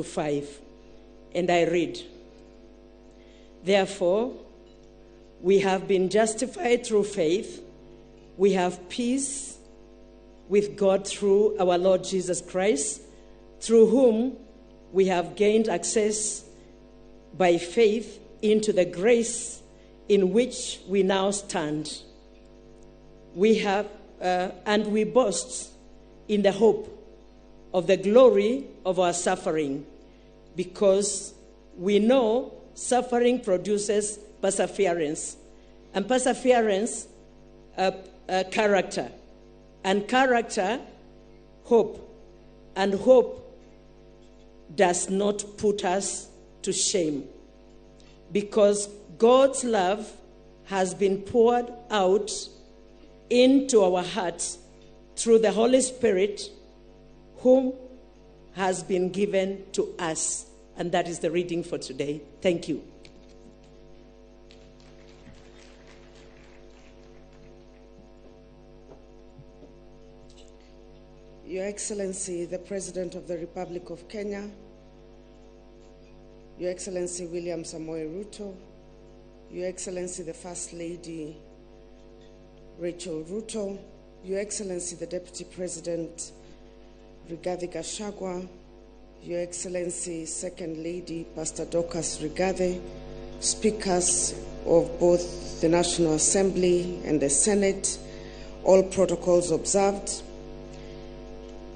to 5. And I read, "Therefore, we have been justified through faith. We have peace with God through our Lord Jesus Christ, through whom we have gained access by faith into the grace in which we now stand. We have, and we boast in the hope of the glory of our suffering, because we know suffering produces perseverance, and perseverance, character, and character, hope, and hope does not put us to shame, because God's love has been poured out into our hearts through the Holy Spirit, whom has been given to us." And that is the reading for today. Thank you. Your Excellency, the President of the Republic of Kenya, Your Excellency William Samoei Ruto, Your Excellency the First Lady Rachel Ruto, Your Excellency the Deputy President Rigathi Gachagua, Your Excellency Second Lady Pastor Dorcas Rigathi, speakers of both the National Assembly and the Senate, all protocols observed.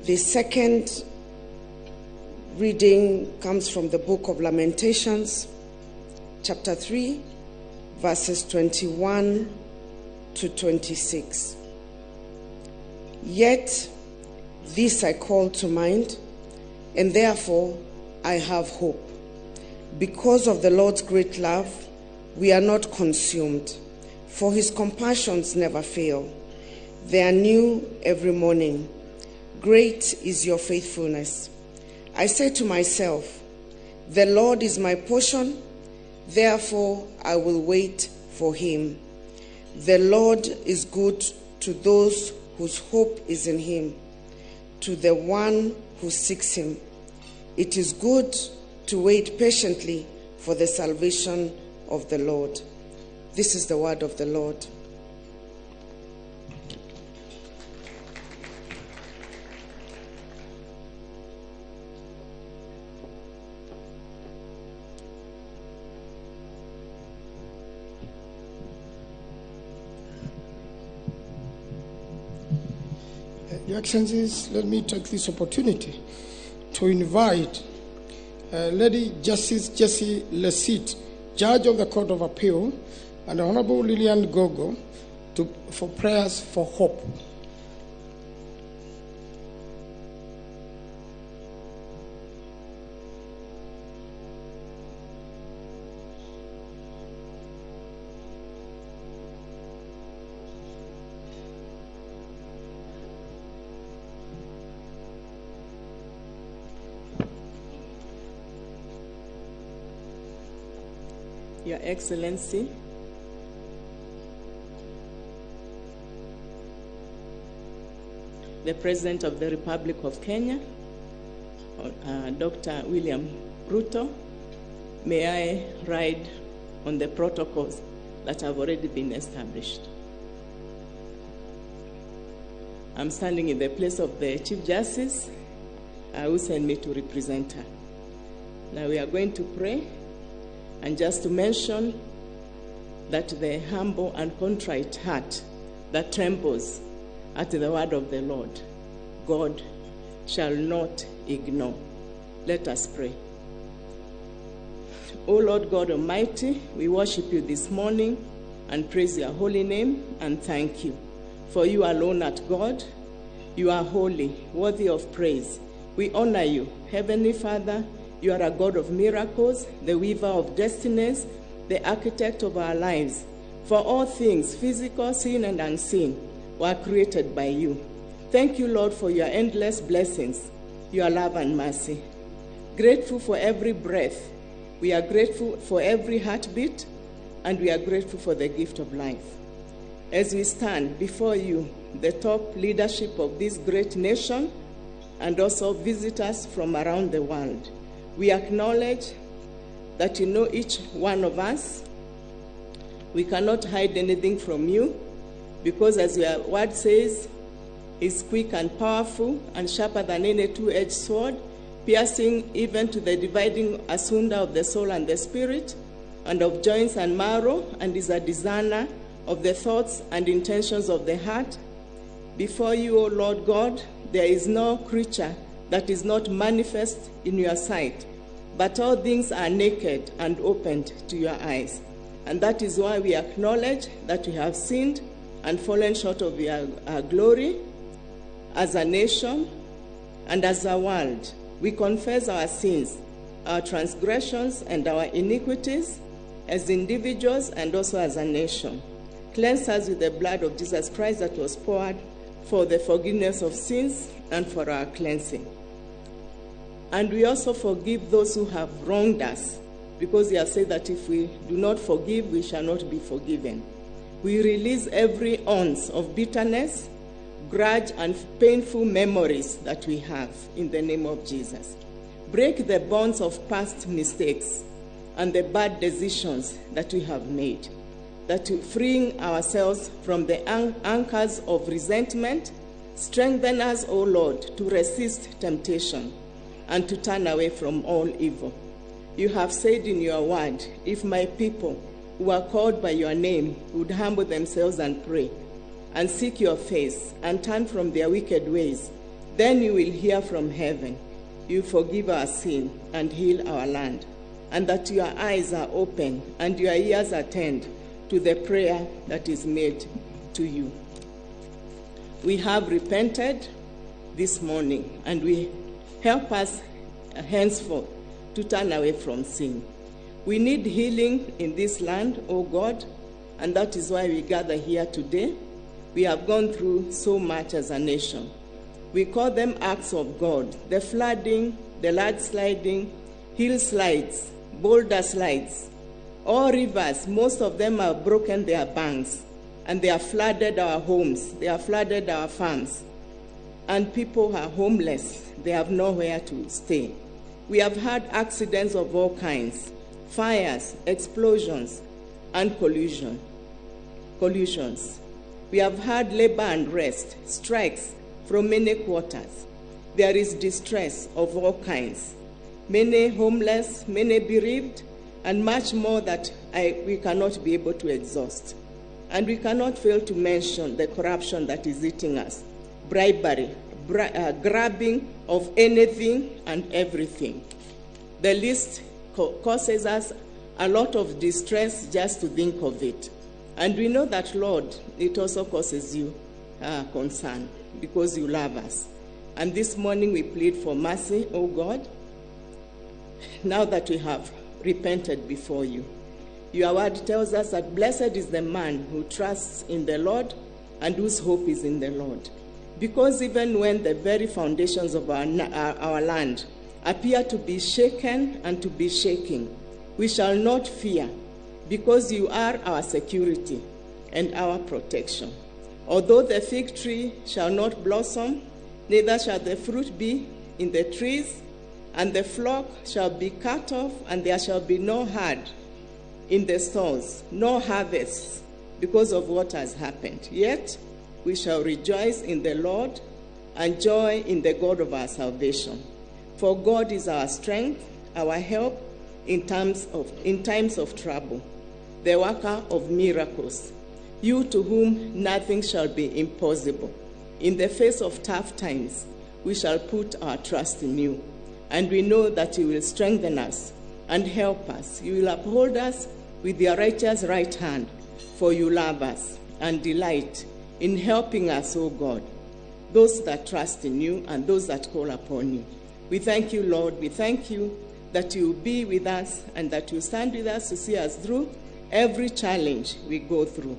The second reading comes from the book of Lamentations, chapter 3, verses 21 to 26. "Yet this I call to mind, and therefore I have hope. Because of the Lord's great love, we are not consumed, for his compassions never fail. They are new every morning. Great is your faithfulness. I say to myself, the Lord is my portion, therefore I will wait for him. The Lord is good to those whose hope is in him, to the one who seeks him. It is good to wait patiently for the salvation of the Lord." This is the word of the Lord. Your Excellencies, let me take this opportunity to invite Lady Justice Jessie Lesiit, Judge of the Court of Appeal, and Honorable Lillian Gogo for prayers for hope. Your Excellency, the President of the Republic of Kenya, Dr. William Ruto, may I ride on the protocols that have already been established. I'm standing in the place of the Chief Justice, who sent me to represent her. Now we are going to pray. And just to mention that the humble and contrite heart that trembles at the word of the Lord, God shall not ignore. Let us pray. O Lord God Almighty, we worship you this morning and praise your holy name and thank you. For you alone art God, you are holy, worthy of praise. We honor you, Heavenly Father. You are a God of miracles, the weaver of destinies, the architect of our lives. For all things, physical, seen and unseen, were created by you. Thank you, Lord, for your endless blessings, your love and mercy. Grateful for every breath. We are grateful for every heartbeat, and we are grateful for the gift of life. As we stand before you, the top leadership of this great nation, and also visitors from around the world, We acknowledge that you know each one of us. We cannot hide anything from you, because as your word says, is quick and powerful and sharper than any two-edged sword, piercing even to the dividing asunder of the soul and the spirit, and of joints and marrow, and is a discerner of the thoughts and intentions of the heart. Before you, O Lord God, there is no creature that is not manifest in your sight, but all things are naked and opened to your eyes. And that is why we acknowledge that we have sinned and fallen short of your glory as a nation and as a world. We confess our sins, our transgressions, and our iniquities as individuals and also as a nation. Cleanse us with the blood of Jesus Christ that was poured for the forgiveness of sins and for our cleansing. And we also forgive those who have wronged us, because you have said that if we do not forgive, we shall not be forgiven. We release every ounce of bitterness, grudge, and painful memories that we have in the name of Jesus. Break the bonds of past mistakes and the bad decisions that we have made, that freeing ourselves from the anchors of resentment, strengthen us, O Lord, to resist temptation and to turn away from all evil. You have said in your word, if my people who are called by your name would humble themselves and pray and seek your face and turn from their wicked ways, then you will hear from heaven. You forgive our sin and heal our land, and that your eyes are open and your ears attend to the prayer that is made to you. We have repented this morning, and we help us henceforth to turn away from sin. We need healing in this land, O God, and that is why we gather here today. We have gone through so much as a nation. We call them acts of God: the flooding, the landsliding, hillslides, boulder slides. All rivers, most of them have broken their banks, and they have flooded our homes, they have flooded our farms, and people are homeless. They have nowhere to stay. We have had accidents of all kinds, fires, explosions, and collisions. We have had labor unrest, strikes from many quarters. There is distress of all kinds, many homeless, many bereaved, and much more that we cannot be able to exhaust. And we cannot fail to mention the corruption that is eating us, bribery, grabbing of anything and everything. The list causes us a lot of distress just to think of it. And we know that, Lord, it also causes you concern, because you love us. And this morning we plead for mercy, O God, now that we have repented before you. Your word tells us that blessed is the man who trusts in the Lord and whose hope is in the Lord. Because even when the very foundations of our land appear to be shaken and to be shaking, we shall not fear, because you are our security and our protection. Although the fig tree shall not blossom, neither shall the fruit be in the trees, and the flock shall be cut off, and there shall be no herd in the stalls, no harvests, because of what has happened. Yet we shall rejoice in the Lord and joy in the God of our salvation. For God is our strength, our help in times of trouble, the worker of miracles, you to whom nothing shall be impossible. In the face of tough times, we shall put our trust in you, and we know that you will strengthen us and help us. You will uphold us with your righteous right hand, for you love us and delight in helping us, O God, those that trust in you and those that call upon you. We thank you, Lord. We thank you that you will be with us and that you stand with us to see us through every challenge we go through.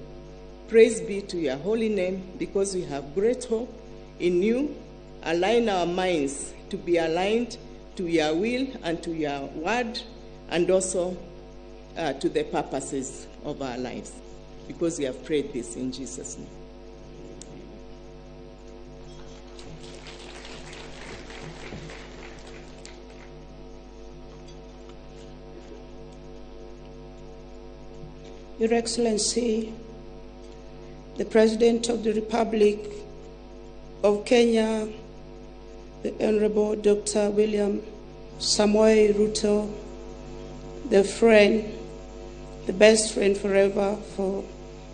Praise be to your holy name, because we have great hope in you. Align our minds to be aligned to your will and to your word, and also to the purposes of our lives, because we have prayed this in Jesus' name. Your Excellency, the President of the Republic of Kenya, the Honorable Dr. William Samoei Ruto, the friend, the best friend forever for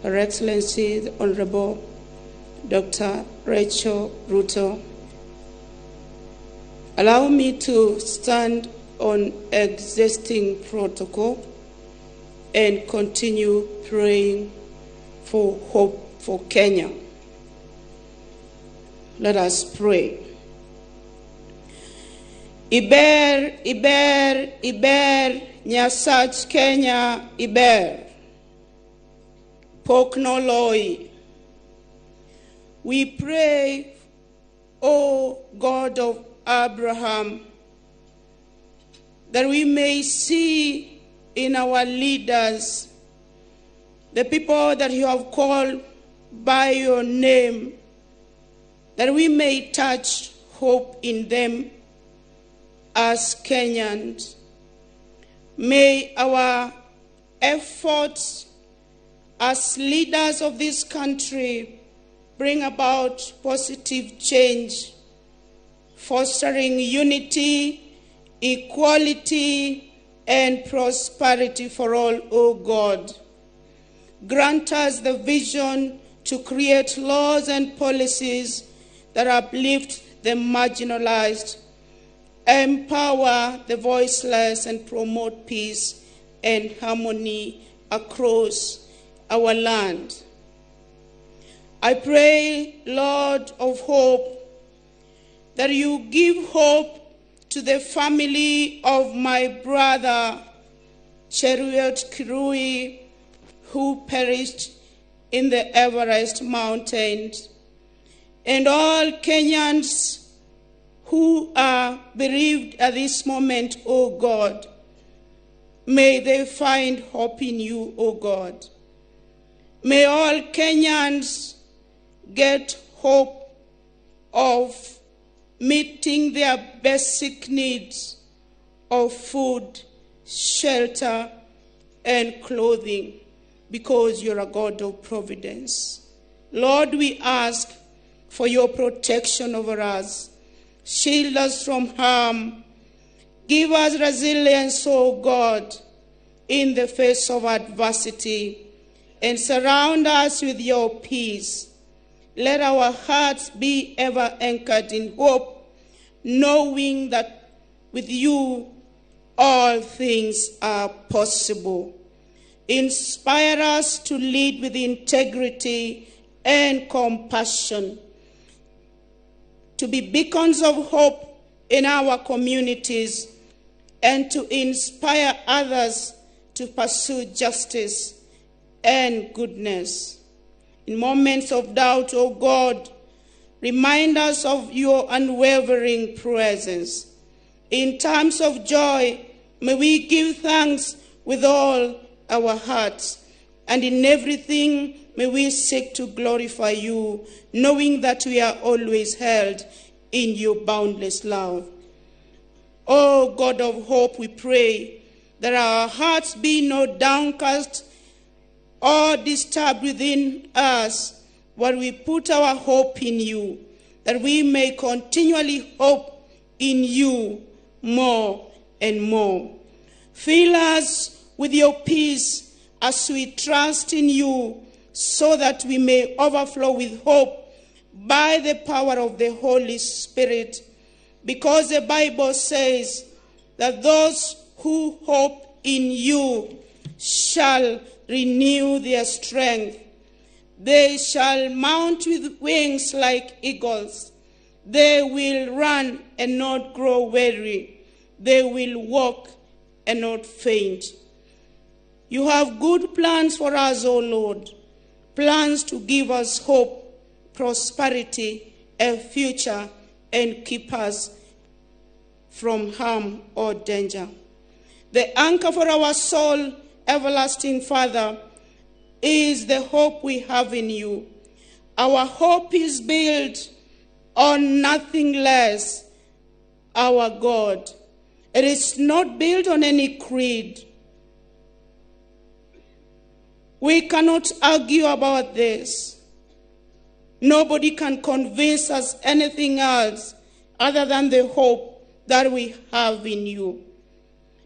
Her Excellency, the Honorable Dr. Rachel Ruto. Allow me to stand on existing protocol and continue praying for hope for Kenya. Let us pray. Iber, Iber, Iber, Nyasach Kenya, Iber. Pok noloyi. We pray, O God of Abraham, that we may see in our leaders the people that you have called by your name, that we may touch hope in them as Kenyans. May our efforts as leaders of this country bring about positive change, fostering unity, equality, and prosperity for all, O God. Grant us the vision to create laws and policies that uplift the marginalized, empower the voiceless, and promote peace and harmony across our land. I pray, Lord of hope, that you give hope to the family of my brother, Cheruiyot Kirui, who perished in the Everest Mountains, and all Kenyans who are bereaved at this moment, O God. May they find hope in you, O God. May all Kenyans get hope of meeting their basic needs of food, shelter, and clothing, because you're a God of providence. Lord, we ask for your protection over us. Shield us from harm. Give us resilience, O God, in the face of adversity, and surround us with your peace. Let our hearts be ever anchored in hope, knowing that with you all things are possible. Inspire us to lead with integrity and compassion, to be beacons of hope in our communities, and to inspire others to pursue justice and goodness. In moments of doubt, O God, remind us of your unwavering presence. In times of joy, may we give thanks with all our hearts, and in everything may we seek to glorify you, knowing that we are always held in your boundless love. O God of hope, we pray that our hearts be not downcast or disturbed within us while we put our hope in you, that we may continually hope in you more and more. Fill us with your peace as we trust in you, so that we may overflow with hope by the power of the Holy Spirit. Because the Bible says that those who hope in you shall renew their strength. They shall mount with wings like eagles. They will run and not grow weary. They will walk and not faint. You have good plans for us, O Lord, plans to give us hope, prosperity, a future, and keep us from harm or danger. The anchor for our soul, everlasting Father, is the hope we have in you. Our hope is built on nothing less, our God. It is not built on any creed, We cannot argue about this. Nobody can convince us anything else other than the hope that we have in you.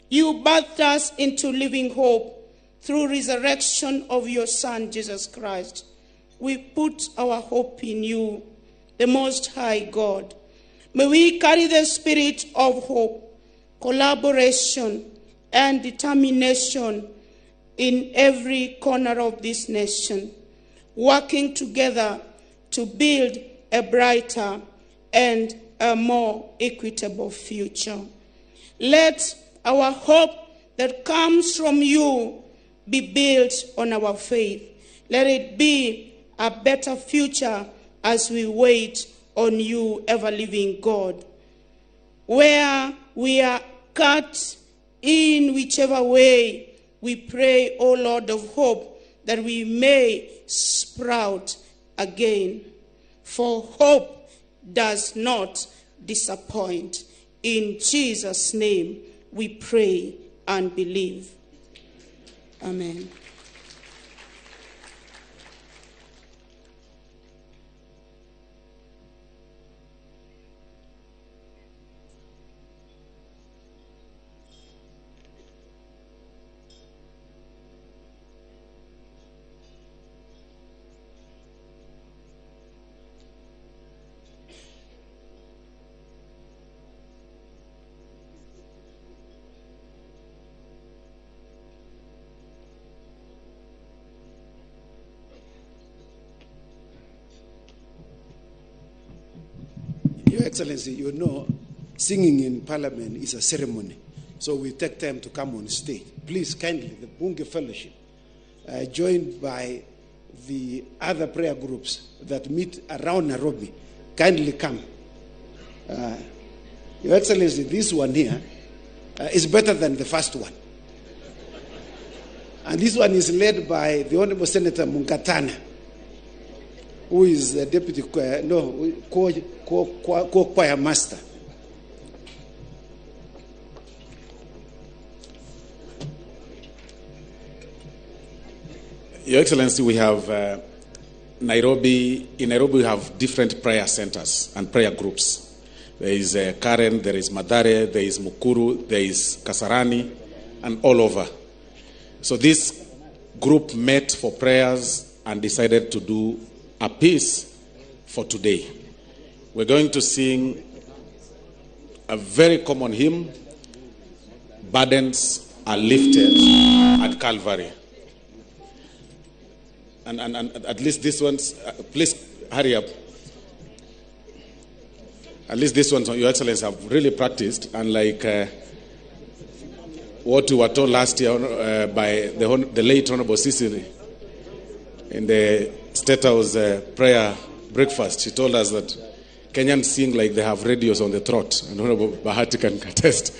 You birthed us into living hope through resurrection of your Son, Jesus Christ. We put our hope in you, the Most High God. May we carry the spirit of hope, collaboration, and determination in every corner of this nation, working together to build a brighter and a more equitable future. Let our hope that comes from you be built on our faith. Let it be a better future as we wait on you, ever-living God. Where we are cut in whichever way, we pray, O Lord of hope, that we may sprout again. For hope does not disappoint. In Jesus' name we pray and believe. Amen. Your Excellency, you know, singing in Parliament is a ceremony, so we take time to come on stage. Please, kindly, the Bunge Fellowship, joined by the other prayer groups that meet around Nairobi, kindly come. Your Excellency, this one here is better than the first one. And this one is led by the Honorable Senator Mungatana, who is the deputy, co-choir master. Your Excellency, we have Nairobi. In Nairobi, we have different prayer centers and prayer groups. There is Karen, there is Mathare, there is Mukuru, there is Kasarani, and all over. So this group met for prayers and decided to do a piece for today. We're going to sing a very common hymn, Burdens Are Lifted at Calvary. And at least this one's, please hurry up. At least this one's, Your Excellency, have really practiced, and like what we were told last year by the late Honorable Sicily in the State House prayer breakfast, she told us that Kenyans sing like they have radios on the throat, and Honorable Bahati can attest.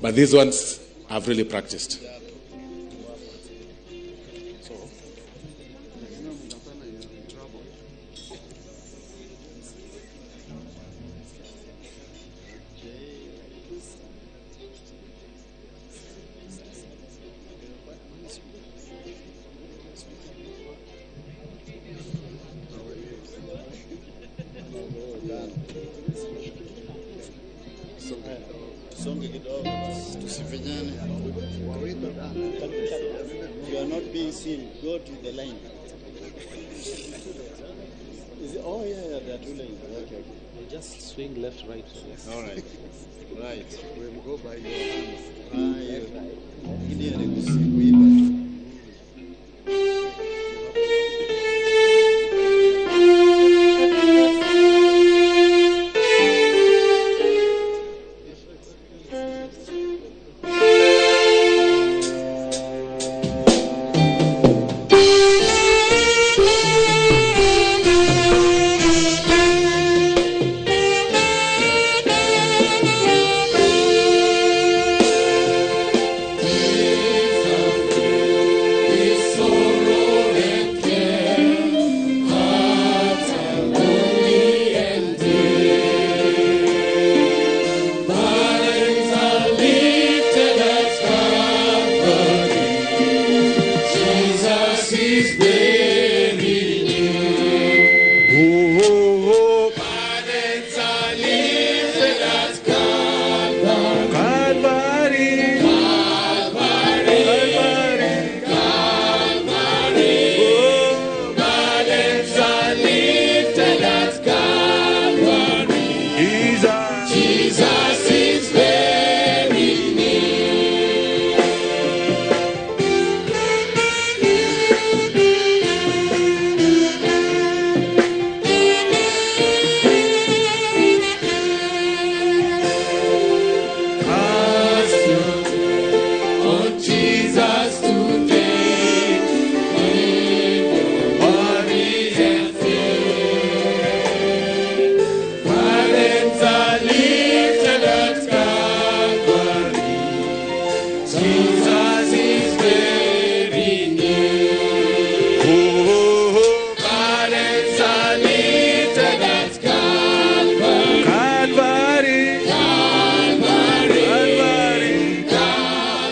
But these ones have really practiced. You are not being seen. Go to the line. Is it, oh, yeah, there are two lanes. Okay, okay. We'll just swing left, right. Yes. All right. Right. We'll go by your hands. Right. Right. Jesus. Jesus is very near. Oh, burdens are lifted at Calvary. Calvary. Calvary. Calvary.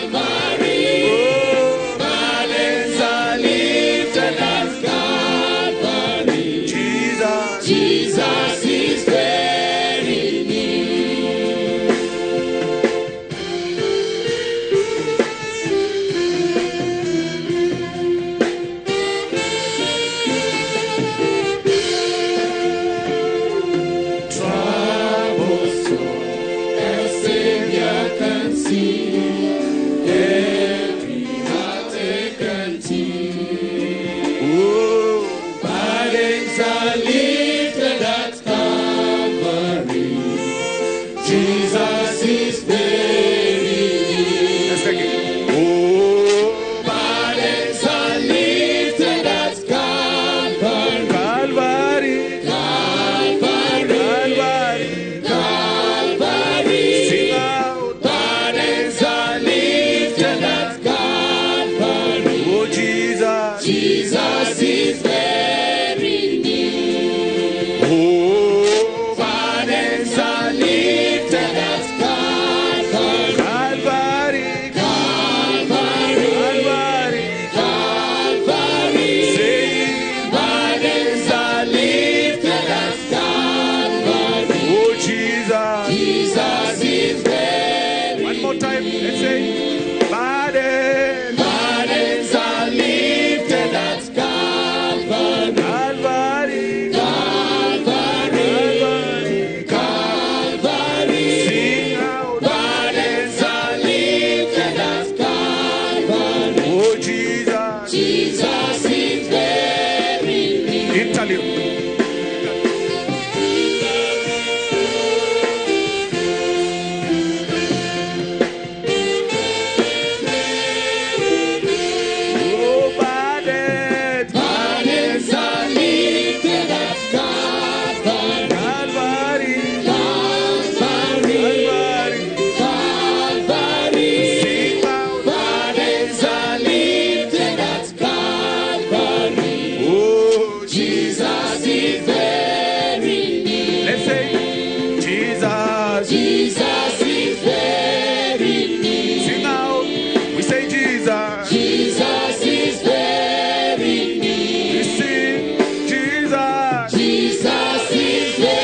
Calvary. Oh, burdens are lifted at Calvary. Jesus. Jesus is very near. Trouble so a Savior can see every heartache and tear. Oh, burdens are lifted at Calvary. Jesus is very near. Let's take it. Oh, burdens are lifted at Calvary. Calvary. Calvary. Calvary. Calvary. Sing out. Burdens are lifted at Calvary. Oh, Jesus. Jesus is very near. Oh, burdens are lifted at Calvary. Calvary. Calvary. Calvary. Calvary. Say, burdens are lifted at Calvary. Oh, Jesus. Jesus is very. One more time. Let's say, burdens. Burdens are lifted at Calvary. Calvary. Calvary. Calvary. Calvary. Sing out. Burdens are lifted at Calvary. Oh, Jesus. Jesus is very near. Italy. Oh, burdens. Burdens are lifted at Calvary. Calvary. Calvary. Calvary. Calvary. Sing out. Burdens are lifted at Calvary. Oh, Jesus is very near. Let's say, Jesus. Jesus is very near. Sing out. We say Jesus. Jesus is very near. We sing Jesus. Jesus is very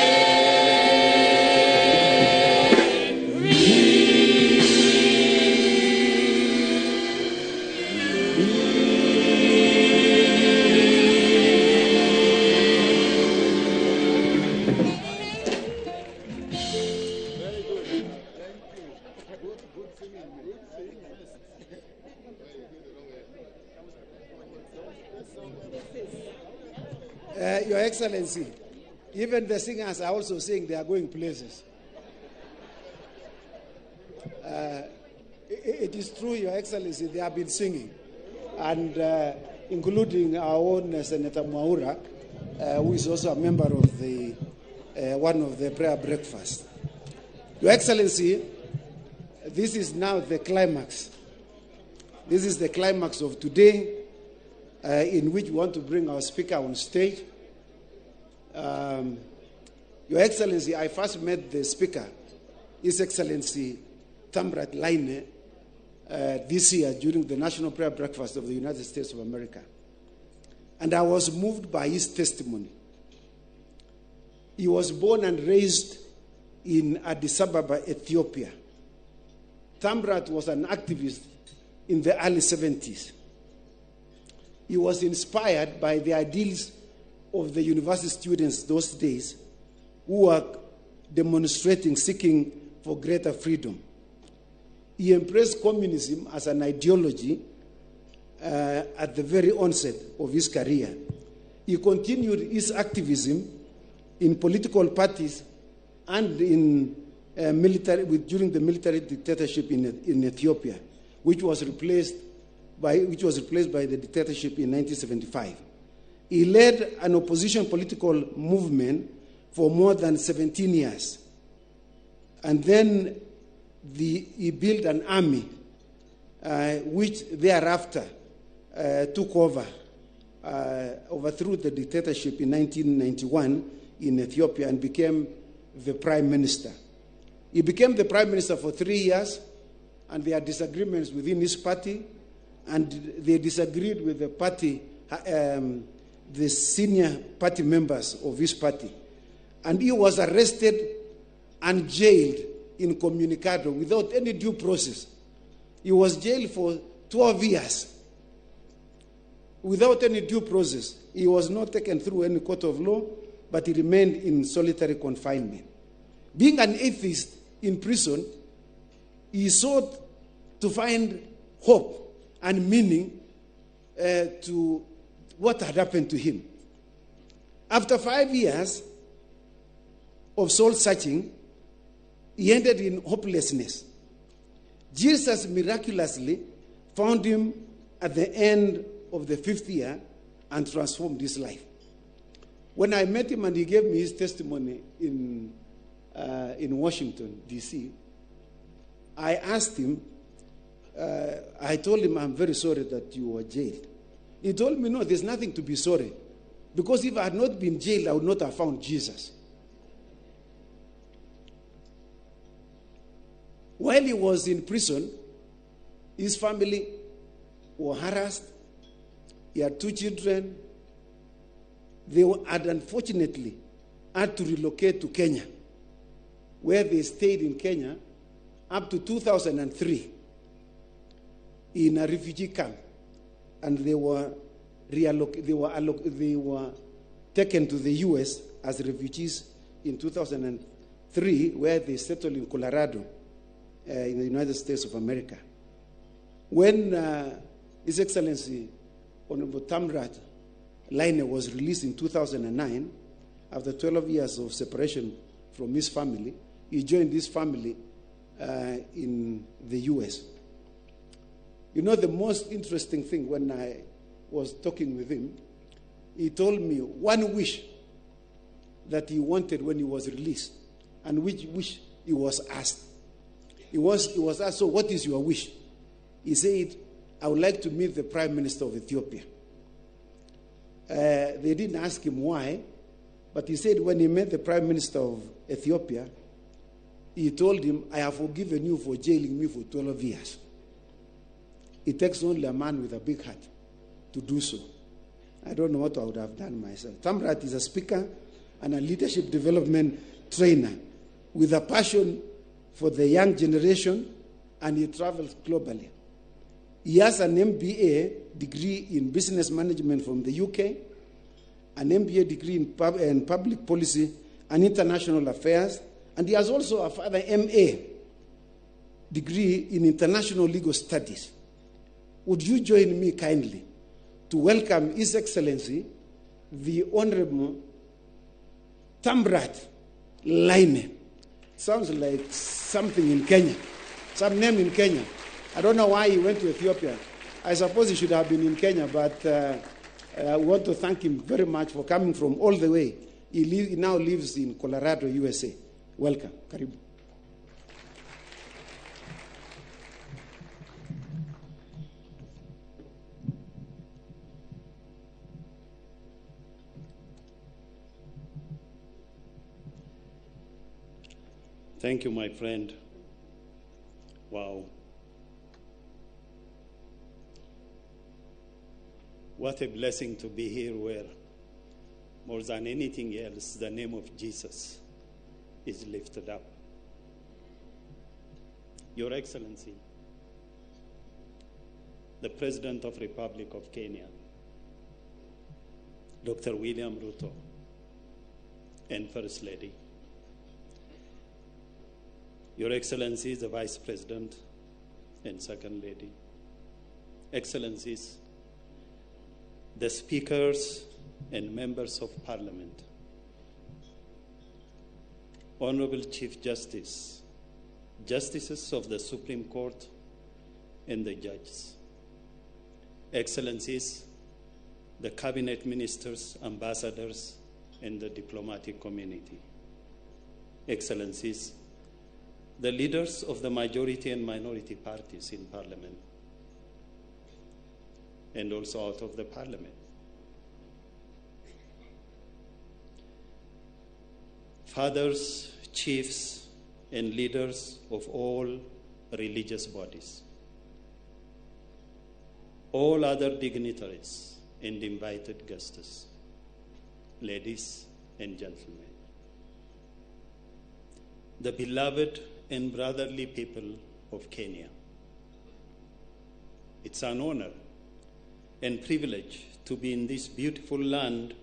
Your Excellency, even the singers are also saying they are going places. It is true, Your Excellency, they have been singing, and including our own Senator Mwaura, who is also a member of the one of the prayer breakfast. Your Excellency, this is now the climax. This is the climax of today, in which we want to bring our speaker on stage. Your Excellency, I first met the speaker, His Excellency Tamirat Layne, this year during the National Prayer Breakfast of the United States of America. And I was moved by his testimony. He was born and raised in Addis Ababa, Ethiopia. Tamirat was an activist in the early 70s. He was inspired by the ideals of the university students those days who were demonstrating, seeking for greater freedom. He embraced communism as an ideology at the very onset of his career. He continued his activism in political parties and in during the military dictatorship in Ethiopia, which was replaced by the dictatorship in 1975. He led an opposition political movement for more than 17 years. And then he built an army which thereafter took over, overthrew the dictatorship in 1991 in Ethiopia and became the prime minister. He became the prime minister for 3 years, and there are disagreements within his party, and they disagreed with the party, the senior party members of his party. And he was arrested and jailed incommunicado without any due process. He was jailed for 12 years without any due process. He was not taken through any court of law, but he remained in solitary confinement. Being an atheist in prison, he sought to find hope and meaning to what had happened to him. After 5 years of soul searching, he ended in hopelessness. Jesus miraculously found him at the end of the 5th year and transformed his life. When I met him and he gave me his testimony in Washington, D.C., I asked him, I told him, I'm very sorry that you were jailed. He told me, no, there's nothing to be sorry. Because if I had not been jailed, I would not have found Jesus. While he was in prison, his family were harassed. He had 2 children. They had unfortunately had to relocate to Kenya, where they stayed in Kenya up to 2003 in a refugee camp. And they were taken to the U.S. as refugees in 2003, where they settled in Colorado, in the United States of America. When His Excellency Honorable Tamirat Layne was released in 2009, after 12 years of separation from his family, he joined his family in the U.S. You know, the most interesting thing when I was talking with him, he told me one wish that he wanted when he was released, and which wish he was asked. He was asked, so what is your wish? He said, I would like to meet the Prime Minister of Ethiopia. They didn't ask him why, but he said when he met the Prime Minister of Ethiopia, he told him, I have forgiven you for jailing me for 12 years. It takes only a man with a big heart to do so. I don't know what I would have done myself. Tamirat is a speaker and a leadership development trainer with a passion for the young generation, and he travels globally. He has an MBA degree in business management from the UK, an MBA degree in public policy and international affairs, and he has also a further MA degree in international legal studies. Would you join me kindly to welcome His Excellency, the Honorable Tamirat Layne. Sounds like something in Kenya, some name in Kenya. I don't know why he went to Ethiopia. I suppose he should have been in Kenya, but I want to thank him very much for coming from all the way. He now lives in Colorado, USA. Welcome. Karibu. Thank you, my friend. Wow. What a blessing to be here where, more than anything else, the name of Jesus is lifted up. Your Excellency, the President of Republic of Kenya, Dr. William Ruto, and First Lady, Your Excellency, the Vice President and Second Lady, Excellencies, the Speakers and Members of Parliament, Honorable Chief Justice, Justices of the Supreme Court and the Judges, Excellencies, the Cabinet Ministers, Ambassadors, and the diplomatic community, Excellencies, the leaders of the majority and minority parties in Parliament, and also out of the parliament. Fathers, chiefs, and leaders of all religious bodies, all other dignitaries and invited guests, ladies and gentlemen, the beloved and brotherly people of Kenya. It's an honor and privilege to be in this beautiful land.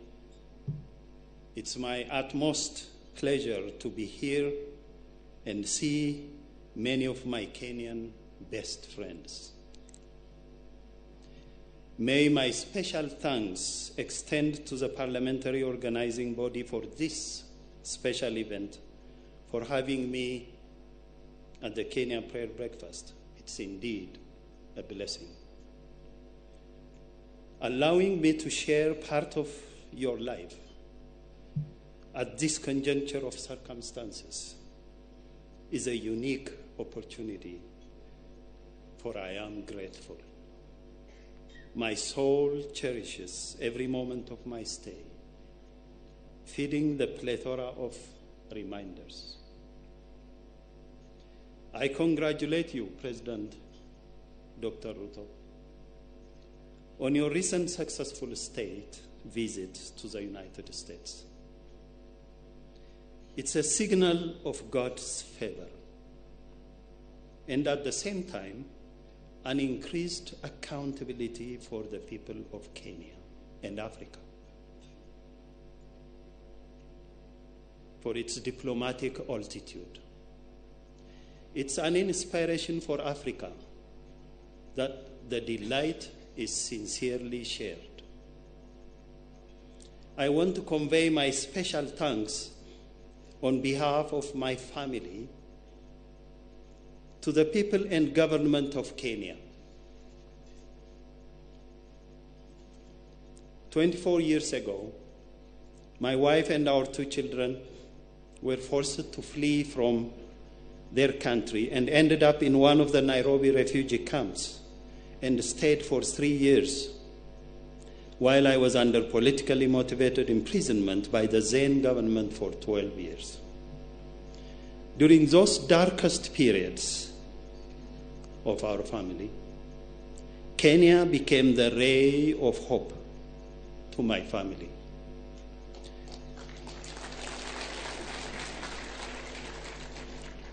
It's my utmost pleasure to be here and see many of my Kenyan best friends. May my special thanks extend to the parliamentary organizing body for this special event, for having me at the Kenya Prayer Breakfast. It's indeed a blessing. Allowing me to share part of your life at this conjuncture of circumstances is a unique opportunity, for I am grateful. My soul cherishes every moment of my stay, feeding the plethora of reminders. I congratulate you, President Dr. Ruto, on your recent successful state visit to the United States. It's a signal of God's favor, and at the same time, an increased accountability for the people of Kenya and Africa for its diplomatic altitude. It's an inspiration for Africa that the delight is sincerely shared. I want to convey my special thanks on behalf of my family to the people and government of Kenya. 24 years ago, my wife and our two children were forced to flee from their country and ended up in one of the Nairobi refugee camps and stayed for 3 years while I was under politically motivated imprisonment by the then government for 12 years. During those darkest periods of our family, Kenya became the ray of hope to my family.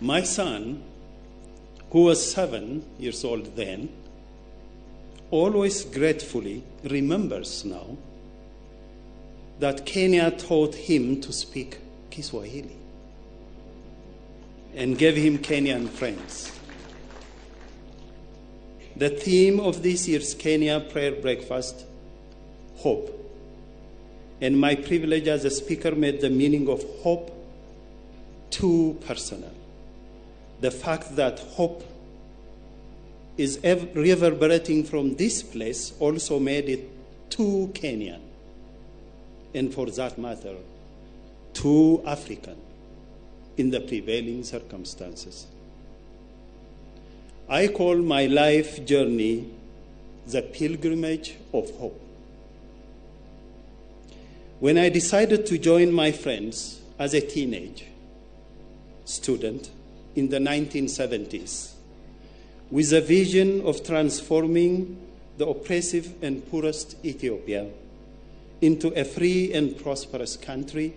My son, who was 7 years old then, always gratefully remembers now that Kenya taught him to speak Kiswahili and gave him Kenyan friends. The theme of this year's Kenya Prayer Breakfast, hope. And my privilege as a speaker made the meaning of hope too personal. The fact that hope is reverberating from this place also made it too Kenyan, and for that matter, too African in the prevailing circumstances. I call my life journey the pilgrimage of hope. When I decided to join my friends as a teenage student in the 1970s, with a vision of transforming the oppressive and poorest Ethiopia into a free and prosperous country,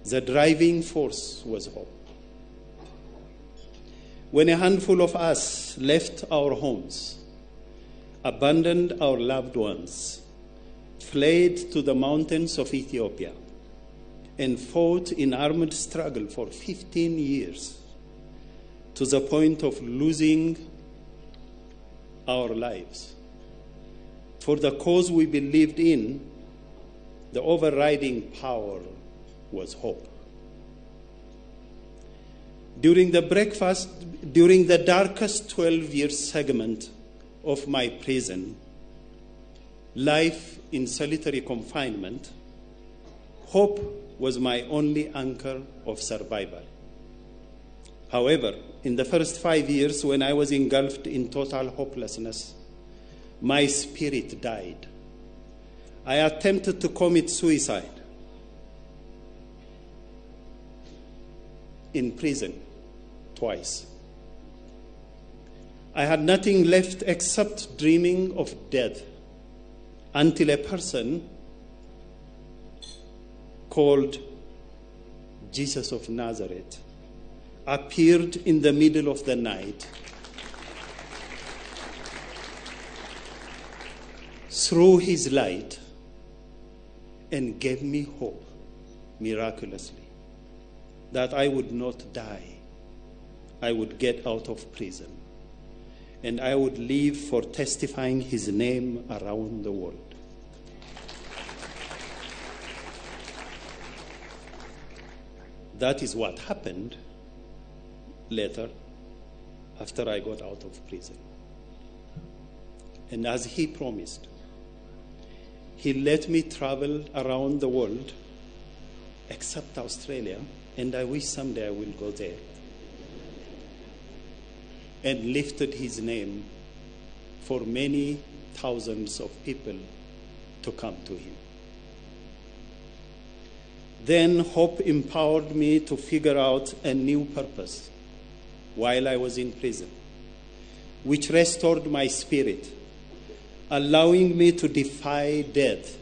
the driving force was hope. When a handful of us left our homes, abandoned our loved ones, fled to the mountains of Ethiopia, and fought in armed struggle for 15 years, to the point of losing our lives. For the cause we believed in, the overriding power was hope. During the darkest 12-year segment of my prison, life in solitary confinement, hope was my only anchor of survival. However, in the first 5 years when I was engulfed in total hopelessness, My spirit died. I attempted to commit suicide in prison twice. I had nothing left except dreaming of death until a person called Jesus of Nazareth appeared in the middle of the night through his light and gave me hope miraculously that I would not die. I would get out of prison and I would live for testifying his name around the world. That is what happened later after I got out of prison. And as he promised, he let me travel around the world except Australia, and I wish someday I will go there, and lifted his name for many thousands of people to come to him. Then hope empowered me to figure out a new purpose while I was in prison, which restored my spirit, allowing me to defy death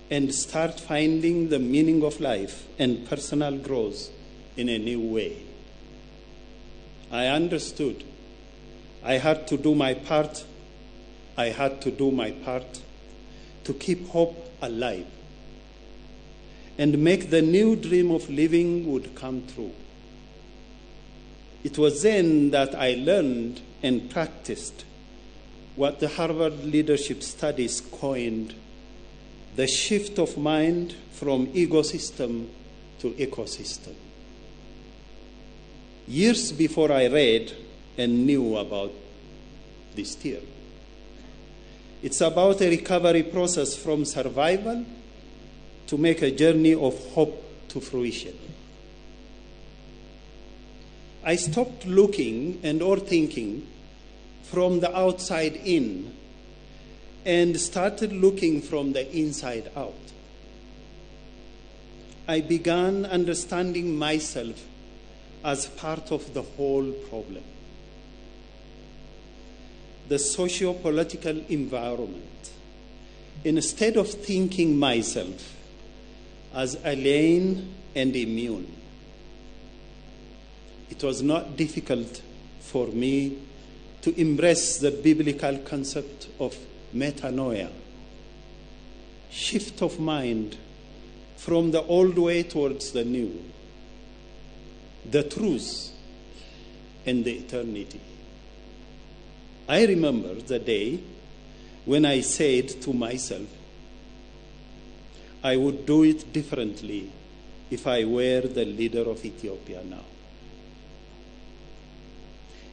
and start finding the meaning of life and personal growth in a new way. I understood I had to do my part. I had to do my part to keep hope alive and make the new dream of living would come true. It was then that I learned and practiced what the Harvard Leadership Studies coined the shift of mind from ecosystem to ecosystem. Years before I read and knew about this theory. It's about a recovery process from survival to make a journey of hope to fruition. I stopped looking and or thinking from the outside in and started looking from the inside out. I began understanding myself as part of the whole problem. The socio-political environment. Instead of thinking myself as alien and immune, it was not difficult for me to embrace the biblical concept of metanoia, shift of mind from the old way towards the new, the truth and the eternity. I remember the day when I said to myself, I would do it differently if I were the leader of Ethiopia now.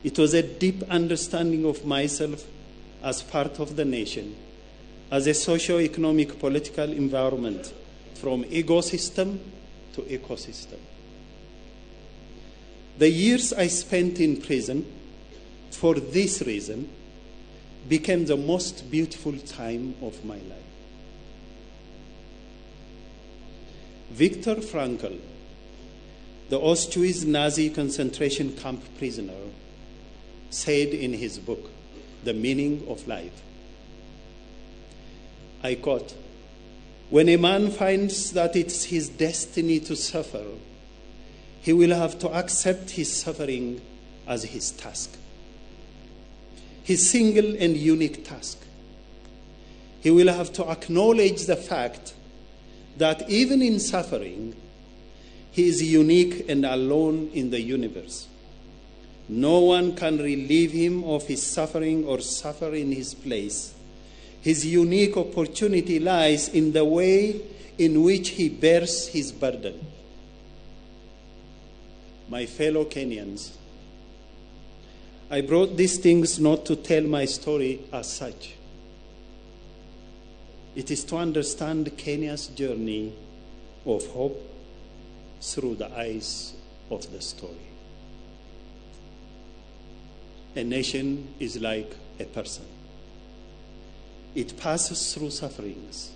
It was a deep understanding of myself as part of the nation, as a socio-economic political environment, from ecosystem to ecosystem. The years I spent in prison, for this reason, became the most beautiful time of my life. Viktor Frankl, the Auschwitz Nazi concentration camp prisoner, said in his book, The Meaning of Life, I quote, "When a man finds that it's his destiny to suffer, he will have to accept his suffering as his task, his single and unique task. He will have to acknowledge the fact that even in suffering, he is unique and alone in the universe. No one can relieve him of his suffering or suffer in his place. His unique opportunity lies in the way in which he bears his burden." My fellow Kenyans, I brought these things not to tell my story as such. It is to understand Kenya's journey of hope through the eyes of the story. A nation is like a person. It passes through sufferings,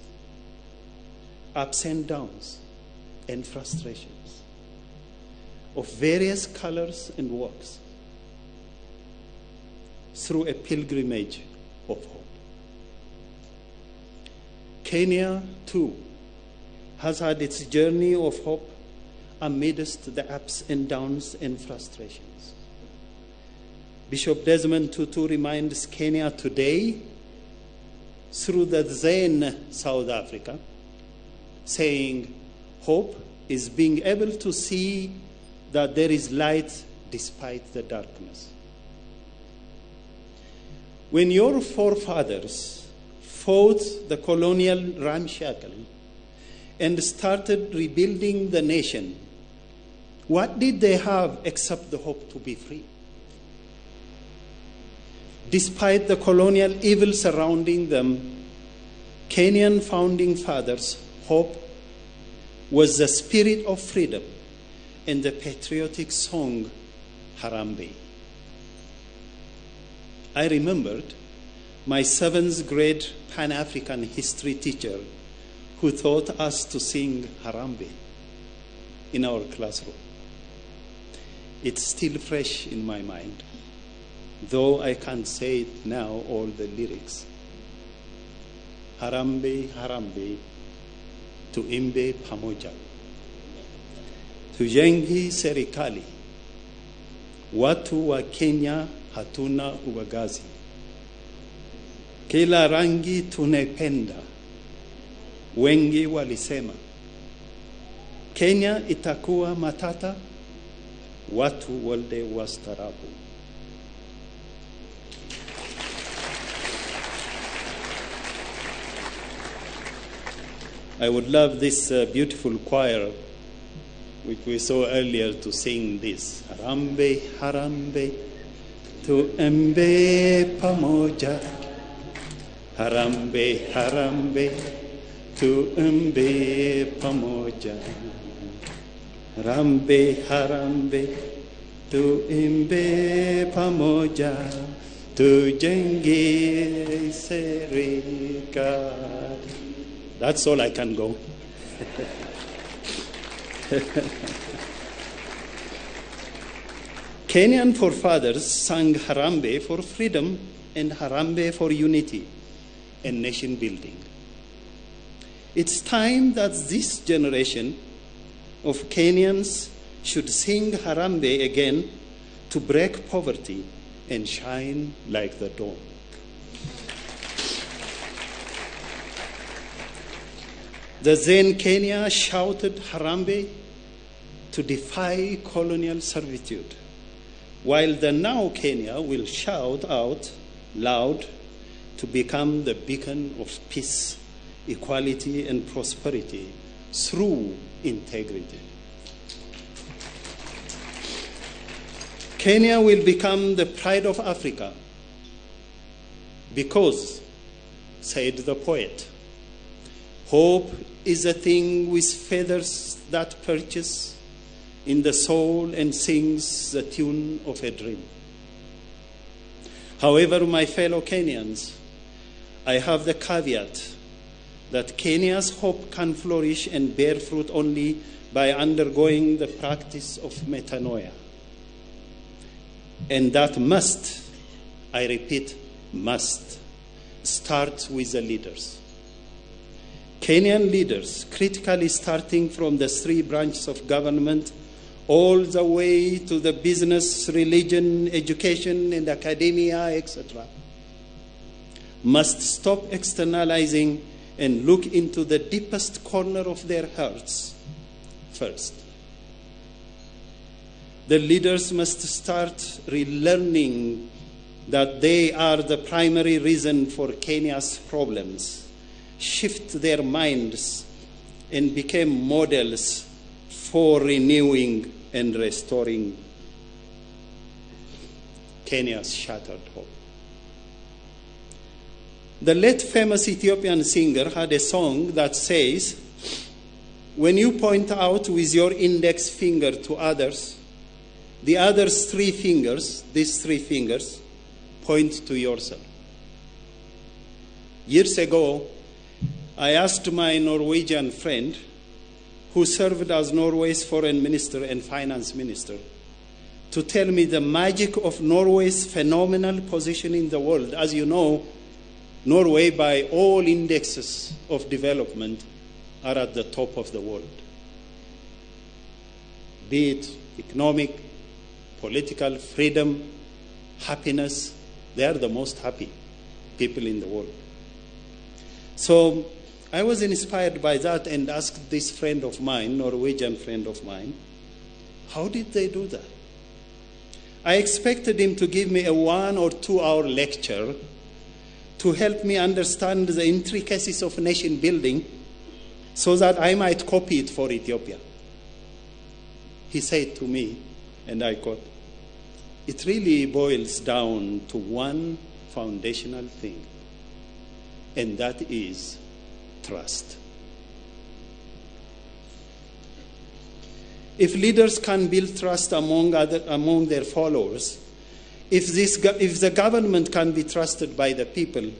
ups and downs, and frustrations of various colors and walks through a pilgrimage of hope. Kenya, too, has had its journey of hope amidst the ups and downs and frustrations. Bishop Desmond Tutu reminds Kenya today, through the then South Africa, saying, hope is being able to see that there is light despite the darkness. When your forefathers fought the colonial ramshackle and started rebuilding the nation, what did they have except the hope to be free? Despite the colonial evil surrounding them, Kenyan founding fathers' hope was the spirit of freedom and the patriotic song, Harambee. I remembered my 7th grade Pan-African history teacher who taught us to sing Harambee in our classroom. It's still fresh in my mind, though I can't say it now, all the lyrics. Harambee, Harambee, tuimbe pamoja. Tujenge serikali, watu wa Kenya hatuna ubaguzi. Kila rangi tunapenda, wengi walisema. Kenya itakuwa matata, watu wote wastaarabu. I would love this beautiful choir, which we saw earlier, to sing this. Harambee, Harambee, tuimbe pamoja. Harambee, Harambee, tuimbe pamoja. Harambee, Harambee, tuimbe pamoja. Tujenge serikali. That's all I can go. Kenyan forefathers sang Harambee for freedom and Harambee for unity and nation building. It's time that this generation of Kenyans should sing Harambee again to break poverty and shine like the dawn. The then Kenya shouted Harambee to defy colonial servitude, while the now Kenya will shout out loud to become the beacon of peace, equality, and prosperity through integrity. Kenya will become the pride of Africa because, said the poet, hope is a thing with feathers that perches in the soul and sings the tune of a dream. However, my fellow Kenyans, I have the caveat that Kenya's hope can flourish and bear fruit only by undergoing the practice of metanoia. And that must, I repeat, must start with the leaders. Kenyan leaders, critically starting from the three branches of government all the way to the business, religion, education, and academia, etc., must stop externalizing and look into the deepest corner of their hearts first. The leaders must start relearning that they are the primary reason for Kenya's problems, shift their minds, and become models for renewing and restoring Kenya's shattered hope. The late famous Ethiopian singer had a song that says, when you point out with your index finger to others, the other three fingers, these three fingers, point to yourself. Years ago, I asked my Norwegian friend, who served as Norway's foreign minister and finance minister, to tell me the magic of Norway's phenomenal position in the world. As you know, Norway, by all indexes of development, are at the top of the world. Be it economic, political, freedom, happiness, they are the most happy people in the world. So I was inspired by that and asked this friend of mine, Norwegian friend of mine, how did they do that? I expected him to give me a 1 or 2 hour lecture to help me understand the intricacies of nation building so that I might copy it for Ethiopia. He said to me, and I quote, "It really boils down to one foundational thing, and that is trust." If leaders can build trust among their followers, if the government can be trusted by the people,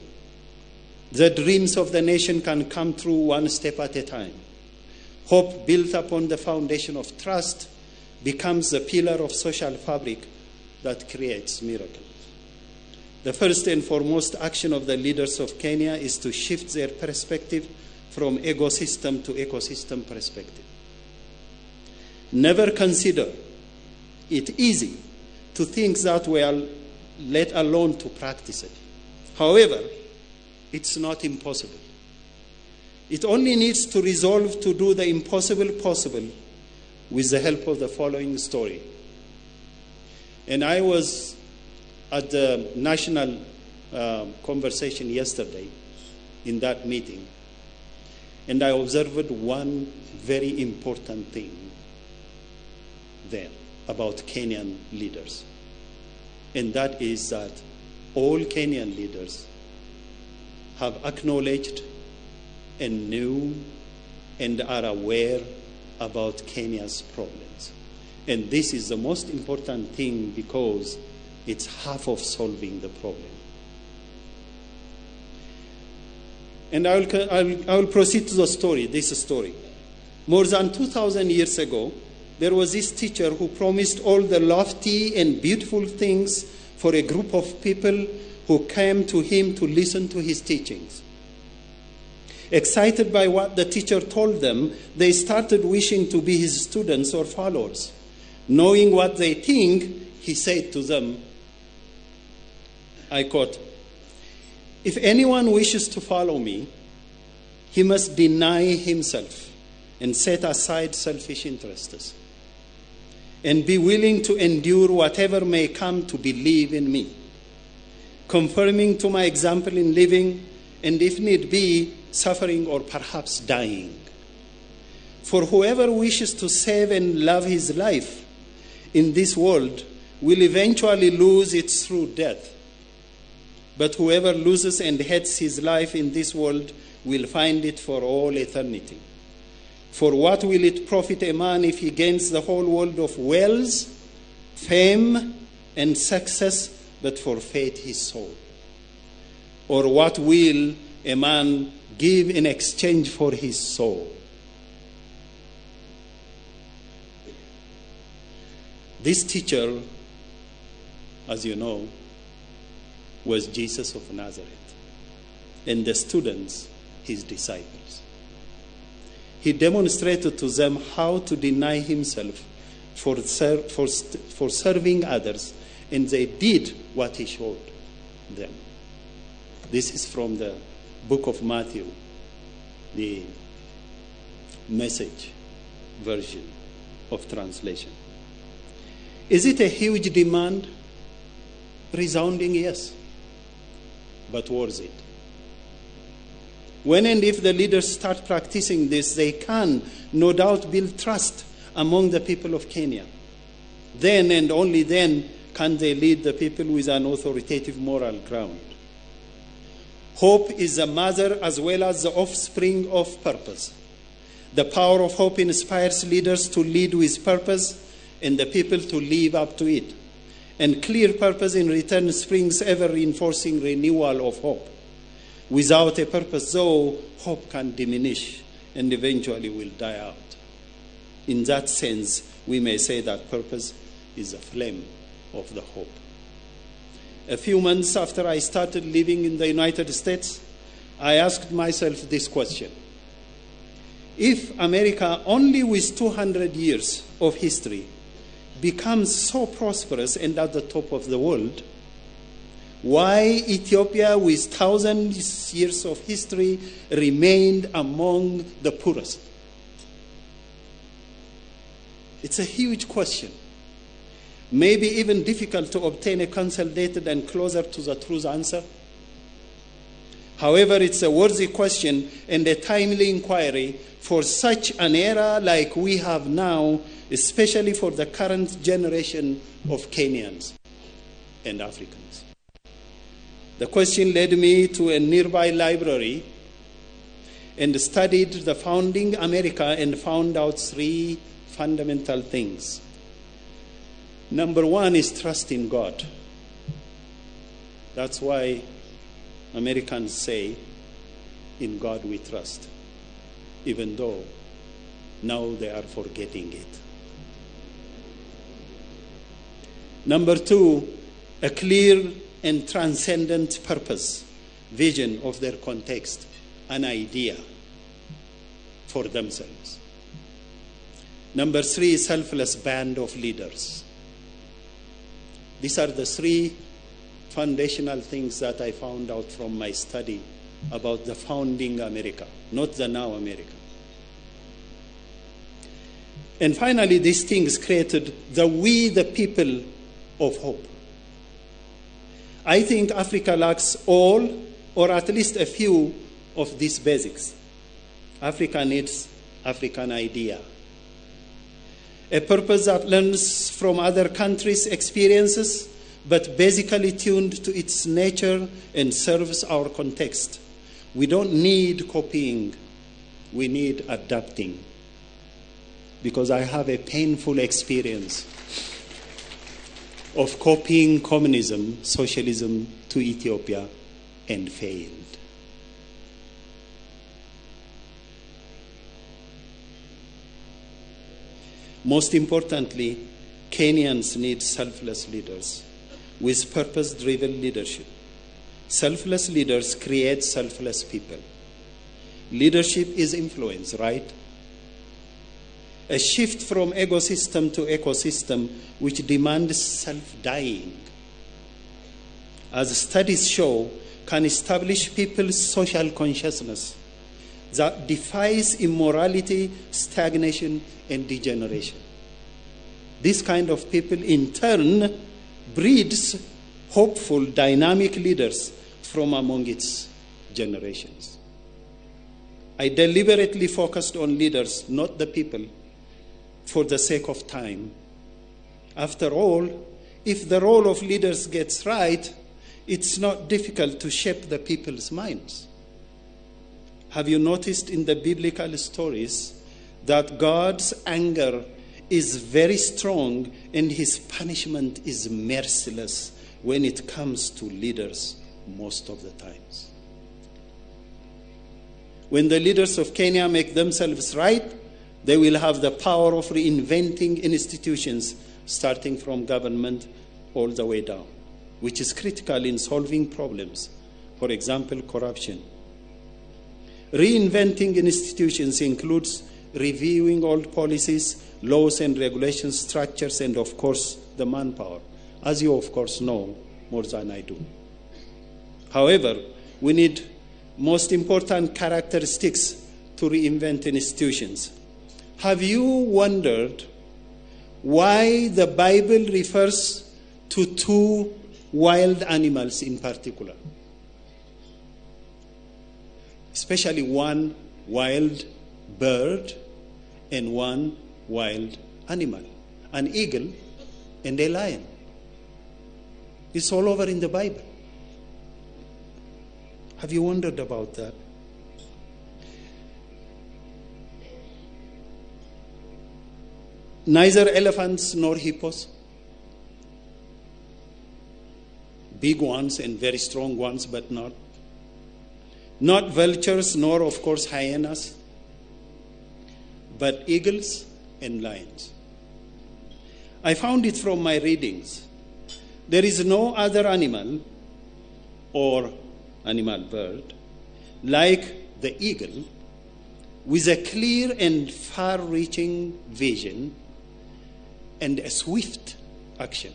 the dreams of the nation can come true one step at a time. Hope built upon the foundation of trust becomes the pillar of social fabric that creates miracles. The first and foremost action of the leaders of Kenya is to shift their perspective from ecosystem to ecosystem perspective. Never consider it easy to think that well, let alone to practice it. However, it's not impossible. It only needs to resolve to do the impossible possible with the help of the following story. And I was at the national conversation yesterday in that meeting, and I observed one very important thing there about Kenyan leaders. And that is that all Kenyan leaders have acknowledged and knew and are aware about Kenya's problems. And this is the most important thing because it's half of solving the problem. And I will proceed to the story, this story. More than 2,000 years ago, there was this teacher who promised all the lofty and beautiful things for a group of people who came to him to listen to his teachings. Excited by what the teacher told them, they started wishing to be his students or followers. Knowing what they think, he said to them, I quote, "If anyone wishes to follow me, he must deny himself and set aside selfish interests and be willing to endure whatever may come to believe in me, conforming to my example in living and, if need be, suffering or perhaps dying. For whoever wishes to save and love his life in this world will eventually lose it through death. But whoever loses and hates his life in this world will find it for all eternity. For what will it profit a man if he gains the whole world of wealth, fame, and success, but forfeit his soul? Or what will a man give in exchange for his soul?" This teacher, as you know, was Jesus of Nazareth, and the students, his disciples. He demonstrated to them how to deny himself for serving others, and they did what he showed them. This is from the book of Matthew, the Message version of translation. Is it a huge demand? Resounding yes, but worth it. When and if the leaders start practicing this, they can no doubt build trust among the people of Kenya. Then and only then can they lead the people with an authoritative moral ground. Hope is the mother as well as the offspring of purpose. The power of hope inspires leaders to lead with purpose and the people to live up to it. And clear purpose in return springs ever reinforcing renewal of hope. Without a purpose, though, hope can diminish and eventually will die out. In that sense, we may say that purpose is a flame of the hope. A few months after I started living in the United States, I asked myself this question. If America, only with 200 years of history, becomes so prosperous and at the top of the world, why Ethiopia, with thousands years of history, remained among the poorest? It's a huge question. Maybe even difficult to obtain a consolidated and closer to the truth answer. However, it's a worthy question and a timely inquiry for such an era like we have now, especially for the current generation of Kenyans and Africans. The question led me to a nearby library and studied the founding America and found out three fundamental things. Number one is trust in God. That's why Americans say, in God we trust, even though now they are forgetting it. Number two, a clear and transcendent purpose, vision of their context, an idea for themselves. Number three, selfless band of leaders. These are the three foundational things that I found out from my study about the founding America, not the now America. And finally, these things created the we the people of hope. I think Africa lacks all, or at least a few, of these basics. Africa needs African idea. A purpose that learns from other countries' experiences, but basically tuned to its nature and serves our context. We don't need copying, we need adapting. Because I have a painful experience of copying communism, socialism to Ethiopia and failed. Most importantly, Kenyans need selfless leaders with purpose-driven leadership. Selfless leaders create selfless people. Leadership is influence, right? A shift from ecosystem to ecosystem, which demands self-dying, as studies show, can establish people's social consciousness that defies immorality, stagnation, and degeneration. This kind of people, in turn, breeds hopeful, dynamic leaders from among its generations. I deliberately focused on leaders, not the people, for the sake of time. After all, if the role of leaders gets right, it's not difficult to shape the people's minds. Have you noticed in the biblical stories that God's anger is very strong and his punishment is merciless when it comes to leaders most of the times? When the leaders of Kenya make themselves right, they will have the power of reinventing institutions, starting from government all the way down, which is critical in solving problems, for example, corruption. Reinventing institutions includes reviewing old policies, laws and regulations, structures, and of course, the manpower, as you of course know more than I do. However, we need most important characteristics to reinvent institutions. Have you wondered why the Bible refers to two wild animals in particular? Especially one wild bird and one wild animal, an eagle and a lion. It's all over in the Bible. Have you wondered about that? Neither elephants nor hippos. Big ones and very strong ones, but not. Not vultures, nor, of course, hyenas, but eagles and lions. I found it from my readings. There is no other animal or animal bird like the eagle with a clear and far reaching vision and a swift action.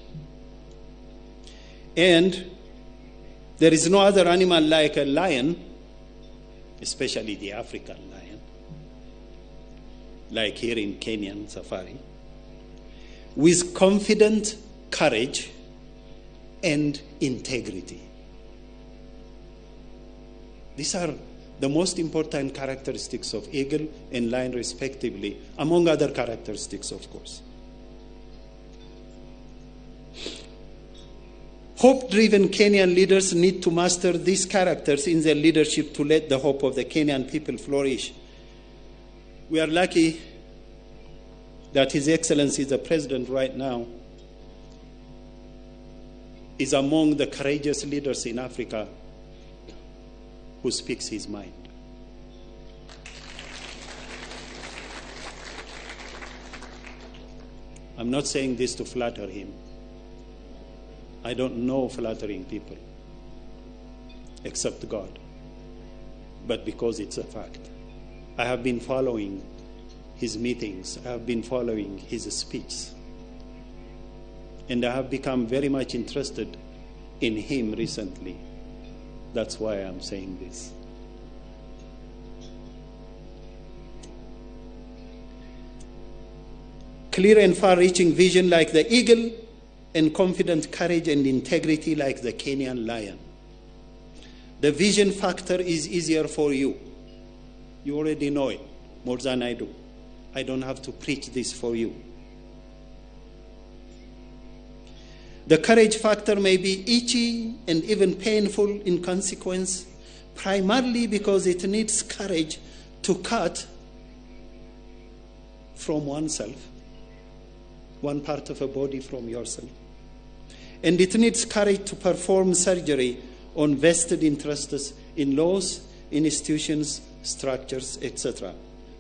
And there is no other animal like a lion, especially the African lion, like here in Kenyan safari, with confident courage and integrity. These are the most important characteristics of eagle and lion, respectively, among other characteristics, of course. Hope driven Kenyan leaders need to master these characters in their leadership to let the hope of the Kenyan people flourish. We are lucky that His Excellency the President right now is among the courageous leaders in Africa who speaks his mind. I'm not saying this to flatter him. I don't know flattering people, except God, but because it's a fact. I have been following his meetings, I have been following his speeches, and I have become very much interested in him recently. That's why I'm saying this. Clear and far reaching vision like the eagle, and confident courage and integrity like the Kenyan lion. The vision factor is easier for you. You already know it more than I do. I don't have to preach this for you. The courage factor may be itchy and even painful in consequence, primarily because it needs courage to cut from oneself, one part of a body from yourself. And it needs courage to perform surgery on vested interests in laws, institutions, structures, etc.,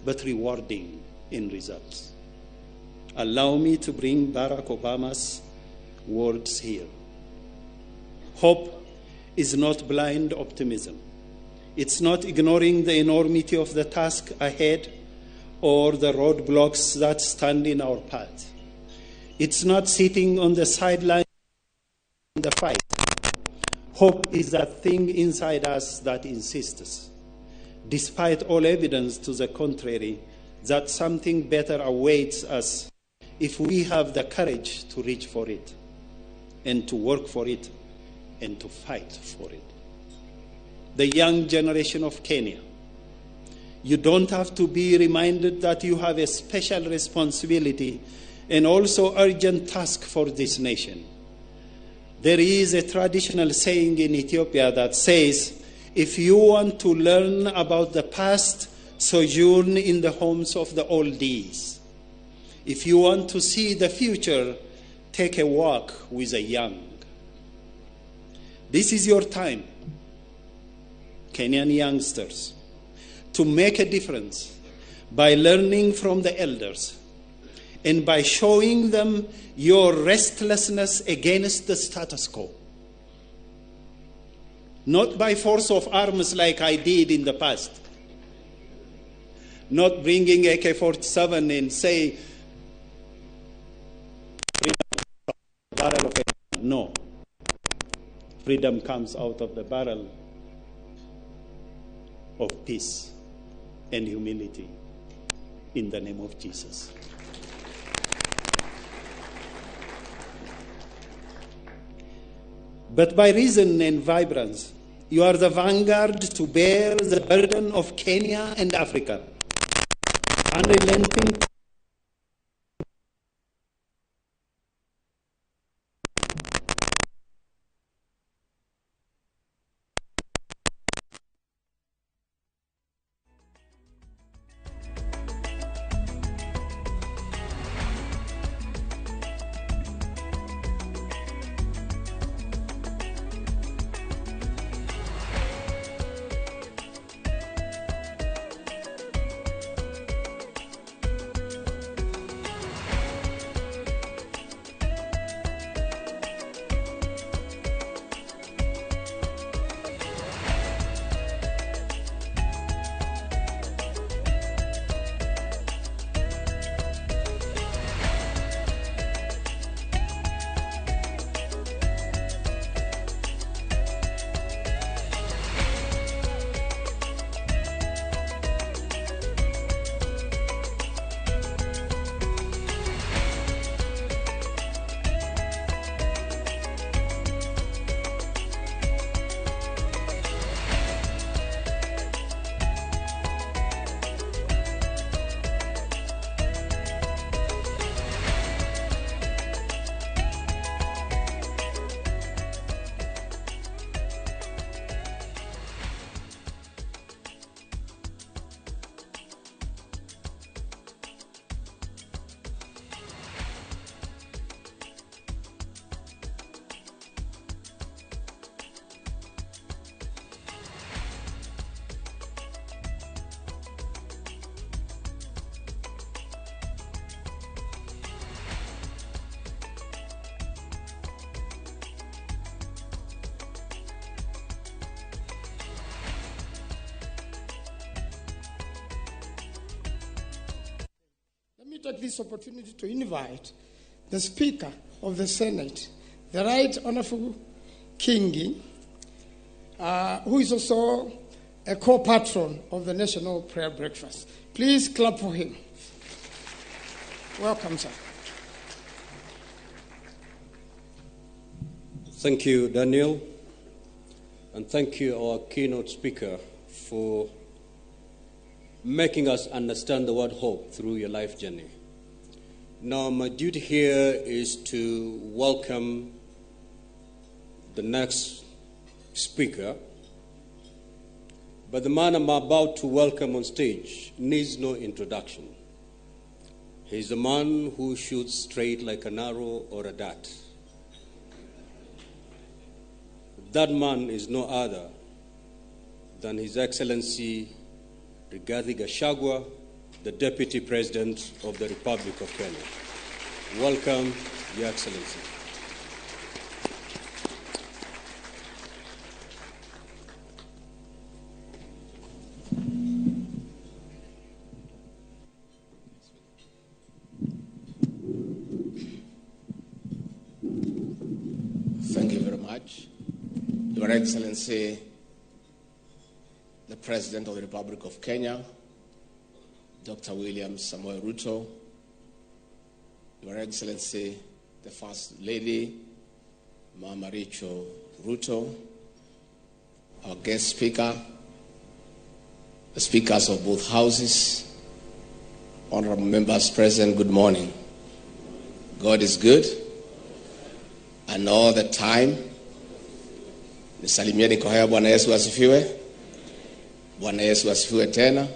but rewarding in results. Allow me to bring Barack Obama's words here. Hope is not blind optimism. It's not ignoring the enormity of the task ahead or the roadblocks that stand in our path. It's not sitting on the sideline in the fight. Hope is that thing inside us that insists, despite all evidence to the contrary, that something better awaits us if we have the courage to reach for it and to work for it and to fight for it. The young generation of Kenya, you don't have to be reminded that you have a special responsibility and also urgent task for this nation. There is a traditional saying in Ethiopia that says, if you want to learn about the past, sojourn in the homes of the oldies. If you want to see the future, take a walk with the young. This is your time, Kenyan youngsters, to make a difference by learning from the elders and by showing them your restlessness against the status quo. Not by force of arms like I did in the past. Not bringing AK 47 and say, barrel of a no. Freedom comes out of the barrel of peace and humility in the name of Jesus. But by reason and vibrance, you are the vanguard to bear the burden of Kenya and Africa. Unrelenting take this opportunity to invite the Speaker of the Senate, the Right Honorable Kingi, who is also a co-patron of the National Prayer Breakfast. Please clap for him. Welcome, sir. Thank you, Daniel. And thank you, our keynote speaker, for making us understand the word hope through your life journey. Now, my duty here is to welcome the next speaker. But the man I'm about to welcome on stage needs no introduction. He's a man who shoots straight like an arrow or a dart. That man is no other than His Excellency Rigathi Gachagua, the Deputy President of the Republic of Kenya. Welcome, Your Excellency. Thank you very much. Your Excellency, the President of the Republic of Kenya, Dr. William Samoei Ruto, Your Excellency, the First Lady, Mama Rachel Ruto, our guest speaker, the speakers of both houses, honorable members present, good morning. God is good, and all the time. Nisalimieni kwa haya. Bwana Yesu asifiwe. Bwana Yesu asifiwe tena.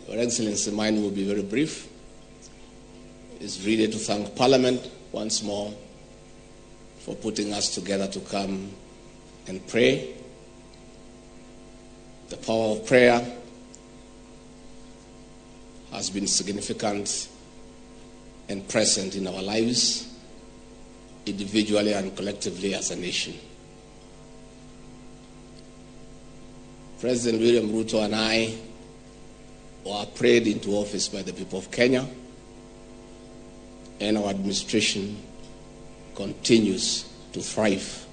Your Excellency, mine will be very brief. It's really to thank Parliament once more for putting us together to come and pray. The power of prayer has been significant and present in our lives, individually and collectively as a nation. President William Ruto and I were prayed into office by the people of Kenya, and our administration continues to thrive,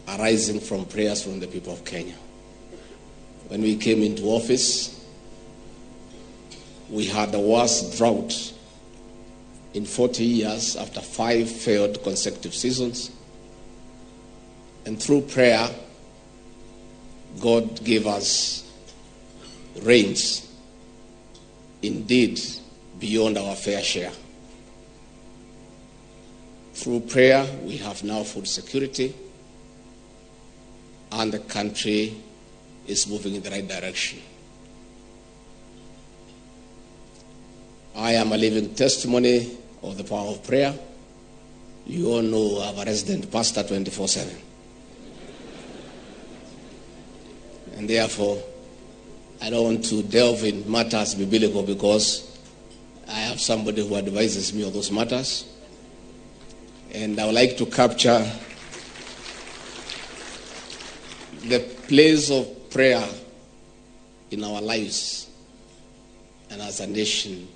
arising from prayers from the people of Kenya. When we came into office, we had the worst drought in 40 years after 5 failed consecutive seasons. And through prayer, God gave us rains, indeed, beyond our fair share. Through prayer, we have now food security, and the country is moving in the right direction. I am a living testimony of the power of prayer. You all know I have a resident pastor 24/7. And therefore, I don't want to delve in matters biblical because I have somebody who advises me on those matters. And I would like to capture the place of prayer in our lives and as a nation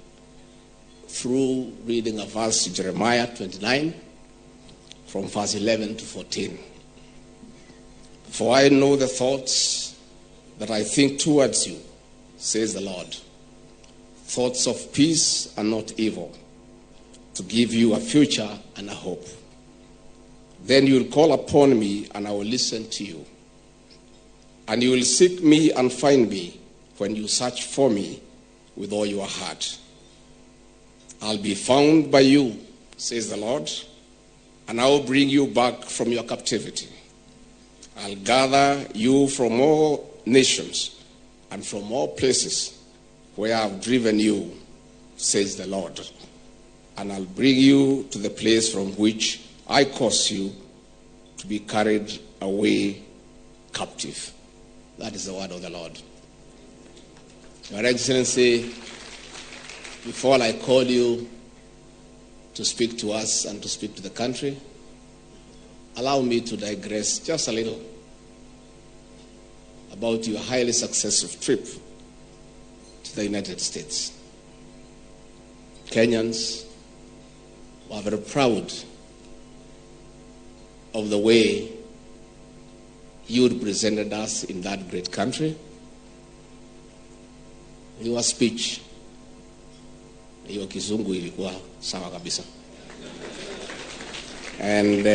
through reading a verse, Jeremiah 29, from verse 11 to 14. For I know the thoughts that I think towards you, says the Lord, thoughts of peace and not evil, to give you a future and a hope. Then you will call upon me, and I will listen to you. And you will seek me and find me when you search for me with all your heart. I'll be found by you, says the Lord, and I will bring you back from your captivity. I'll gather you from all nations and from all places where I've driven you, says the Lord, and I'll bring you to the place from which I caused you to be carried away captive. That is the word of the Lord. Your Excellency, before I call you to speak to us and to speak to the country, allow me to digress just a little about your highly successful trip to the United States. Kenyans were very proud of the way you represented us in that great country. Your speech, your kizungu ilikuwa sawa kabisa. And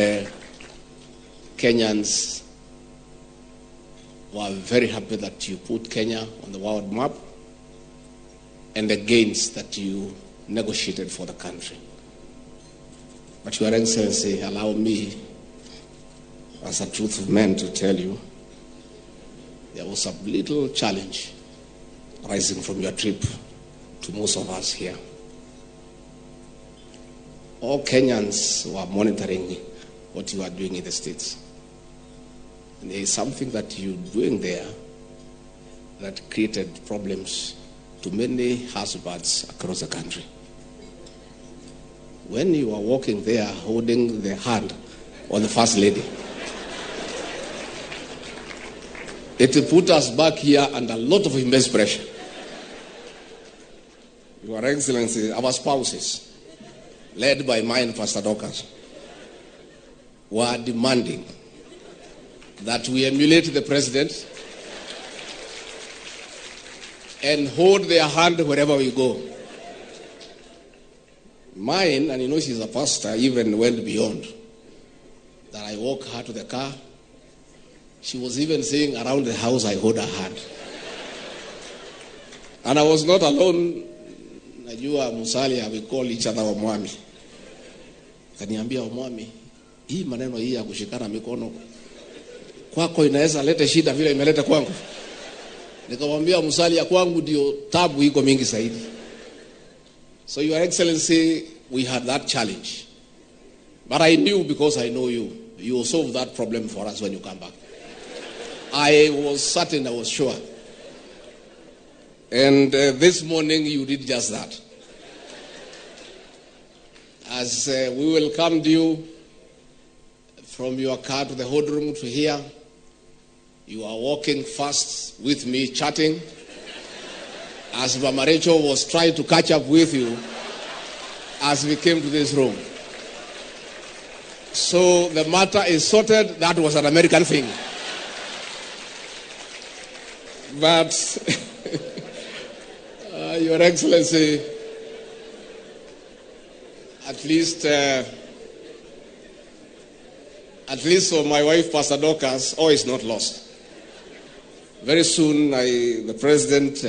Kenyans were very happy that you put Kenya on the world map and the gains that you negotiated for the country. But Your Excellency, allow me, as a truthful man, to tell you, there was a little challenge rising from your trip to most of us here. All Kenyans were monitoring what you are doing in the States. And there is something that you're doing there that created problems to many husbands across the country. When you are walking there holding the hand of the First Lady, it put us back here under a lot of immense pressure. Your Excellency, our spouses, led by mine, Pastor Dorcas, were demanding that we emulate the president and hold their hand wherever we go. Mine, and you know she's a pastor, even went beyond. That I walk her to the car. She was even saying around the house I hold her hand. And I was not alone. Najua Musalia, we call each other Omwami. Kaniambia Omwami, hii maneno hii ya kushikana mikono kwako inaweza leta shida vile imeleta kwangu. Nikamwambia Musalia, kwangu ndio tabu iko mingi zaidi. So Your Excellency, we had that challenge. But I knew, because I know you, you will solve that problem for us when you come back. I was certain, I was sure. And this morning you did just that. As we welcomed you from your car to the room to here, you are walking fast with me, chatting, as Mama Rachel was trying to catch up with you as we came to this room. So the matter is sorted. That was an American thing. But, Your Excellency, at least for my wife, Pastor Dorcas, all is not lost. Very soon, the president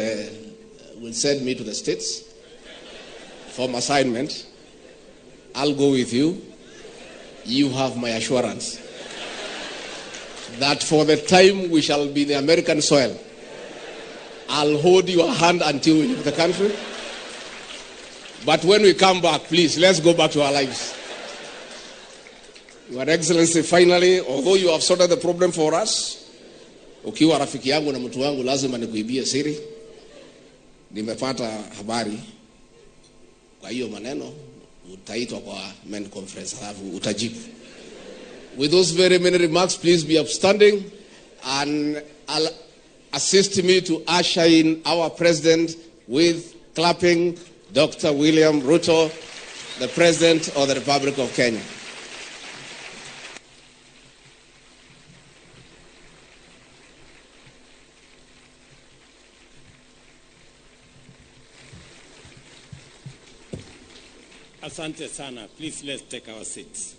will send me to the States for my assignment. I'll go with you. You have my assurance that for the time we shall be in the American soil, I'll hold your hand until we leave the country. But when we come back, please, let's go back to our lives. Your Excellency, finally, although you have sorted the problem for us, ukiwa rafiki yangu na mtu wangu lazima nikuibie siri. Nimepata habari kwa hiyo maneno, utaitwa kwa men conference halafu utajibu. With those very many remarks, please be upstanding and I'll assist me to usher in our president with clapping, Dr. William Ruto, the President of the Republic of Kenya. Asante sana. Please, let's take our seats.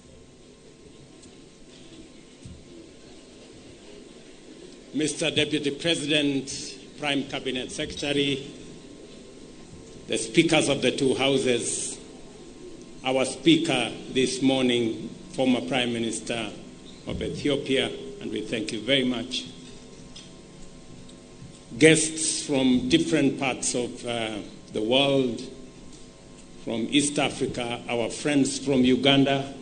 Mr. Deputy President, Prime Cabinet Secretary, the speakers of the two houses, our speaker this morning, former Prime Minister of Ethiopia, and we thank you very much. Guests from different parts of the world, from East Africa, our friends from Uganda,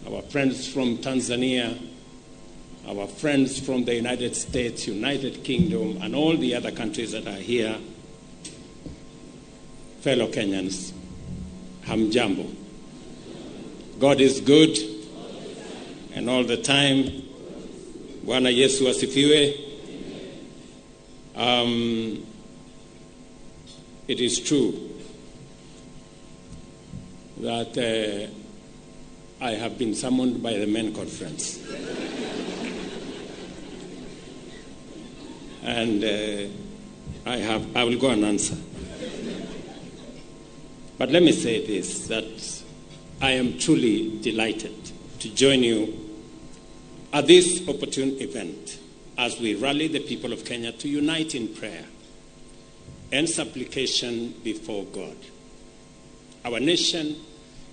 our friends from Tanzania, our friends from the United States, United Kingdom, and all the other countries that are here, fellow Kenyans, hamjambo. God is good, and all the time. Bwana Yesu asifiwe. It is true that I have been summoned by the men conference. And I will go and answer. But let me say this, that I am truly delighted to join you at this opportune event as we rally the people of Kenya to unite in prayer and supplication before God. Our nation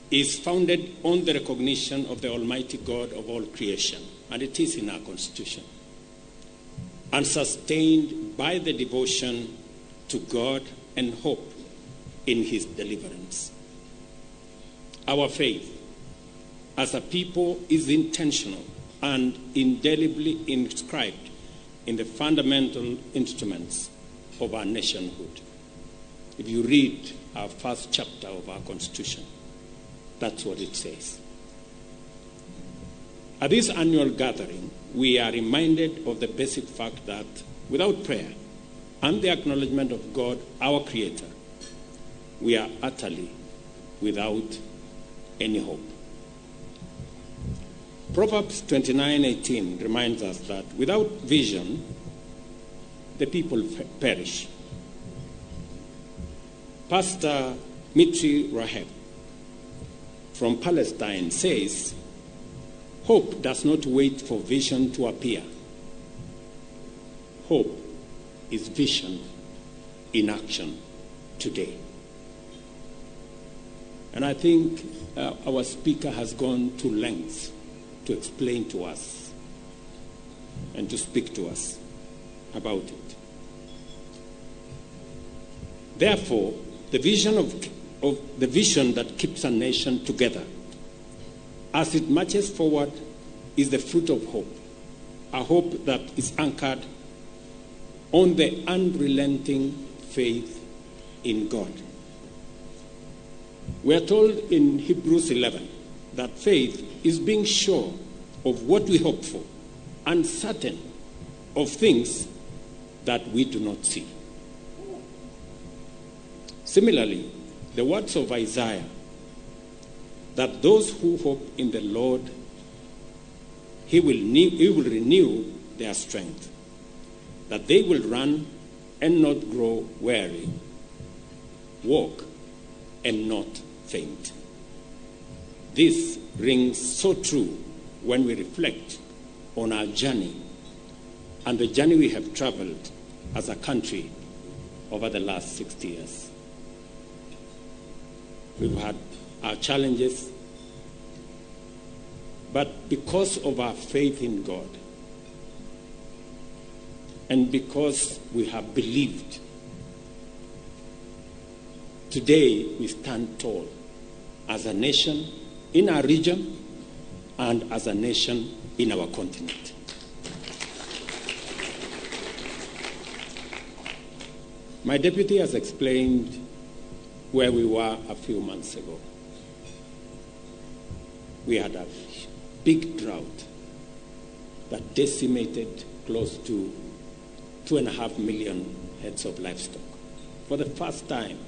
is founded on the recognition of the Almighty God of all creation, and it is in our Constitution, and sustained by the devotion to God and hope in his deliverance. Our faith as a people is intentional and indelibly inscribed in the fundamental instruments of our nationhood. If you read our first chapter of our Constitution, that's what it says. At this annual gathering, we are reminded of the basic fact that without prayer and the acknowledgement of God, our Creator, we are utterly without any hope. Proverbs 29:18 reminds us that without vision, the people perish. Pastor Mitri Raheb from Palestine says, hope does not wait for vision to appear. Hope is vision in action today. And I think our speaker has gone to lengths to explain to us and to speak to us about it. Therefore, the vision of the vision that keeps a nation together as it marches forward is the fruit of hope, a hope that is anchored on the unrelenting faith in God. We are told in Hebrews 11 that faith is being sure of what we hope for and certain of things that we do not see. Similarly, the words of Isaiah, that those who hope in the Lord, he will renew their strength, that they will run and not grow weary, walk and not faint. This rings so true when we reflect on our journey and the journey we have traveled as a country over the last 60 years. We've had our challenges, but because of our faith in God and because we have believed, today we stand tall as a nation in our region and as a nation in our continent. My deputy has explained where we were a few months ago. We had a big drought that decimated close to 2.5 million heads of livestock. For the first time,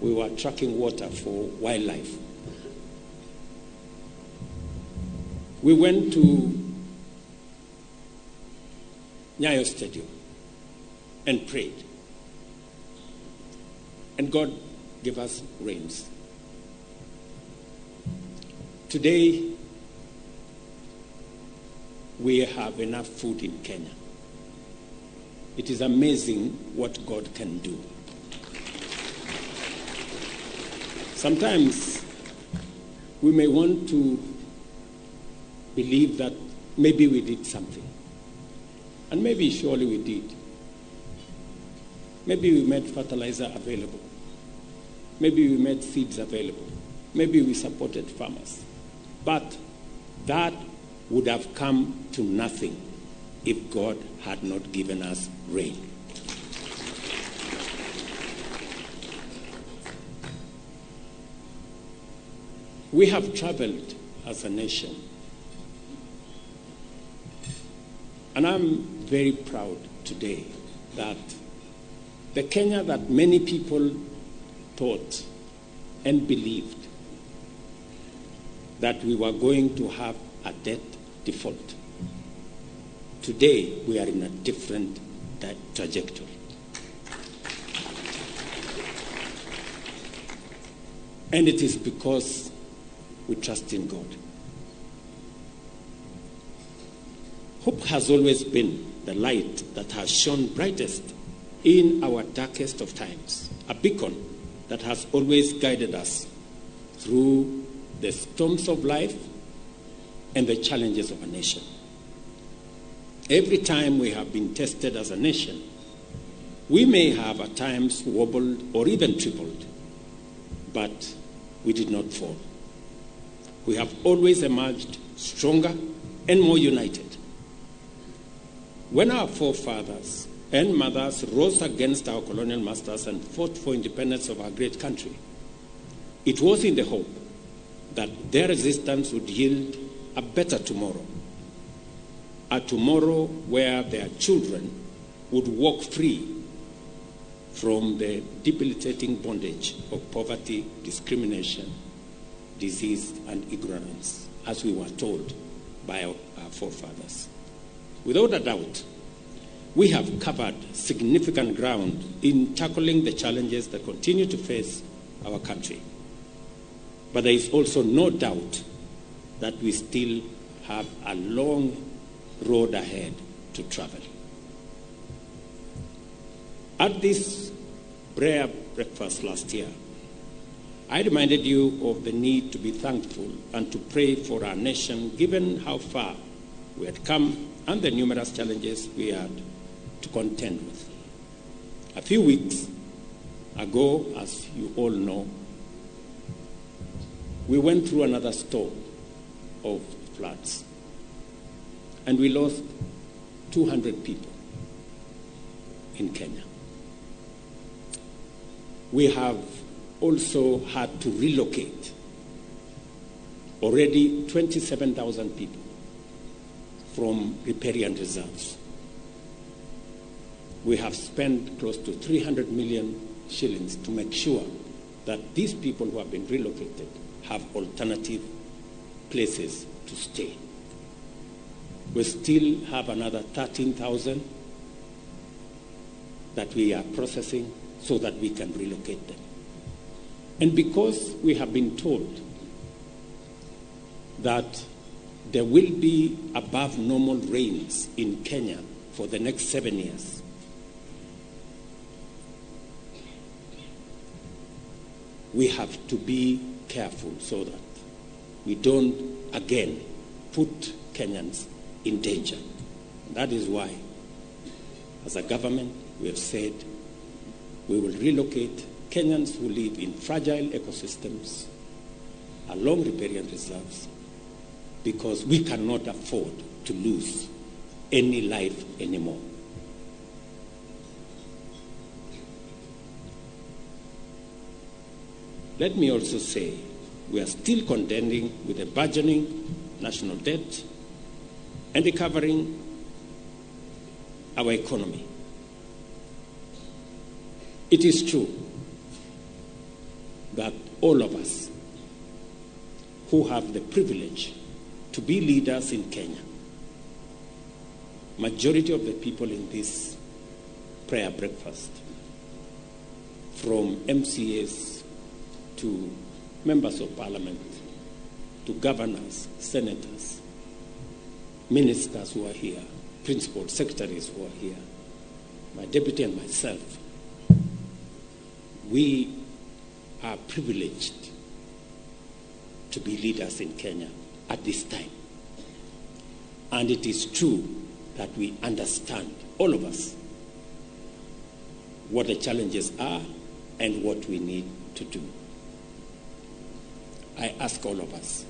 we were tracking water for wildlife. We went to Nyayo Stadium and prayed. And God gave us rains. Today, we have enough food in Kenya. It is amazing what God can do. Sometimes we may want to believe that maybe we did something. And maybe surely we did. Maybe we made fertilizer available. Maybe we made seeds available. Maybe we supported farmers. But that would have come to nothing if God had not given us rain. We have traveled as a nation. And I'm very proud today that the Kenya that many people thought and believed that we were going to have a debt default. Today, we are in a different trajectory. And it is because we trust in God. Hope has always been the light that has shone brightest in our darkest of times, a beacon that has always guided us through the storms of life and the challenges of a nation. Every time we have been tested as a nation, we may have at times wobbled or even tripled, but we did not fall. We have always emerged stronger and more united. When our forefathers and mothers rose against our colonial masters and fought for independence of our great country, it was in the hope that their resistance would yield a better tomorrow, a tomorrow where their children would walk free from the debilitating bondage of poverty, discrimination, disease, and ignorance, as we were told by our forefathers. Without a doubt, we have covered significant ground in tackling the challenges that continue to face our country. But there is also no doubt that we still have a long road ahead to travel. At this prayer breakfast last year, I reminded you of the need to be thankful and to pray for our nation, given how far we had come and the numerous challenges we had to contend with. A few weeks ago, as you all know, we went through another storm of floods, and we lost 200 people in Kenya. We have also had to relocate already 27,000 people from riparian reserves. We have spent close to 300 million shillings to make sure that these people who have been relocated have alternative places to stay. We still have another 13,000 that we are processing so that we can relocate them. And because we have been told that there will be above normal rains in Kenya for the next 7 years, we have to be careful so that we don't again put Kenyans in danger. And that is why, as a government, we have said we will relocate Kenyans who live in fragile ecosystems along riparian reserves, because we cannot afford to lose any life anymore. Let me also say, we are still contending with the burgeoning national debt and recovering our economy. It is true that all of us who have the privilege to be leaders in Kenya, majority of the people in this prayer breakfast, from MCAs to members of parliament, to governors, senators, ministers who are here, principal secretaries who are here, my deputy and myself, we are privileged to be leaders in Kenya at this time. And it is true that we understand, all of us, what the challenges are and what we need to do. I ask all of us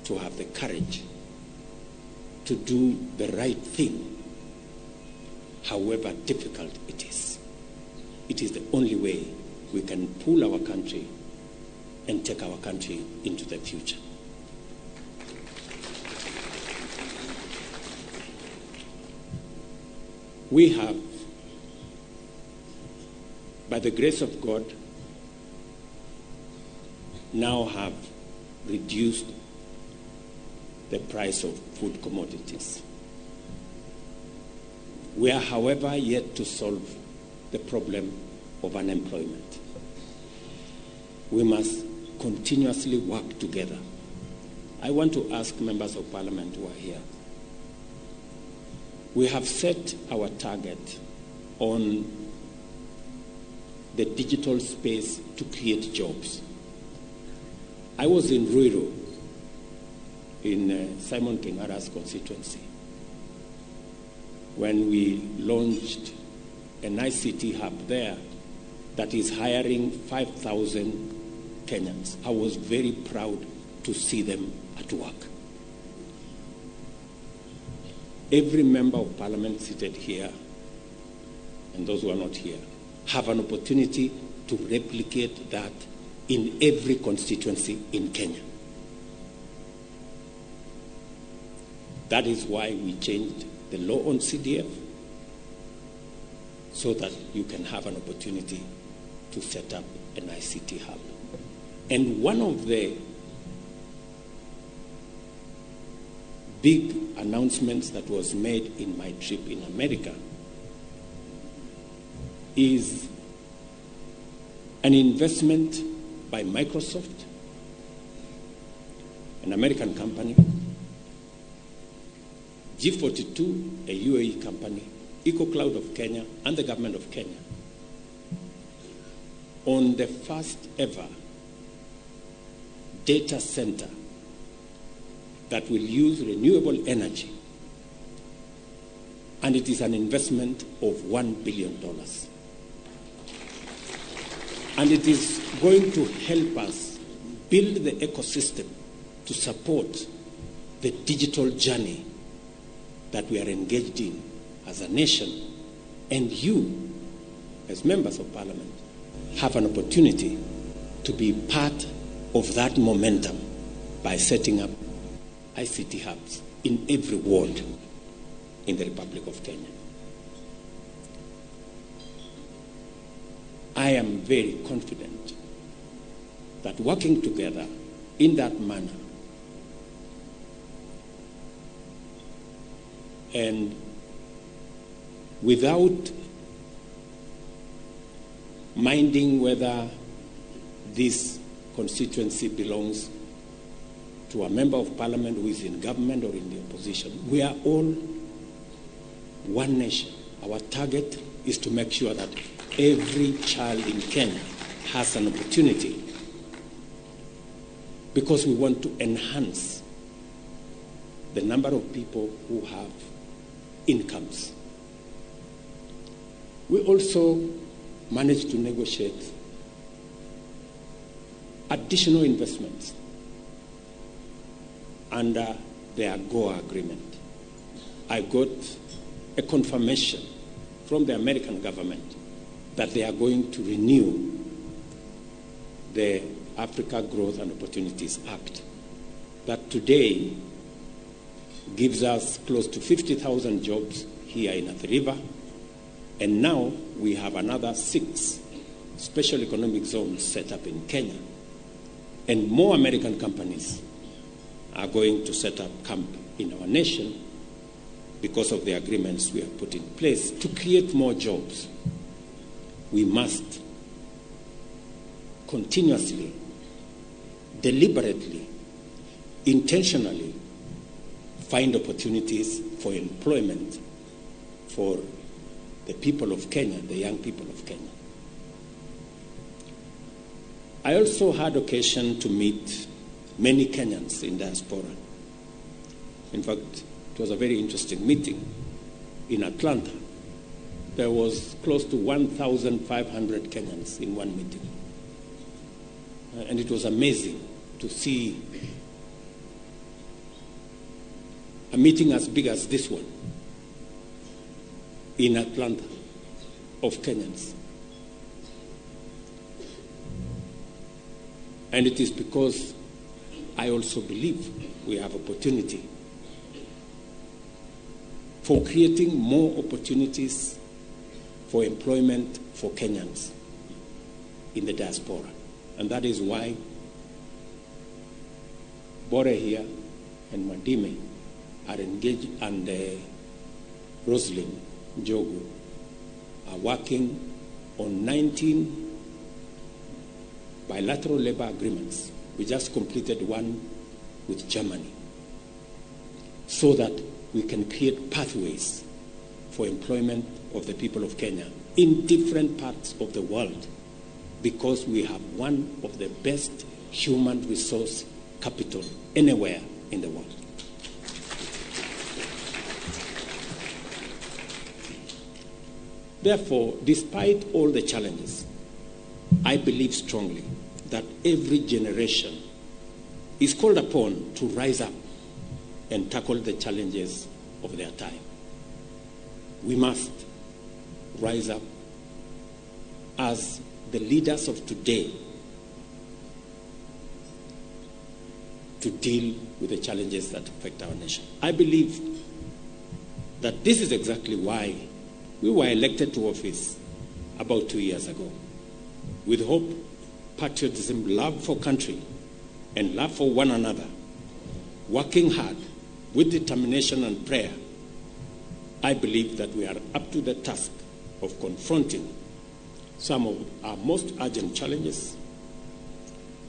to have the courage to do the right thing, however difficult it is. It is the only way we can pull our country and take our country into the future. We have, by the grace of God, now have reduced the price of food commodities. We are, however, yet to solve the problem of unemployment. We must continuously work together. I want to ask members of parliament who are here. We have set our target on the digital space to create jobs. I was in Ruiru, in Simon King'ara's constituency, when we launched an ICT hub there that is hiring 5,000 Kenyans. I was very proud to see them at work. Every member of parliament seated here, and those who are not here, have an opportunity to replicate that in every constituency in Kenya. That is why we changed the law on CDF, so that you can have an opportunity to set up an ICT hub. And one of the big announcements that was made in my trip in America is an investment by Microsoft, an American company, G42, a UAE company, EcoCloud of Kenya, and the government of Kenya, on the first ever data center that will use renewable energy. And it is an investment of $1 billion. And it is going to help us build the ecosystem to support the digital journey that we are engaged in as a nation. And you, as members of parliament, have an opportunity to be part of that momentum by setting up ICT hubs in every ward in the Republic of Kenya. I am very confident that working together in that manner and without minding whether this constituency belongs to a member of parliament who is in government or in the opposition, we are all one nation. Our target is to make sure that every child in Kenya has an opportunity, because we want to enhance the number of people who have incomes. We also managed to negotiate additional investments under the AGOA agreement. I got a confirmation from the American government that they are going to renew the Africa Growth and Opportunities Act that today gives us close to 50,000 jobs here in Athi River. And now we have another 6 special economic zones set up in Kenya. And more American companies are going to set up camp in our nation because of the agreements we have put in place to create more jobs. We must continuously, deliberately, intentionally find opportunities for employment for the people of Kenya, the young people of Kenya. I also had occasion to meet many Kenyans in diaspora. In fact, it was a very interesting meeting in Atlanta. There was close to 1,500 Kenyans in one meeting. And it was amazing to see a meeting as big as this one in Atlanta of Kenyans. And it is because I also believe we have opportunity for creating more opportunities for employment for Kenyans in the diaspora. And that is why Bore here and Mwadime are engaged, and Roslyn Njogu are working on 19 bilateral labor agreements. We just completed one with Germany, so that we can create pathways for employment of the people of Kenya in different parts of the world, because we have one of the best human resource capital anywhere in the world. Therefore, despite all the challenges, I believe strongly that every generation is called upon to rise up and tackle the challenges of their time. We must rise up as the leaders of today to deal with the challenges that affect our nation. I believe that this is exactly why we were elected to office about 2 years ago, with hope, patriotism, love for country, and love for one another, working hard with determination and prayer. I believe that we are up to the task of confronting some of our most urgent challenges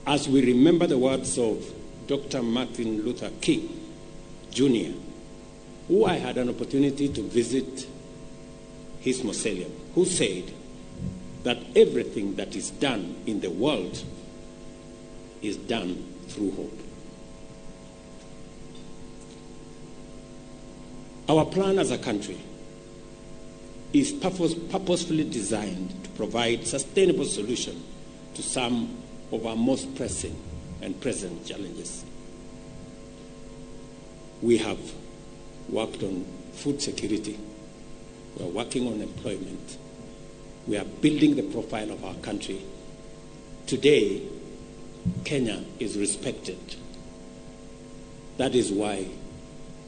as we remember the words of Dr. Martin Luther King, Jr., who I had an opportunity to visit his mausoleum, who said that everything that is done in the world is done through hope. Our plan as a country is purposefully designed to provide sustainable solutions to some of our most pressing and present challenges. We have worked on food security. We are working on employment. We are building the profile of our country. Today, Kenya is respected. That is why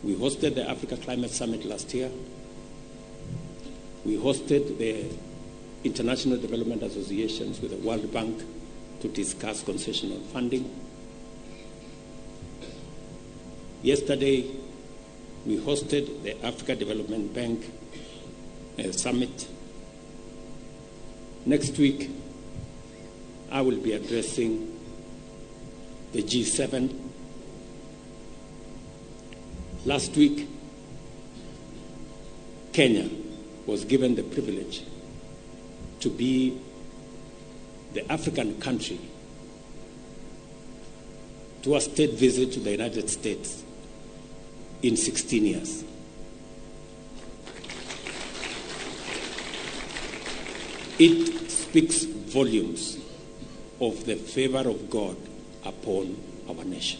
we hosted the Africa Climate Summit last year. We hosted the International Development Associations with the World Bank to discuss concessional funding. Yesterday, we hosted the Africa Development Bank Summit. Next week, I will be addressing the G7. Last week, Kenya was given the privilege to be the African country to a state visit to the United States in 16 years. It speaks volumes of the favor of God upon our nation.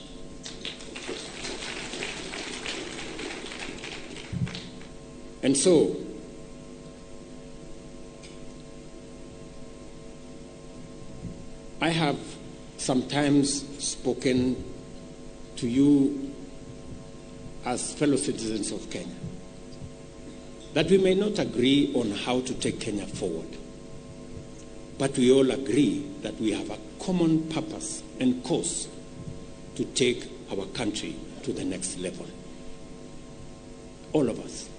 And so, I have sometimes spoken to you as fellow citizens of Kenya that we may not agree on how to take Kenya forward, but we all agree that we have a common purpose and cause to take our country to the next level. All of us.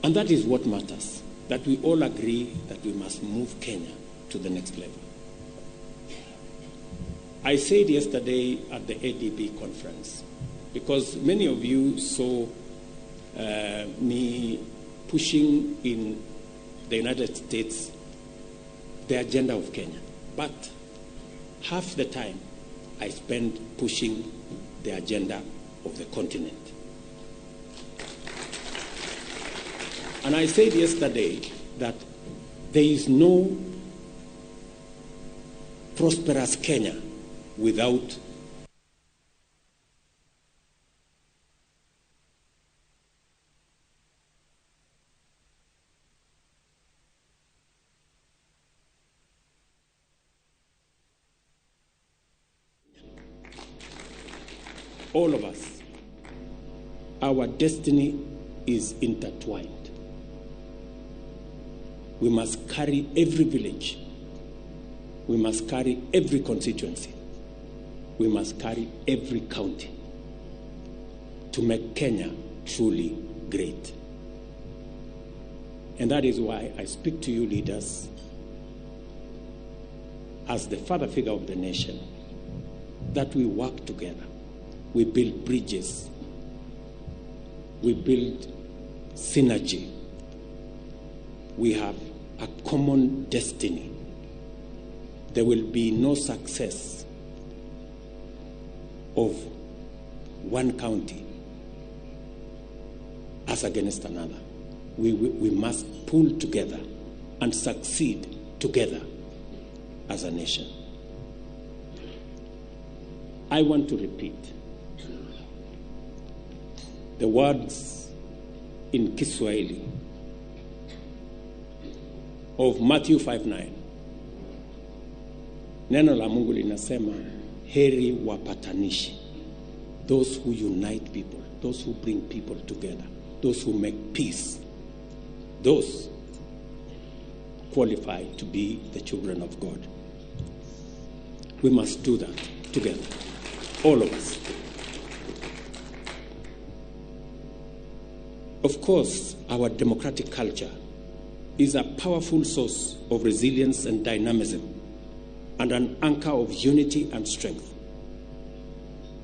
And that is what matters, that we all agree that we must move Kenya to the next level. I said yesterday at the ADB conference, because many of you saw me pushing in the United States the agenda of Kenya. But half the time I spent pushing the agenda of the continent. And I said yesterday that there is no prosperous Kenya without all of us. Our destiny is intertwined. We must carry every village We must carry every constituency. We must carry every county to make Kenya truly great. And that is why I speak to you leaders as the father figure of the nation, that we work together, we build bridges, we build synergy. We have a common destiny. There will be no success of one county as against another. We must pull together and succeed together as a nation. I want to repeat the words in Kiswahili of Matthew 5:9. Neno la Mungu linasema, heri wapatanishi, those who unite people, those who bring people together, those who make peace, those qualify to be the children of God. We must do that together, all of us. Of course, our democratic culture is a powerful source of resilience and dynamism, and an anchor of unity and strength.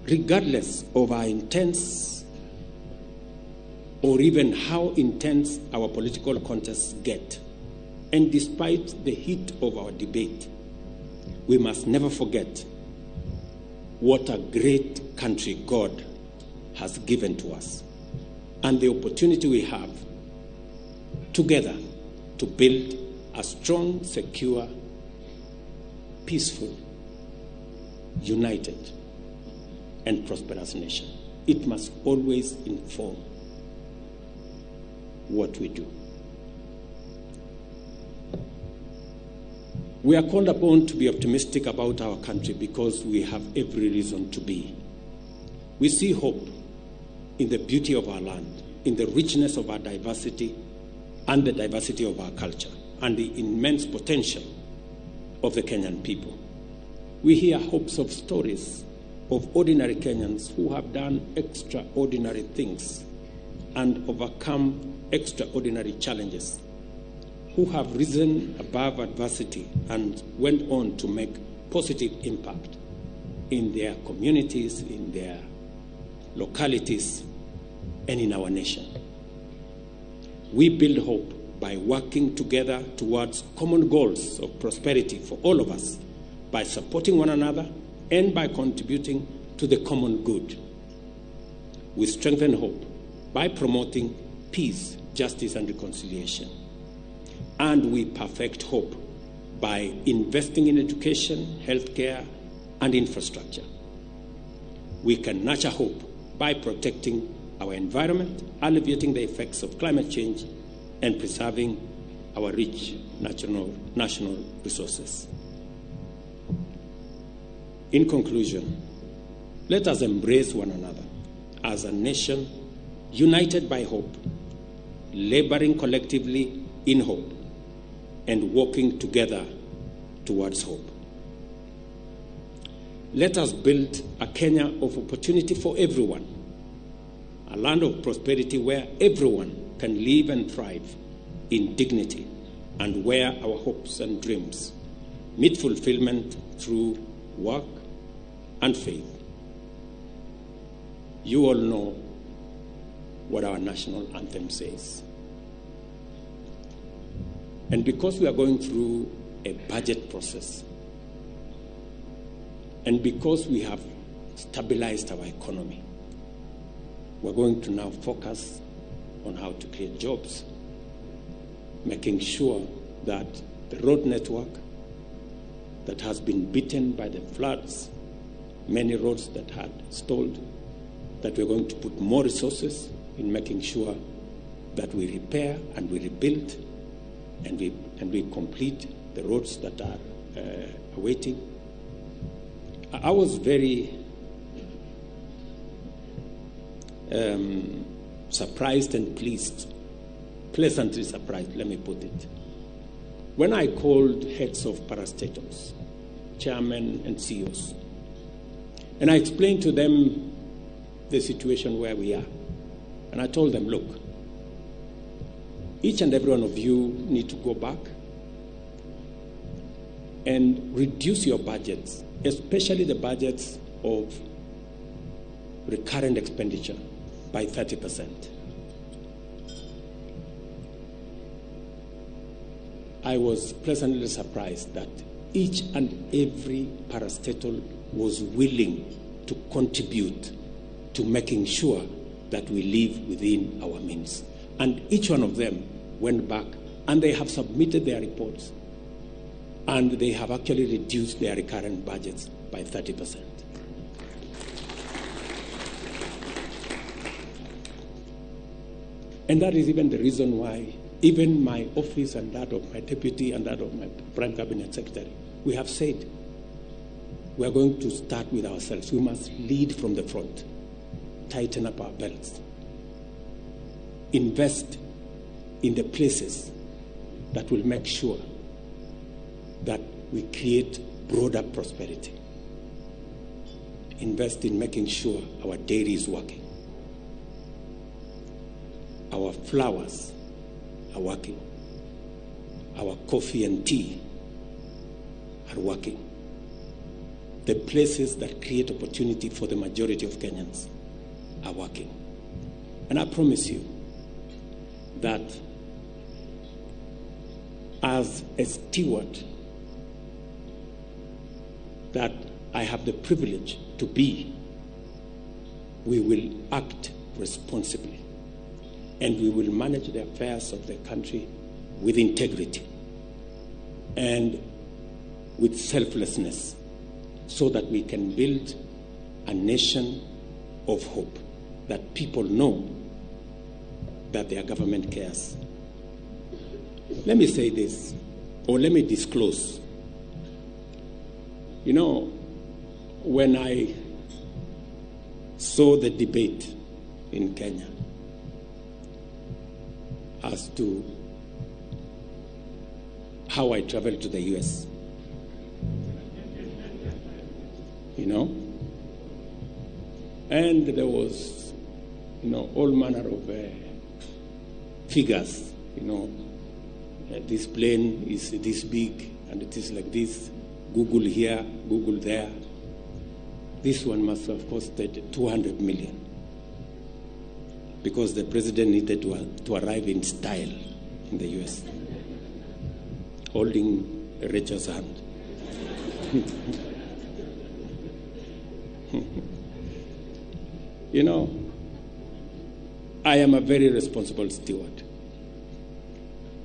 Regardless of our intense, or even how intense our political contests get, and despite the heat of our debate, we must never forget what a great country God has given to us, and the opportunity we have together to build a strong, secure, peaceful, united, and prosperous nation. It must always inform what we do. We are called upon to be optimistic about our country because we have every reason to be. We see hope in the beauty of our land, in the richness of our diversity and the diversity of our culture, and the immense potential of the Kenyan people. We hear hopes of stories of ordinary Kenyans who have done extraordinary things and overcome extraordinary challenges, who have risen above adversity and went on to make positive impact in their communities, in their localities, and in our nation. We build hope by working together towards common goals of prosperity for all of us, by supporting one another and by contributing to the common good. We strengthen hope by promoting peace, justice, and reconciliation. And we perfect hope by investing in education, healthcare, and infrastructure. We can nurture hope by protecting our environment, alleviating the effects of climate change, and preserving our rich national resources. In conclusion, let us embrace one another as a nation united by hope, laboring collectively in hope, and walking together towards hope. Let us build a Kenya of opportunity for everyone, a land of prosperity where everyone can live and thrive in dignity, and where our hopes and dreams meet fulfillment through work and faith. You all know what our national anthem says. And because we are going through a budget process, and because we have stabilized our economy, we're going to now focus on how to create jobs, making sure that the road network that has been beaten by the floods, many roads that had stalled, that we're going to put more resources in making sure that we repair and we rebuild and we complete the roads that are awaiting. I was very surprised and pleased, pleasantly surprised, let me put it, when I called heads of parastatals chairmen and CEOs. And I explained to them the situation where we are. And I told them, look, each and every one of you need to go back and reduce your budgets, especially the budgets of recurrent expenditure, by 30%. I was pleasantly surprised that each and every parastatal was willing to contribute to making sure that we live within our means. And each one of them went back and they have submitted their reports, and they have actually reduced their recurrent budgets by 30%. And that is even the reason why even my office and that of my deputy and that of my prime cabinet secretary, we have said we are going to start with ourselves. We must lead from the front, tighten up our belts, invest in the places that will make sure that we create broader prosperity. Invest in making sure our dairy is working, our flowers are working, our coffee and tea are working. The places that create opportunity for the majority of Kenyans are working. And I promise you that as a steward that I have the privilege to be, we will act responsibly and we will manage the affairs of the country with integrity and with selflessness, so that we can build a nation of hope, that people know that their government cares. Let me say this, or let me disclose. You know, when I saw the debate in Kenya as to how I traveled to the US, you know, and there was, you know, all manner of figures, you know, this plane is this big and it is like this, Google here, Google there. This one must have costed 200 million because the president needed to arrive in style in the US, holding Rachel's hand. You know, I am a very responsible steward.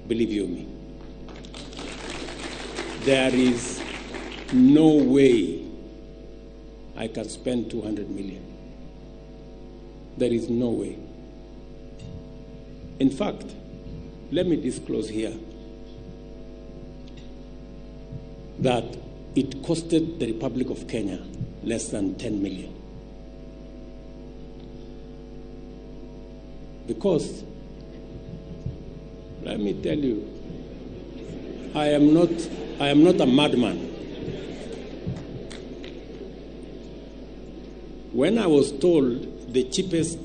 Believe you me. There is no way I can spend 200 million. There is no way. In fact, let me disclose here that it costed the Republic of Kenya less than 10 million. Because, let me tell you, I am not a madman. When I was told the cheapest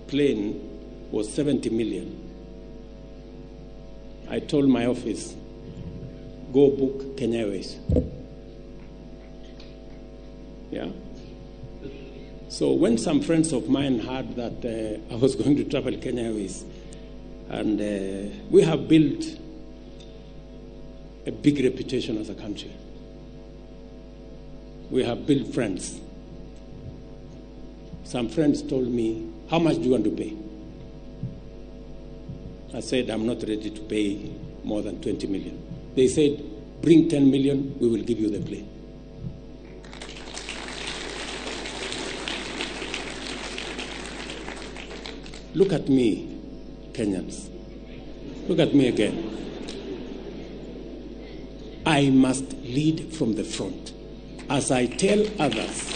plane was 70 million, I told my office, go book Kenya Airways. Yeah. So when some friends of mine heard that I was going to travel Kenya Airways, and we have built a big reputation as a country. We have built friends. Some friends told me, how much do you want to pay? I said, I'm not ready to pay more than 20 million. They said, bring 10 million, we will give you the plane. Look at me, Kenyans. Look at me again. I must lead from the front. As I tell others,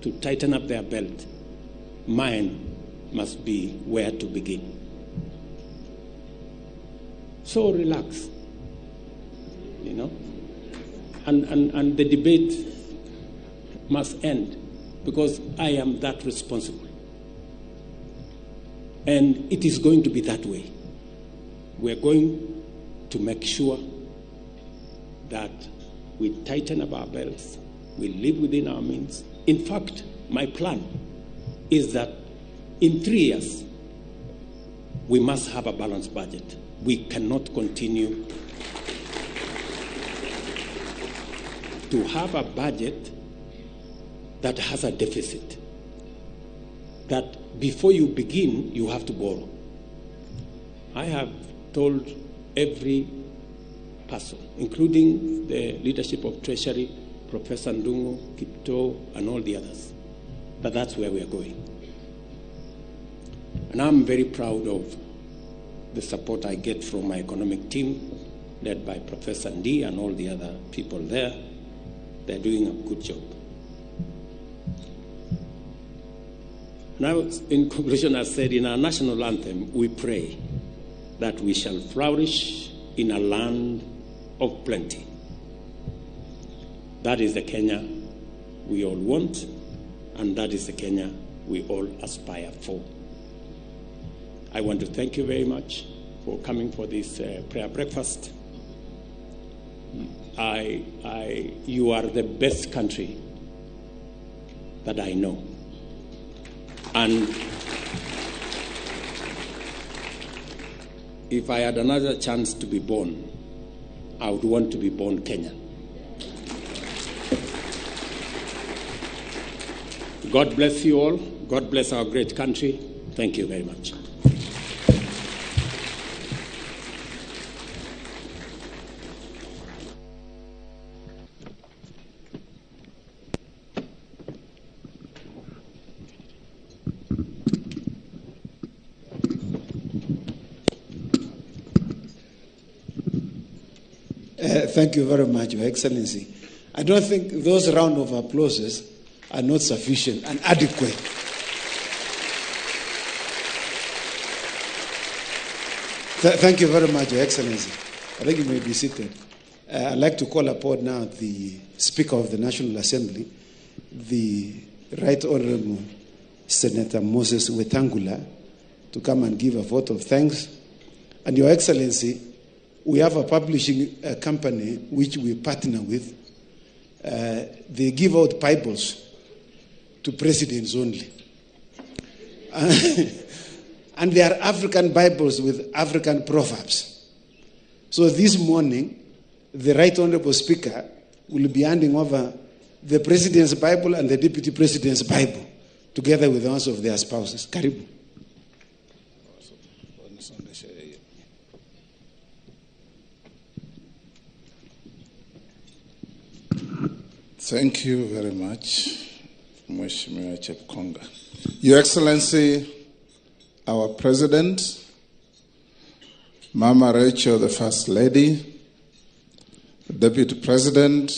to tighten up their belt, mine must be where to begin. So relax, you know. And the debate must end, because I am that responsible. And it is going to be that way. We're going to make sure that we tighten up our belts, we live within our means. In fact, my plan is that in 3 years, we must have a balanced budget. We cannot continue to have a budget that has a deficit, that before you begin, you have to borrow. I have told every person, including the leadership of Treasury, Professor Ndung'u, Kiptoo, and all the others, that that's where we are going. And I'm very proud of the support I get from my economic team, led by Professor Ndii and all the other people there. They're doing a good job. Now, in conclusion, I said in our national anthem, we pray that we shall flourish in a land of plenty. That is the Kenya we all want, and that is the Kenya we all aspire for. I want to thank you very much for coming for this prayer breakfast. You are the best country that I know. And if I had another chance to be born, I would want to be born Kenyan. God bless you all. God bless our great country. Thank you very much. Thank you very much, Your Excellency. I don't think those round of applauses are not sufficient and adequate. Thank you very much, Your Excellency. I think you may be seated. I'd like to call upon now the Speaker of the National Assembly, the Right Honorable Senator Moses Wetangula, to come and give a vote of thanks. And Your Excellency, we have a publishing company which we partner with. They give out Bibles to presidents only. And they are African Bibles with African proverbs. So this morning, the Right Honorable Speaker will be handing over the President's Bible and the Deputy President's Bible, together with the ones of their spouses. Karibu. Thank you very much, Mheshimiwa Chepkonga. Your Excellency, our President, Mama Rachel, the First Lady, the Deputy President,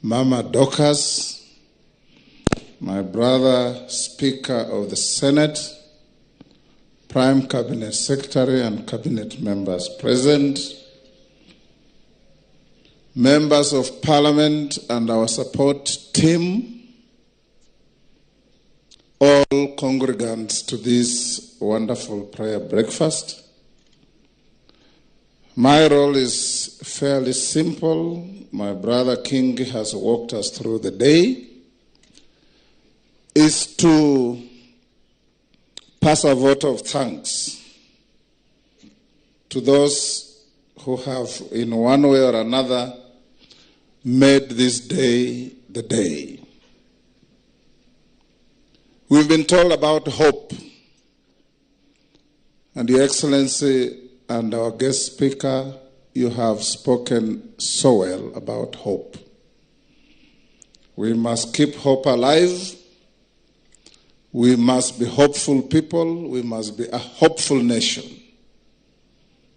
Mama Dorcas, my brother, Speaker of the Senate, Prime Cabinet Secretary and Cabinet members present, members of Parliament and our support team, all congregants to this wonderful prayer breakfast. My role is fairly simple. My brother King has walked us through the day. Is to pass a vote of thanks to those who have, in one way or another, made this day the day. We've been told about hope, and Your Excellency and our guest speaker, you have spoken so well about hope. We must keep hope alive. We must be hopeful people. We must be a hopeful nation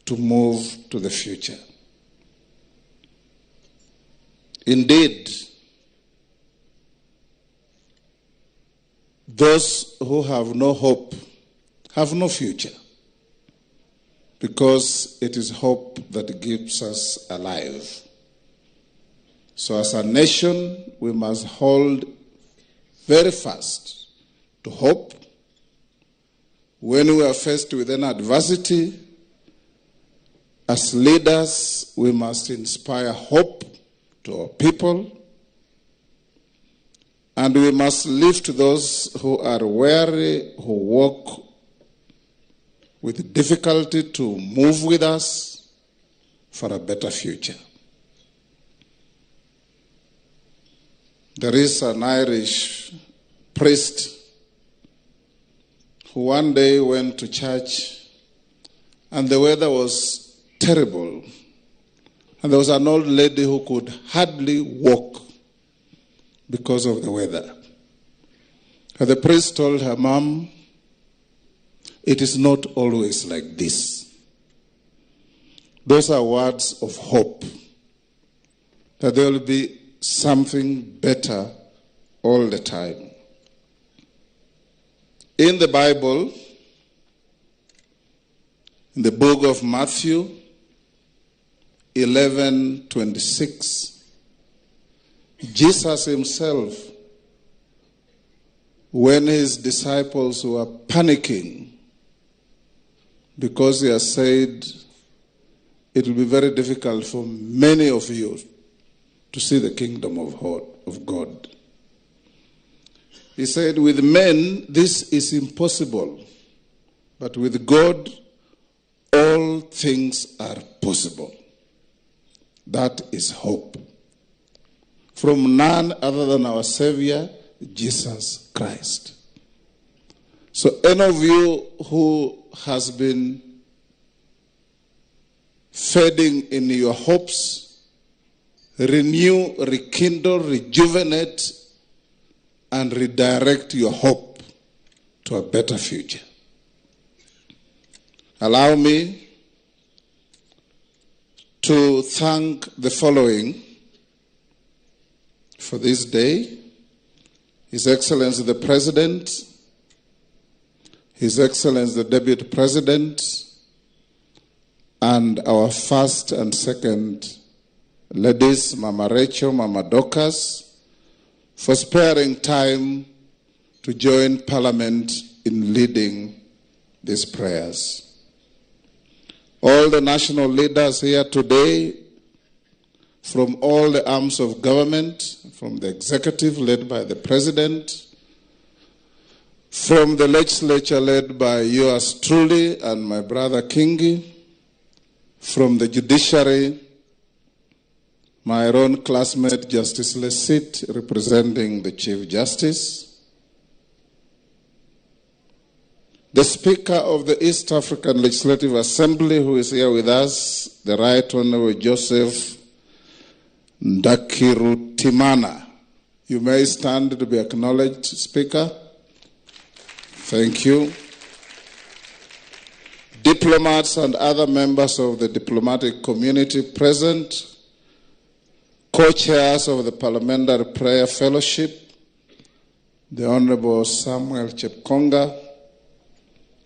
to move to the future. Indeed, those who have no hope have no future. because it is hope that keeps us alive. So as a nation, we must hold very fast to hope. When we are faced with an adversity, as leaders, we must inspire hope to our people, and we must lift those who are weary, who walk with difficulty to move with us for a better future. There is an Irish priest who one day went to church, and the weather was terrible. And there was an old lady who could hardly walk because of the weather. And the priest told her, "Mom, it is not always like this." Those are words of hope, that there will be something better all the time. In the Bible, in the book of Matthew 11:26, Jesus himself, when his disciples were panicking because he has said, it will be very difficult for many of you to see the kingdom of God. He said, with men, this is impossible, but with God, all things are possible. That is hope. From none other than our Savior, Jesus Christ. So any of you who has been fading in your hopes, renew, rekindle, rejuvenate, and redirect your hope to a better future. Allow me to thank the following for this day: His Excellency the President, His Excellency the Deputy President, and our first and second ladies, Mama Rachel, Mama Dorcas, for sparing time to join Parliament in leading these prayers. All the national leaders here today, from all the arms of government, from the executive led by the President, from the legislature led by yours truly and my brother Kingi, from the judiciary, my own classmate Justice Lesiit, representing the Chief Justice, the Speaker of the East African Legislative Assembly, who is here with us, the Right Honorable Joseph Ntakirutimana. You may stand to be acknowledged, Speaker. Thank you. Diplomats and other members of the diplomatic community present, co-chairs of the Parliamentary Prayer Fellowship, the Honorable Samuel Chepkonga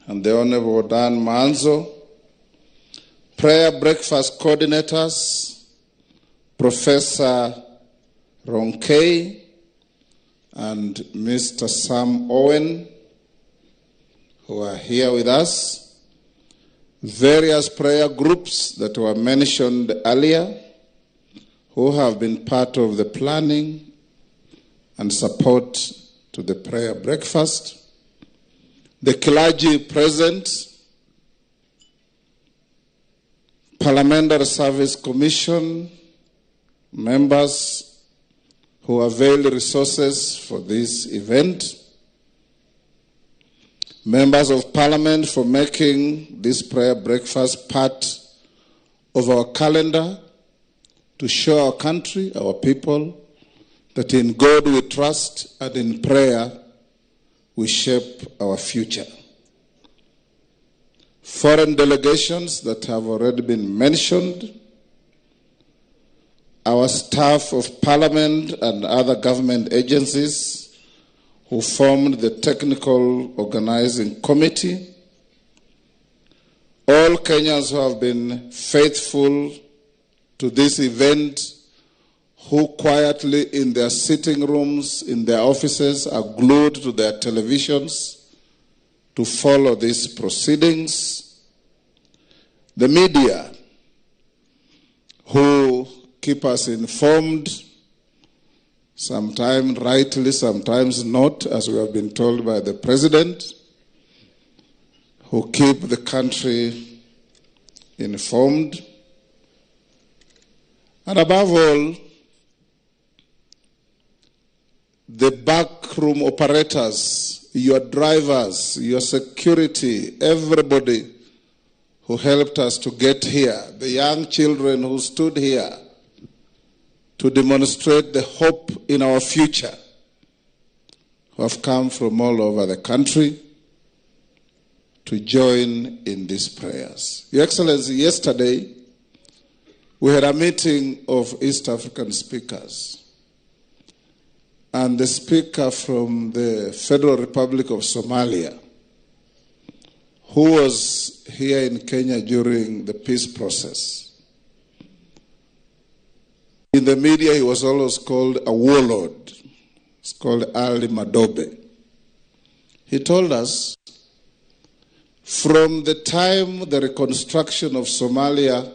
and the Honorable Dan Manzo, prayer breakfast coordinators, Professor Ronkei and Mr. Sam Owen, who are here with us, various prayer groups that were mentioned earlier, who have been part of the planning and support to the prayer breakfast, the clergy present, Parliamentary Service Commission members who availed resources for this event, members of Parliament for making this prayer breakfast part of our calendar to show our country, our people, that in God we trust and in prayer we shape our future. Foreign delegations that have already been mentioned, our staff of Parliament and other government agencies who formed the technical organizing committee, All Kenyans who have been faithful to this event, who quietly in their sitting rooms, in their offices, are glued to their televisions to follow these proceedings. The media, who keep us informed, sometimes rightly, sometimes not, as we have been told by the president, who keep the country informed. And above all, the backroom operators, your drivers, your security, everybody who helped us to get here, the young children who stood here to demonstrate the hope in our future, who have come from all over the country to join in these prayers. Your Excellency, yesterday we had a meeting of East African speakers, and the speaker from the Federal Republic of Somalia, who was here in Kenya during the peace process. In the media, he was always called a warlord. It's called Ali Madobe. He told us, from the time the reconstruction of Somalia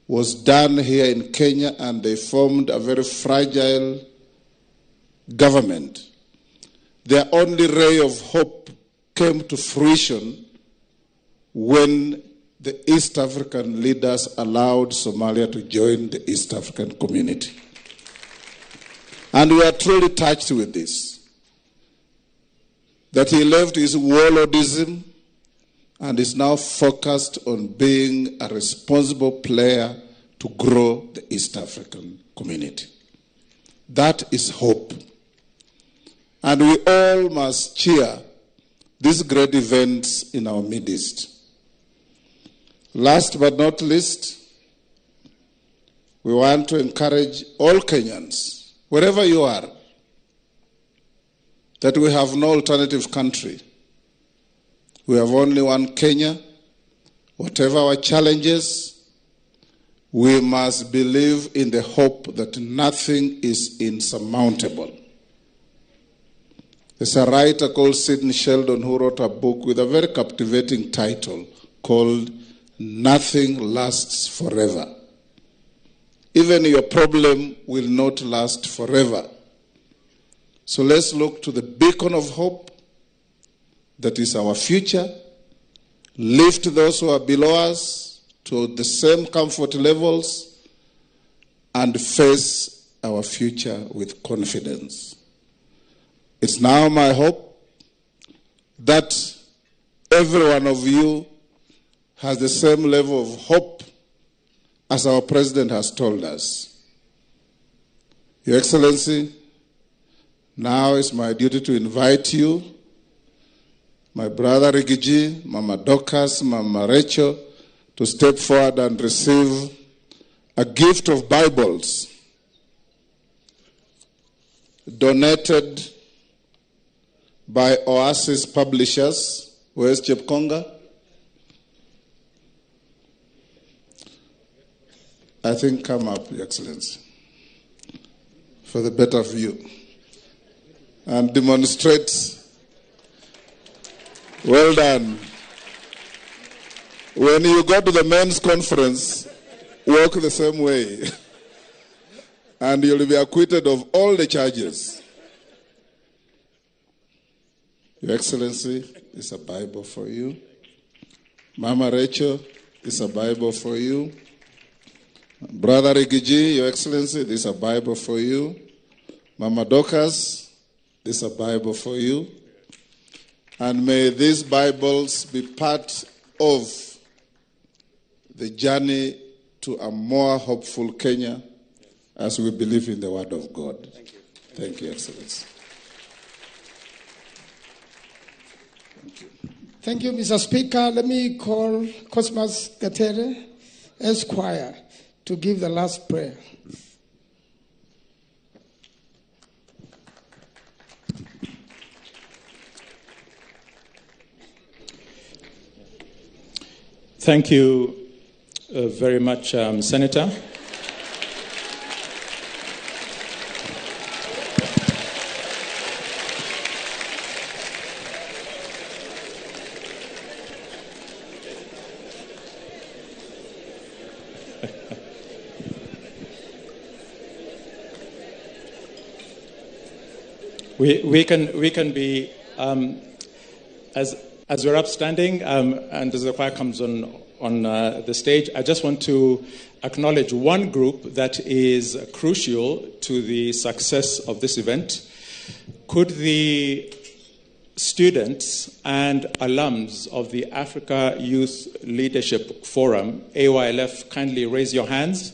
was done here in Kenya and they formed a very fragile government, their only ray of hope came to fruition when the East African leaders allowed Somalia to join the East African community. And we are truly touched with this, that he left his warlordism and is now focused on being a responsible player to grow the East African community. That is hope. And we all must cheer these great events in our midst. Last but not least, we want to encourage all Kenyans, wherever you are, that we have no alternative country. We have only one Kenya. Whatever our challenges, we must believe in the hope that nothing is insurmountable. There's a writer called Sidney Sheldon who wrote a book with a very captivating title called Nothing Lasts Forever. Even your problem will not last forever. So let's look to the beacon of hope that is our future. Lift those who are below us to the same comfort levels and face our future with confidence. It's now my hope that every one of you has the same level of hope as our president has told us. Your Excellency, now it's my duty to invite you, my brother Riggy G, Mama Dorcas, Mama Rachel, to step forward and receive a gift of Bibles donated by Oasis Publishers. Where's Chepkonga? I think come up, Your Excellency, for the better view, and demonstrate. Well done. When you go to the men's conference, walk the same way, and you'll be acquitted of all the charges. Your Excellency, it's a Bible for you. Mama Rachel, it's a Bible for you. Brother Riggy G, Your Excellency, this is a Bible for you. Mama Dorcas, this is a Bible for you. And may these Bibles be part of the journey to a more hopeful Kenya as we believe in the Word of God. Thank you. Thank you, Excellency. Thank you. Thank you, Mr. Speaker. Let me call Cosmas Gatere, Esquire, to give the last prayer. Thank you very much, Senator. We can be, as we're upstanding, and as the choir comes on the stage, I just want to acknowledge one group that is crucial to the success of this event. Could the students and alums of the Africa Youth Leadership Forum, AYLF, kindly raise your hands?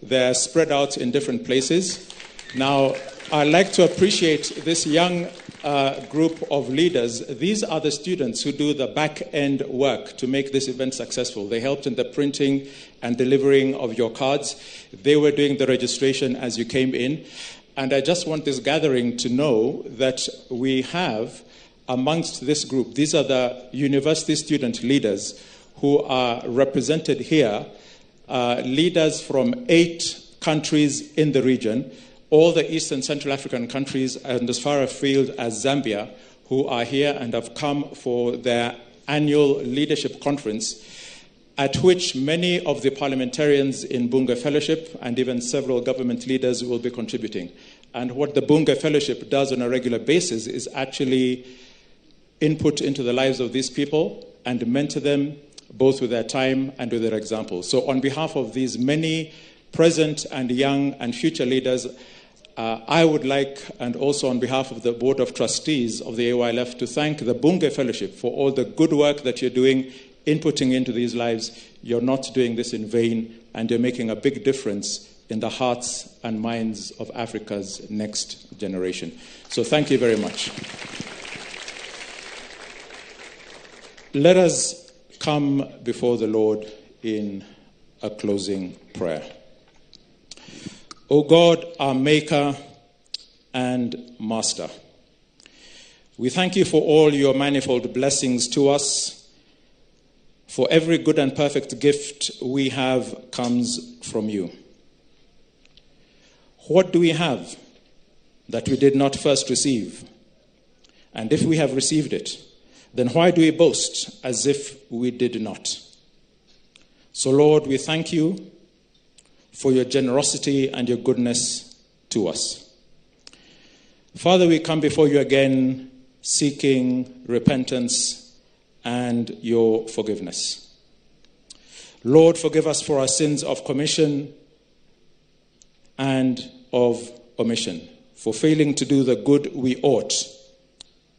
They're spread out in different places. Now, I'd like to appreciate this young group of leaders. These are the students who do the back-end work to make this event successful. They helped in the printing and delivering of your cards. They were doing the registration as you came in. And I just want this gathering to know that we have amongst this group, these are the university student leaders who are represented here, leaders from 8 countries in the region, all the East and Central African countries and as far afield as Zambia, who are here and have come for their annual leadership conference, at which many of the parliamentarians in Bunge Fellowship and even several government leaders will be contributing. And what the Bunge Fellowship does on a regular basis is actually input into the lives of these people and mentor them both with their time and with their example. So on behalf of these many present and young and future leaders, I would like, and also on behalf of the Board of Trustees of the AYLF, to thank the Bunge Fellowship for all the good work that you're doing, inputting into these lives. You're not doing this in vain, and you're making a big difference in the hearts and minds of Africa's next generation. So thank you very much. Let us come before the Lord in a closing prayer. O God, our Maker and Master, we thank you for all your manifold blessings to us, for every good and perfect gift we have comes from you. What do we have that we did not first receive? And if we have received it, then why do we boast as if we did not? So, Lord, we thank you for your generosity and your goodness to us. Father, we come before you again seeking repentance and your forgiveness. Lord, forgive us for our sins of commission and of omission, for failing to do the good we ought,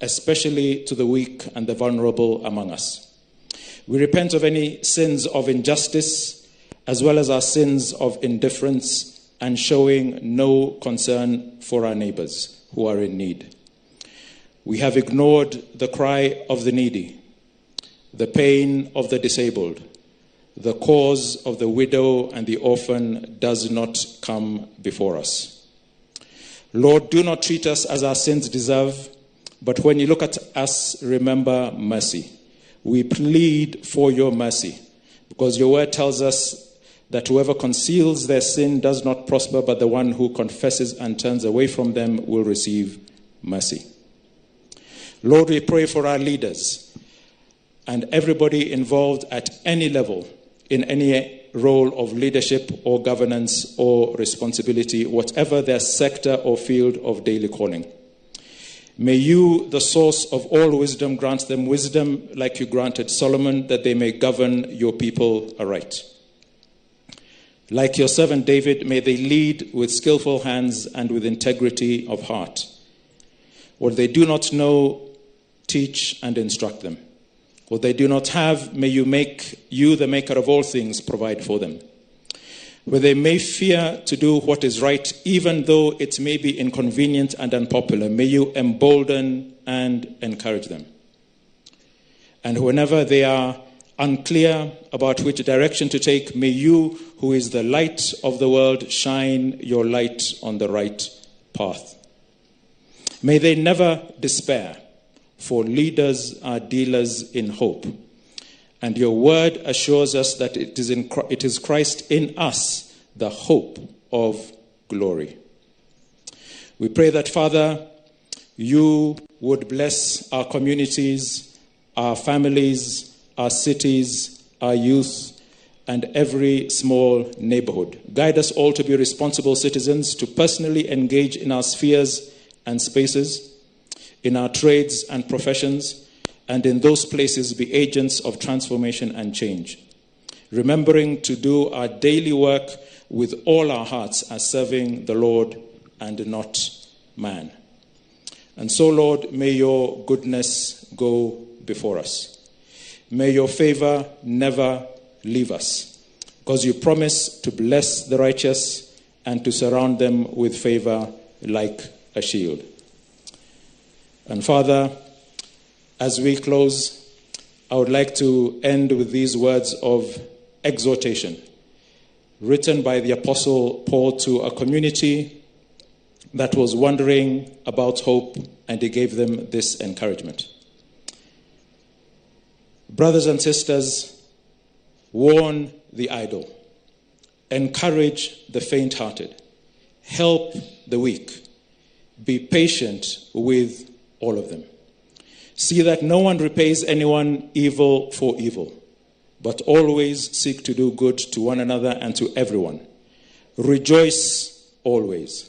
especially to the weak and the vulnerable among us. We repent of any sins of injustice, as well as our sins of indifference and showing no concern for our neighbors who are in need. We have ignored the cry of the needy, the pain of the disabled. The cause of the widow and the orphan does not come before us. Lord, do not treat us as our sins deserve, but when you look at us, remember mercy. We plead for your mercy, because your word tells us that whoever conceals their sin does not prosper, but the one who confesses and turns away from them will receive mercy. Lord, we pray for our leaders and everybody involved at any level, in any role of leadership or governance or responsibility, whatever their sector or field of daily calling. May you, the source of all wisdom, grant them wisdom like you granted Solomon, that they may govern your people aright. Like your servant David, may they lead with skillful hands and with integrity of heart. What they do not know, teach and instruct them. What they do not have, may you make you, the maker of all things, provide for them. Where they may fear to do what is right, even though it may be inconvenient and unpopular, may you embolden and encourage them. And whenever they are unclear about which direction to take, may you, who is the light of the world, shine your light on the right path. May they never despair, for leaders are dealers in hope. And your word assures us that it is Christ in us, the hope of glory. We pray that, Father, you would bless our communities, our families, our cities, our youth, and every small neighborhood. Guide us all to be responsible citizens, to personally engage in our spheres and spaces, in our trades and professions, and in those places be agents of transformation and change, remembering to do our daily work with all our hearts as serving the Lord and not man. And so, Lord, may your goodness go before us. May your favor never leave us, because you promise to bless the righteous and to surround them with favor like a shield. And Father, as we close, I would like to end with these words of exhortation written by the Apostle Paul to a community that was wondering about hope, and he gave them this encouragement. Brothers and sisters, warn the idle, encourage the faint-hearted, help the weak, be patient with all of them. See that no one repays anyone evil for evil, but always seek to do good to one another and to everyone. Rejoice always.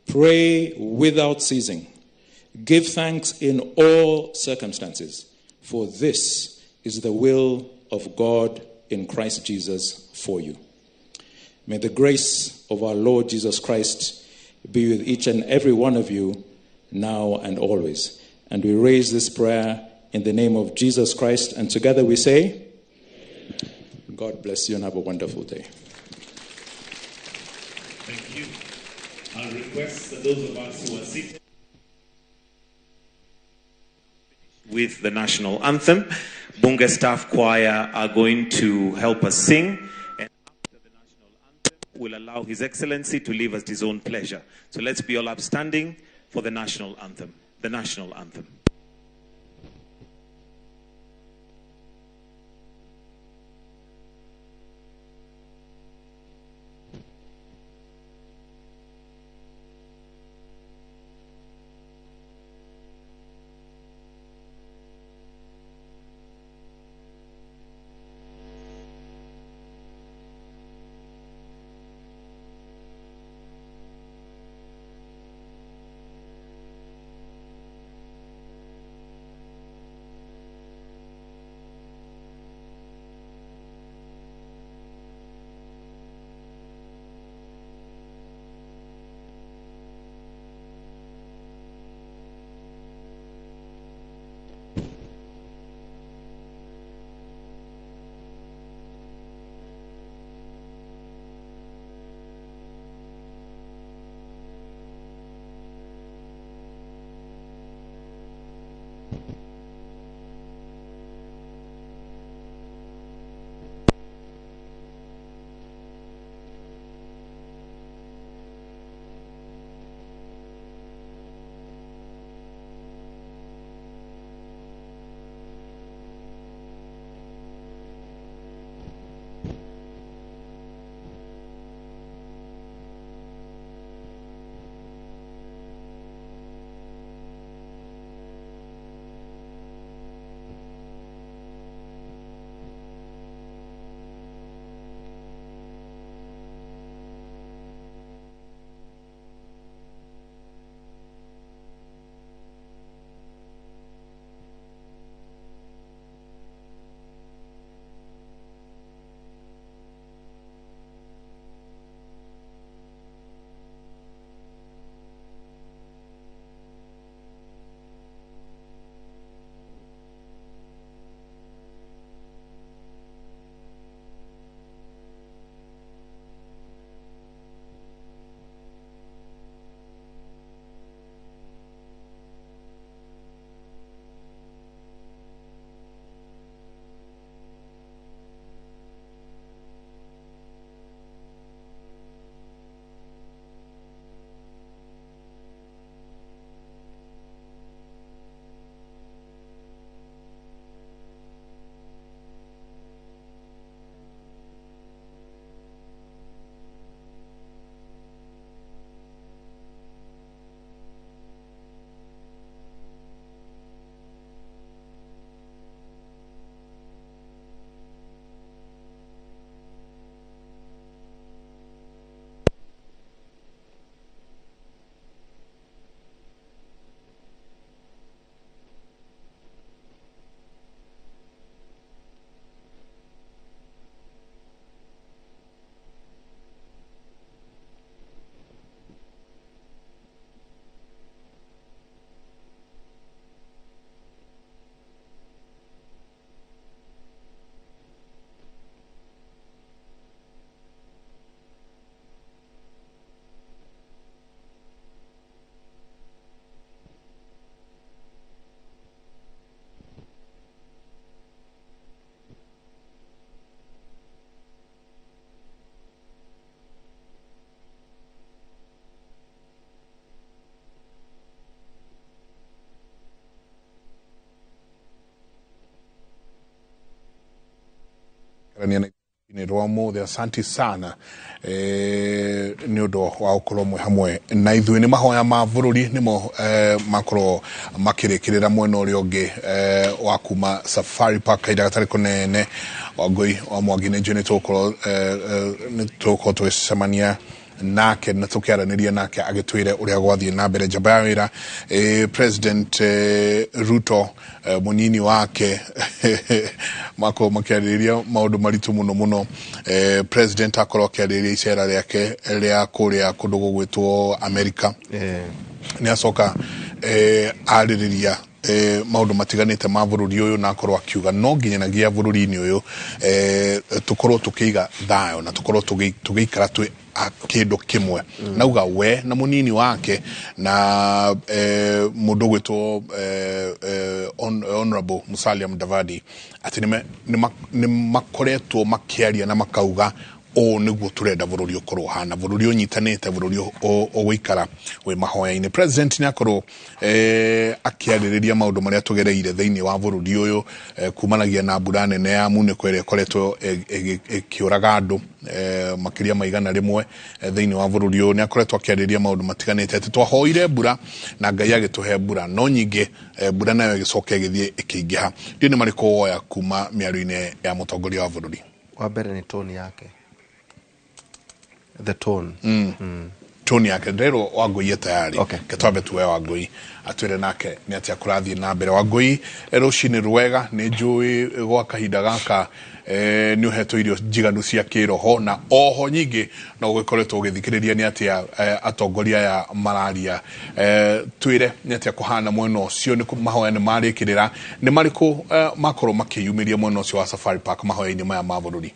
Pray without ceasing. Give thanks in all circumstances, for this is the will of God in Christ Jesus for you. May the grace of our Lord Jesus Christ be with each and every one of you now and always. And we raise this prayer in the name of Jesus Christ, and together we say, Amen. God bless you and have a wonderful day. Thank you. I'll request that those of us who are seated with the national anthem, Bunge Staff Choir are going to help us sing. And after the national anthem, we'll allow His Excellency to leave at his own pleasure. So let's be all upstanding for the national anthem. The national anthem. Nĩ rwa mũthĩ. Asanti sana nĩ ũndũ wa gũkorwo mwĩ hamwe na ithuĩ. Nĩ mahoya ma bũrũri nĩmo makorwo makĩrĩkĩrĩra mwena ũrĩa ũngĩ wa kuma Safari Park kahinda gatarĩ kũnene. Wangũi wa Mwangi nĩ njũĩ nĩ tũgũkorwo tũgĩcemania nake na tũkĩaranĩria nake agĩtwĩre ũrĩa gwathiĩ na mbere. Njamba ya wĩra, President Ruto, mũnini wake makorwo makĩarĩrĩria maũndũ maritũ mũno mũno. President akorwo akĩarĩrĩria icera rĩake rĩa kũrĩa kũndũ gũgwĩtwo America. Nĩ acoka arĩrĩria maũndũ matiganĩte ma bũrũri ũyũ na akorwo akiuga no nginyanagia bũrũri-inĩ ũyũ tũkorwo tũkĩiga thayũ na tũkorwo tũgĩikara twĩ kĩndũ kĩmwe. Nauga we na mũnini wake na mũndũ ũgwĩtwo Honorable Musalia Mudavadi atĩ nĩ makoretwo makĩaria na makauga ũũ nĩguo tũrenda bũrũri ũkorwo ũhana, bũrũri ũnyitanĩte, bũrũri ũgũikara wĩ mahoya-inĩ. President nĩ akorwo akĩarĩrĩria maũndũ marĩa tũgereire thĩinĩ wa bũrũri ũyũ kumanagia na mbura nene ya munĩko ĩrĩa ĩkoretwo ĩkĩũraga andũ makĩria ma 100 thĩinĩ wa bũrũri ũyũ. Nĩ akoretwo akĩarĩrĩria maũndũ matiganĩte atĩ twahoire mbura na Ngai agĩtũhe mbura, no nyingĩ mbura nayo ĩgĩcoka ĩgĩthiĩ ĩkĩingĩha. Ndiũ nĩ marĩkũ woya kuma mĩario-inĩ ya mũtongoria wa bũrũri? Wa mbere nĩ tone yake, the tone. Tone yake ndero. Wangũi tayari. Okay. Ketwambe tuwe Wangũi atwĩre nake nĩ atĩa kũrathiĩ na mbere. Wangũi, rũcinĩ rwega. Nĩ njũĩ gwa kahinda gaka nĩ ũhetwo irio njiganu cia kĩroho na oho nyingĩ no ũgĩkoretwo ũgĩthikĩrĩria nĩ atĩa atongoria aya mararia. Twĩre nĩ atĩa kũhana mwena ũcio, nĩ mahoya nĩ marĩkĩrĩra, nĩ marĩkũ makorwo makĩyumĩria mwena ũcio wa Safari Park mahoya-inĩ maya ma bũrũri?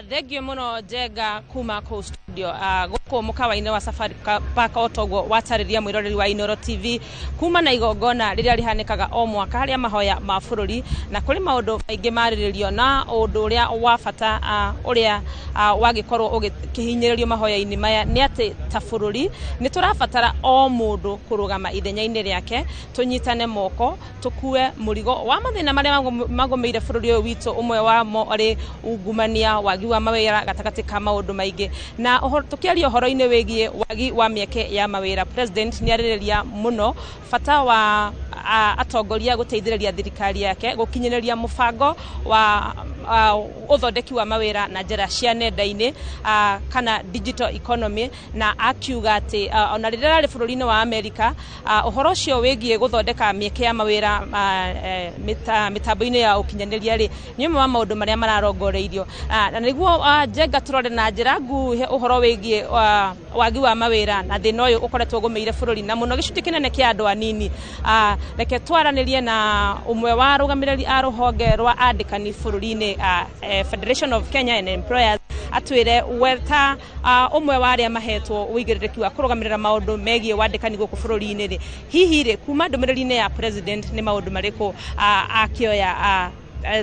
Thengio muno Njenga kuma kuu studio. Guku mukawa-inĩ wa Safari Park o toguo watarĩria mwĩroreri wa Inooro TV kuma na igongona rĩrĩa rĩhanĩkaga o mwaka harĩa mahoya ma bũrũri na kũrĩ maũndũ maingĩ marĩrĩrio, na ũndũ ũrĩa wa bata ũrĩa wagĩkorwo ũgĩkĩhinyĩrĩrio mahoya-inĩ maya nĩ atĩ ta bũrũri nĩ tũrabatara o mũndũ kũrũgama ithenya-inĩ rĩake, tũnyitane moko tũkue mũrigo wa mathĩna marĩa magũmĩire bũrũri ũyũ witũ, ũmwe wamo arĩ ungumania, wagi wa mawĩra gatagatĩ ka maũndũ maingĩ. Na tũkĩaria ũhoro-inĩ wĩgiĩ wagi wa mĩeke ya mawĩra, President nĩ arĩrĩria mũno bata wa atongoria gũteithĩrĩria thirikari yake gũkinyĩrĩria mũbango wa ũthondeki wa mawĩra na njĩra cia nenda-inĩ kana digital economy, na akiuga atĩ ona rĩrĩa arĩ bũrũri-inĩ wa Amerika ũhoro ũcio wĩgiĩ gũthondeka mĩeke ya mawĩra mĩtambo-inĩ ya ũkinyanĩria rĩ nĩ ũmwe wa maũndũ marĩa mararongoreirio. Na nĩguo Njenga tũrore na njĩra nguhĩ ũhoro wĩgiĩ wagi wa mawĩra na thĩna ũyũ ũkoretwo ũgũmĩire bũrũri na mũno gĩcunjĩ kĩnene kĩa andũ anini, reke twaranĩrie na ũmwe wa arũgamĩrĩri a rũhonge rwa andĩkani bũrũri-inĩ, Federation of Kenya and Employers, atwĩre we ta ũmwe wa arĩa mahetwo ũigĩrĩrĩki wa kũrũgamĩrĩra maũndũ megiĩ wandĩkani gũkũ bũrũri-inĩ rĩ, hihi rĩ kuma ndũmĩrĩri-inĩ ya President nĩ maũndũ marĩkũ akĩoya?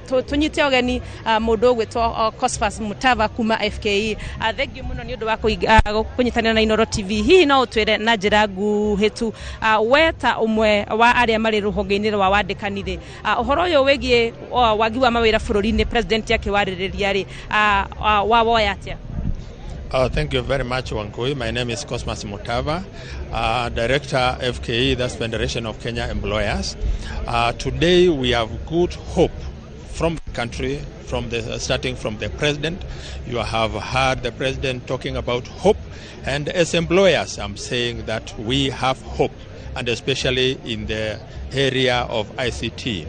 Tũnyite ũgeni mũndũ ũgwĩtwo Cosmas Mutava kuma FKE. Thengiũ mũno nĩ ũndũ wa kũnyitanĩra na Inooro TV. Hihi no ũtwĩre na njĩra nguhĩ tu, we ta ũmwe wa arĩa marĩ rũhonge-inĩ rwa wandĩkani rĩ, ũhoro ũyũ wĩgiĩ wagi wa mawĩra bũrũri-inĩ President akĩwarĩrĩria rĩ, wawoya atĩa? Thank you very much, Wangui. My name is Cosmas Mutava, Director FKE, that's Federation of Kenya Employers. Today we have good hope from the country, starting from the president. You have heard the president talking about hope, and as employers, I'm saying that we have hope, and especially in the area of ICT.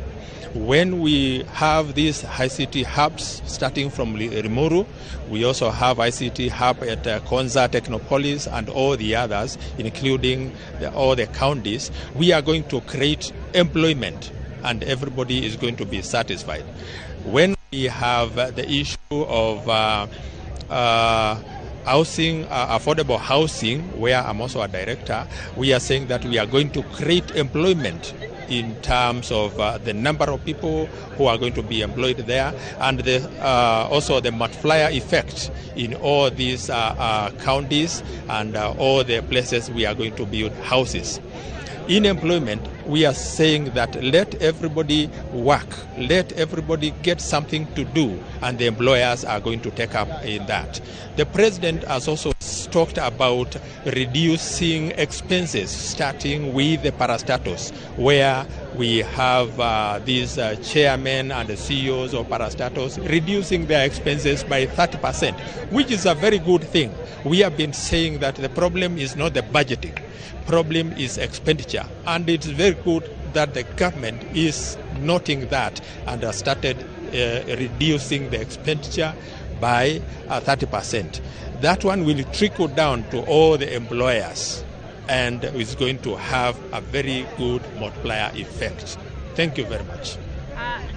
When we have these ICT hubs starting from Limuru, we also have ICT hub at Konza Technopolis and all the others, including all the counties, we are going to create employment and everybody is going to be satisfied. When we have the issue of housing, affordable housing, where I'm also a director, we are saying that we are going to create employment in terms of the number of people who are going to be employed there, and also the multiplier effect in all these counties and all the places we are going to build houses. In employment, we are saying that let everybody work, let everybody get something to do, and the employers are going to take up in that. The president has also talked about reducing expenses, starting with the parastatals, where we have these chairmen and the CEOs of parastatals reducing their expenses by 30%, which is a very good thing. We have been saying that the problem is not the budgeting, problem is expenditure, and it's very good that the government is noting that and has started reducing the expenditure by 30%. That one will trickle down to all the employers and is going to have a very good multiplier effect. Thank you very much.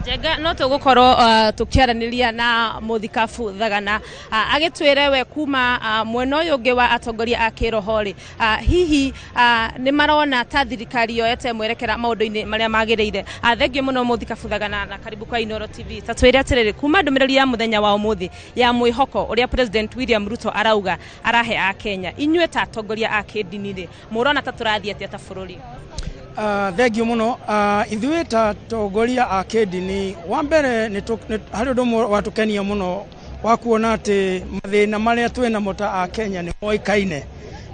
Njenga, no tũgũkorwo tũkĩaranĩria na mũthikabu Thagana agĩtwĩre we kuma mwena ũyũ ũngĩ wa atongoria a kĩroho rĩ, hihi nĩ marona ta thirikari yoete mwerekera maũndũ-inĩ marĩa magĩrĩire. Thengiũ mũno mũthikabu Thagana na karibu kwa Inooro TV. Ta twĩre atĩrĩrĩ, kuma ndũmĩrĩri ya mũthenya wa ũmũthĩ ya mwĩhoko ũrĩa President William Ruto arauga arahe a Kenya, inyuĩ ta atongoria a kĩndini rĩ, mũrona ta tũrathiĩ atĩa ta bũrũri? Thengiũ mũno. Ithuĩ ta tongoria a kĩndini, wa mbere harĩ ũndũ ũmwe watũkenia mũno wa kuona atĩ mathĩna marĩa twĩnamo ta a Kenya nĩ moĩkaine,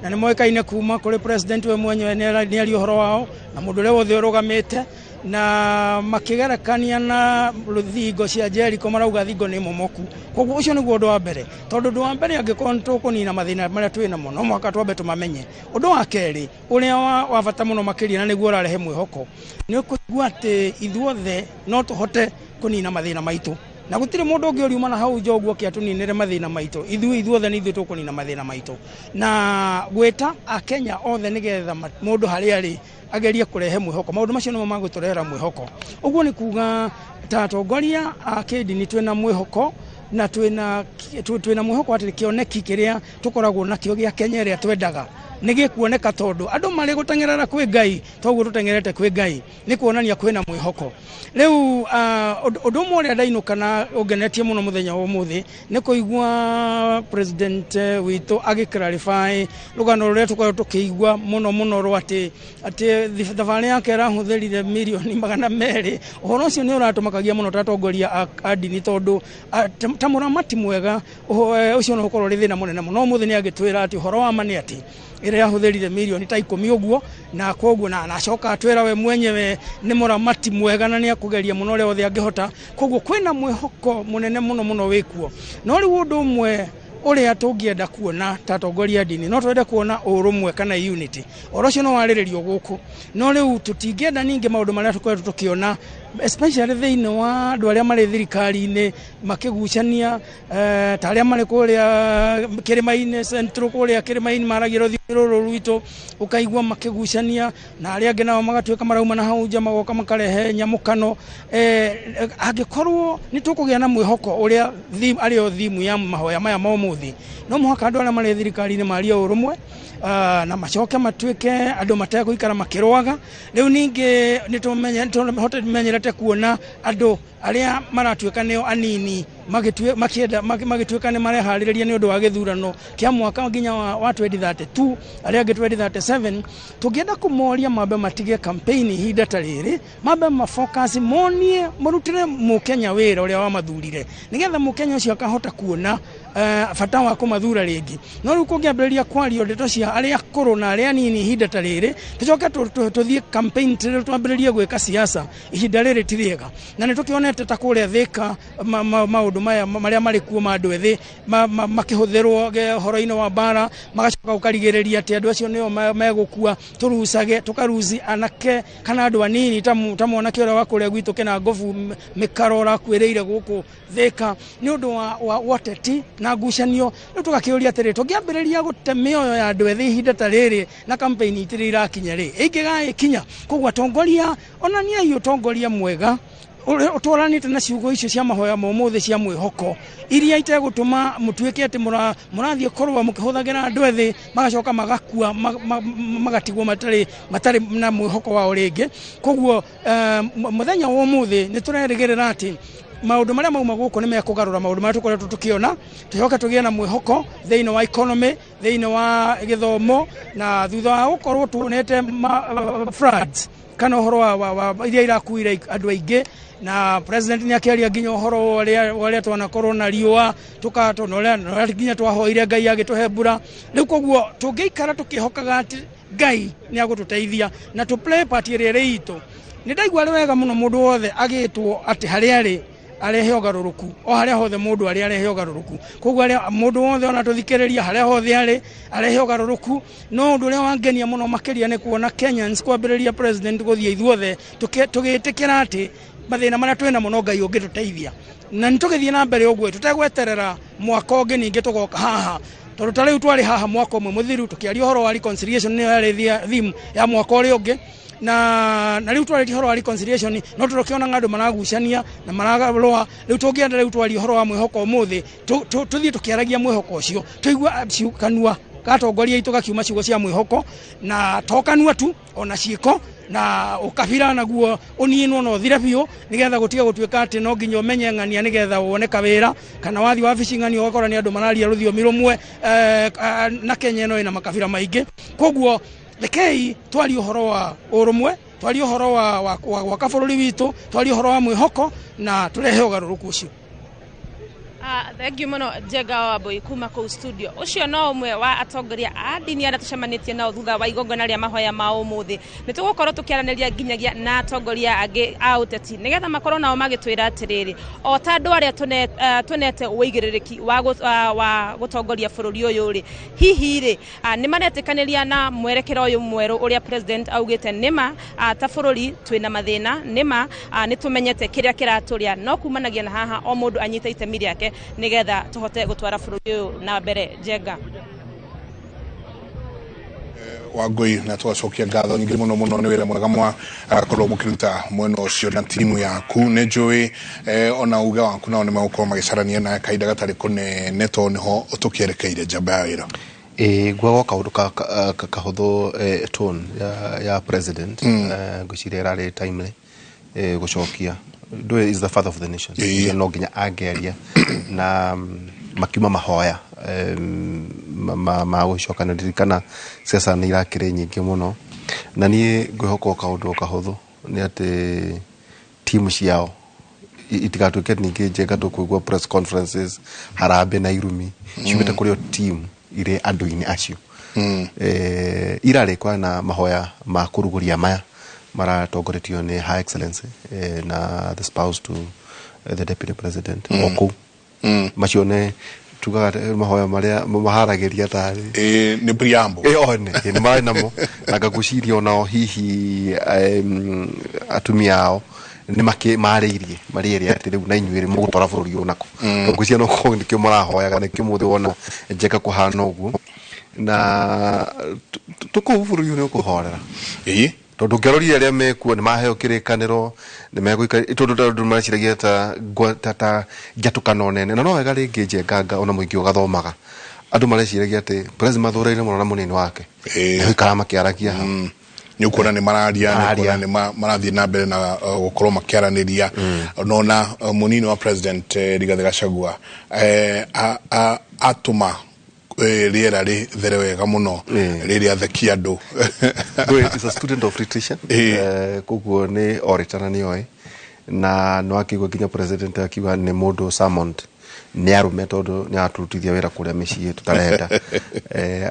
na nĩ moĩkaine kuma kũrĩ president we mwenyewe, nĩ aria ũhoro wao na mũndũ ũrĩa wothe ũrũgamĩte, na makĩgerekania na thingo cia Jericho marauga thingo nĩ momoku. Koguo ũcio nĩguo ũndũ wa mbere, tondũ ũndũ wa mbere angĩkorwo nĩ tũkũnina mathĩna marĩa twĩ namo no mũhaka twambe tũmamenye. Ũndũ wa kerĩ ũrĩa wa bata mũno makĩria na nĩguo ũrarehe mwĩhoko nĩ kũigua atĩ ithuothe no tũhote kũnina mathĩna maitũ, na gũtirĩ mũndũ ũngĩ ũriuma na hau nja ũguo oke atũninĩre mathĩna maitũ. Ithuĩ ithuothe nĩ ithuĩ tũkũnina mathĩna maitũ, na gwĩta akenya othe nĩgetha mũndũ harĩa arĩ agerie kũrehe mwĩhoko. Maũndũ macio nĩmo magũtũrehera mwĩhoko. Ũguo nĩ kuga ta atongoria a kĩndini twĩna mwĩhoko, na twĩna mwĩhoko atĩ kĩoneki kĩrĩa tũkoragwo nakĩo gĩa Kenya ĩrĩa twendaga nĩ gĩkuoneka, tondũ andũ marĩ gũteng'erera kwĩ Ngai toguo tũteng'erete kwĩ Ngai, nĩ kuonania kwĩna mwĩhoko. Rĩu ũndũ ũmwe ũrĩa ndainũka na ũngenetie mũno mũthenya wa ũmũthĩ nĩ kũigua president witũ agĩ-clarify rũgano rũrĩa tũkoretwo tũkĩigua mũno mũno rwa atĩ thabarĩ yake ĩrahũthĩrire mirioni 200. Ũhoro ũcio nĩ ũratũmakagia mũno ta atongoria a ndini, tondũ ta mũramati mwega ũcio no ũkorwo ũrĩ thĩna mũnene mũno. Ũmũthĩ nĩ agĩtwĩra atĩ ũhoro wa ma nĩ atĩ ĩrĩa yahũthĩrire mirioni ta 10 ũguo, na koguo na acoka atwĩra we mwenyewe nĩ mũramati mwega na nĩ akũgeria mũno ũrĩa wothe angĩhota. Koguo kwĩna mwĩhoko mũnene mũno mũno wĩkuo. No rĩu ũndũ ũmwe ũrĩa tũngĩenda kuona ta atongoria a ndini, no twende kuona ũrũmwe kana unity. Ũhoro ũcio no warĩrĩrio gũkũ, no rĩu tũtingĩenda ningĩ maũndũ marĩa tũkoretwo tũkĩona especially thĩinĩ wa andũ arĩa marĩ thirikari-inĩ makĩgucania, ta arĩa marĩ kũrĩa kĩrĩma-inĩ Central, kũrĩa kĩrĩma-inĩ maragia rũthiomi rũrũ rwitũ, ũkaigua makĩgucania na arĩa angĩ nao magatuĩka marauma na hau nja magoka makarehe nyamũkano. Angĩkorwo nĩ tũkũgĩa na mwĩhoko ũrĩa arĩo thimu ya mahoya maya ma ũmũthĩ, no mũhaka andũ arĩa marĩ thirikari-inĩ marie ũrũmwe, na macoke matuĩke andũ mategũikara makĩrũaga. Rĩu ningĩ nĩ tũmenyerete kuona andũ arĩa maratuĩka nĩo anini magĩtuĩka nĩ mareharĩrĩria nĩ ũndũ wa gĩthurano kĩa mwaka nginya wa 2032, arĩa angĩ 2037. Tũngĩenda kũmoria mambe matige campaign ihinda ta rĩrĩ, mambe mafocus monie marutĩre mũkenya wĩra ũrĩa wamathurire, nĩgetha mũkenya ũcio akahota kuona bata wa kũmathura rĩngĩ. No rĩu kũngĩambĩrĩria kwario ndeto cia arĩa akũrũ na arĩa anini ihinda ta rĩrĩ, tũcoke tũthiĩ campaign twambĩrĩrie gwĩka siasa ihinda rĩrĩ ti rĩega. Na nĩ tũkĩonete ta kũrĩa Thĩka maũndũ maya marĩa marĩ kuo ma andũ ethĩ makĩhũthĩrwo ũhoro-inĩ wa mbara, magacoka gũkarigĩrĩria atĩ andũ acio nĩo megũkua. Tũrucage tũkaruci anake kana andũ anini ta mwanake ũrĩa wa kũrĩa gwitũ Kĩnangobu mĩkaro ũrakuĩrĩire gũkũ Thĩka nĩ ũndũ wa ũteti na ngucanio. Rĩu tũgakĩũria atĩrĩ, tũngĩambĩrĩria gũte mĩoyo ya andũ ethĩ ihinda ta rĩrĩ na campaign itirĩ irakinya rĩ, ĩngĩgagĩkinya? Koguo atongoria, onaniai ũtongoria mwega ũtwaranĩte na ciugo icio cia mahoya ma ũmũthĩ cia mwĩhoko, iria itegũtũma mũtuĩke atĩ mũrathiĩ kũrũa mũkĩhũthagĩra andũ ethĩ magacoka magakua magatigwo matarĩ na mwĩhoko wao rĩngĩ. Koguo mũthenya wa ũmũthĩ nĩ tũrerĩgĩrĩra atĩ Maũndũ marĩa mauma gũkũ nĩ mekũgarũra maũndũ marĩa tũkoretwo tũkĩona, tũcoke tũgĩe na mwĩhoko thĩinĩ wa economy, thĩinĩ wa gĩthomo, na thutha wa gũkorwo tuonete floods kana ũhoro wa iria irakuire andũ aingĩ, na president nĩ akĩaria nginya ũhoro wa ũrĩa twanakorwo na riũa tũkatona nginya twahoire Ngai agĩtũhe mbura. Rĩu koguo tũngĩikara tũkĩhokaga atĩ Ngai nĩ agũtũteithia na tũ play part ĩrĩa ĩrĩ itũ. Nĩ ndaigua arĩ wega mũno mũndũ wothe agĩtwo atĩ harĩa arĩ arehe ũgarũrũku, o harĩa hothe mũndũ arĩ arehe ũgarũrũku. Koguo arĩa mũndũ wothe ona tũthikĩrĩria harĩa hothe arĩ arehe ũgarũrũku. No ũndũ ũrĩa wangenia mũno makĩria nĩ kuona Kenyans kwambĩrĩria president gũthiĩ ithuothe tũgĩtĩkĩra atĩ mathĩna marĩa twĩna mũno Ngai ũngĩtũteithia, na nĩ tũgĩthiĩ na mbere ũguo tũtegweterera mwaka ũngĩ ningĩ tũgoka haha, tondũ ta rĩu twarĩ haha mwaka ũmwe mũthiru tũkĩaria ũhoro wa reconciliation, nĩyo yarĩ theme ya mwaka ũrĩa ũngĩ, na rĩu twarĩtie ũhoro wa reconciliation no tũrokĩona andũ maragucania na mararũa. Rĩu tũngĩenda rĩu twarie ũhoro wa mwĩhoko ũmũthĩ, tũthiĩ tũkĩaragia mwĩhoko ũcio, tũigua kanua gatongoria itũ gakiuma ciugo cia mwĩhoko, na to kanua tu ona ciĩko, na ũkabira naguo ũninwo na ũthire biũ, nĩgetha gũtige gũtuĩka atĩ no nginya ũmenye ng'ania nĩgetha wone kawĩra, kana wathiĩ wabici ng'ania ũgakora nĩ andũ mararia rũthiomi rũmwe, na Kenya ĩno ĩna makabira maingĩ. Koguo rekei twarie ũhoro wa ũrũmwe, twarie ũhoro wa gwaka bũrũri witũ, twarie ũhoro wa mwĩhoko na tũrehe ũgarũrũku ũcio. Thank you mũno Njenga wa Wambui kuma kũu studio. Ũcio no ũmwe wa atongoria a ndini arĩa tũcemanĩtie nao thutha wa igongona rĩa mahoya ma ũmũthĩ. Nĩ tũgũkorwo tũkĩaranĩria nginyagia na atongoria angĩ a ũteti nĩgetha makorwo nao magĩtwĩra atĩrĩrĩ, o ta andũ arĩa tũnete ũigĩrĩrĩki wa gũtongoria bũrũri ũyũ rĩ, hihi rĩ nĩ maretĩkanĩria na mwerekero ũyũ mwerũ ũrĩa president augĩte nĩma ta bũrũri twĩna mathĩna, nĩma nĩ tũmenyete kĩrĩa kĩratũrĩa, no kumanagia na haha o mũndũ anyite itemi rĩake nĩgetha tũhote gũtwara bũrũri ũyũ na mbere. Njenga Wangui, na twacokia ngatho nyingĩ mũno mũno nĩ wĩra mwega mwa korwo mũkĩruta mwena ũcio na timu yaku. Nĩ njũĩ ona uge waku nao nĩ megũkorwo magĩcarania na kahinda gatarĩ kũnene tondũ nĩho tũkĩerekeire njamba ya wĩra. Ngwaga kaũndũ kahũthũ tone ya president, ngwĩciria ĩrarĩ timely gũcokia. Ndũĩ is the father of the nation, no nginya angĩaria na makiuma mahoya ma gũcoka. Ndirikana ciaca nĩ irakĩrĩ nyingĩ mũno, na niĩ ngwĩhoka kaũndũ kahũthũ nĩ atĩ timu ciao itigatuĩke ningĩ Njenga tũkũigua press conferences harambee na irumi ciumĩte kũrĩ o timu irĩ andũ-inĩ acio. Irarĩ kwana mahoya ma kũrugũria maya maratongoretio nĩ Her Excellency na the spouse to the deputy president o kũu. Macio nĩ tugaga mahoya marĩa maharagĩria tarĩ nĩ preamble. One nĩ marĩ namo, na ngagwĩciria onao hihi atumia ao nĩ marĩirie marĩere atĩ rĩu na inyuĩ rĩ mũgũtwara bũrũri ũyũ nako. Ngwĩciria no korwo nĩkĩo marahoyaga, nĩkĩo mũthĩ wona Njenga kũhana ũguo, na tũkũu bũrũri ũyũ nĩ ũkũhorera. Tondũ ũngĩarorire arĩa mekuo nĩ maheo kĩrĩkanĩro, nĩ megũikara, tondũ andũ mareciiragia ta njatũkano nene, na no wega rĩngĩ Njenganga ona mũingĩ ũgathomaga. Andũ mareciragia atĩ president mathũraine mũno na mũnini wake, nĩ makĩaragia hau. Nĩ ũkuona nĩ mararia, nĩ ũkuona nĩ marathiĩ na mbere na gũkorwo makĩaranĩria. Nona mũnini wa president Rigathĩ Gachagua atũma rĩera rĩthere wega mũno rĩrĩa athekia andũ. Is a student of literature, koguo nĩ orator na nĩoĩ, na no akĩigua nginya president akiuga nĩ mũndũ summoned nĩ arũme tondũ nĩ aratũrutithia wĩra kũrĩa mĩciĩ tũtarenda,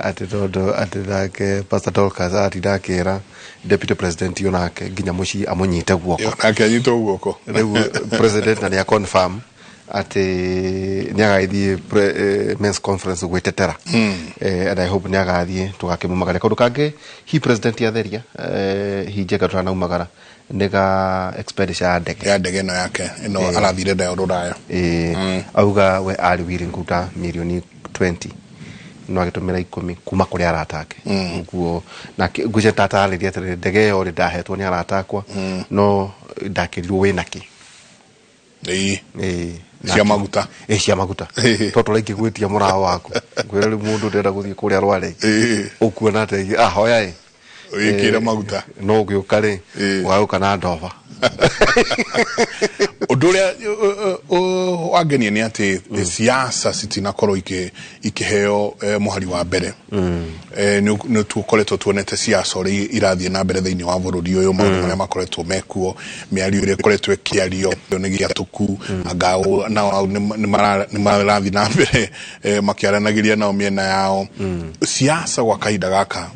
atĩ tondũ atĩ nake Pastor Dorcas atinda akĩra deputy president onake nginya mũciĩ amũnyite guoko, nake anyitwo guoko. Rĩu president na nĩ confirm atĩ nĩ agathiĩ men's conference gwĩtetera, and I hope nĩ agathiĩ tũgakĩmumagaria. Kaũndũ kangĩ hi president atheria hi Njenga tũranaumagara nĩ ga expenditure ya ndege, ya ndege ĩno yake ĩno arathire nayo rũraya. Auga we arĩ willing kũruta mirioni 20 no agĩtũmĩra 10 kuma kũrĩ arata ake. Ũguo na ngwĩciria tatarĩria atĩrĩrĩ, ndege ĩyo rĩ ndahetwo nĩ arata akwa, no ndakĩrirwo wĩna kĩ cia maguta, cia maguta to tũraingĩ gwĩtia mũraho waku ngwĩra rĩu mũndũ ndĩrenda gũthiĩ kũrĩa Rware ũkuona atĩ ahoya ĩ Wĩkĩre maguta. No ũgĩũka rĩ, ũgagũka na ndoba. Ũndũ ũrĩa wangenia nĩ atĩ siasa citinakorwo ikĩheo mũhari wa mbere. Nĩ tũkoretwo tuonete siasa ũrĩa irathiĩ na mbere thĩinĩ wa bũrũri ũyũ, maũndũ marĩa makoretwo mekuo, mĩario ĩrĩa ĩkoretwo ĩkĩario nĩ gĩatũku, anga nao nĩ marathiĩ na mbere makĩaranagĩria nao mĩena yao. Siasa gwa kahinda gaka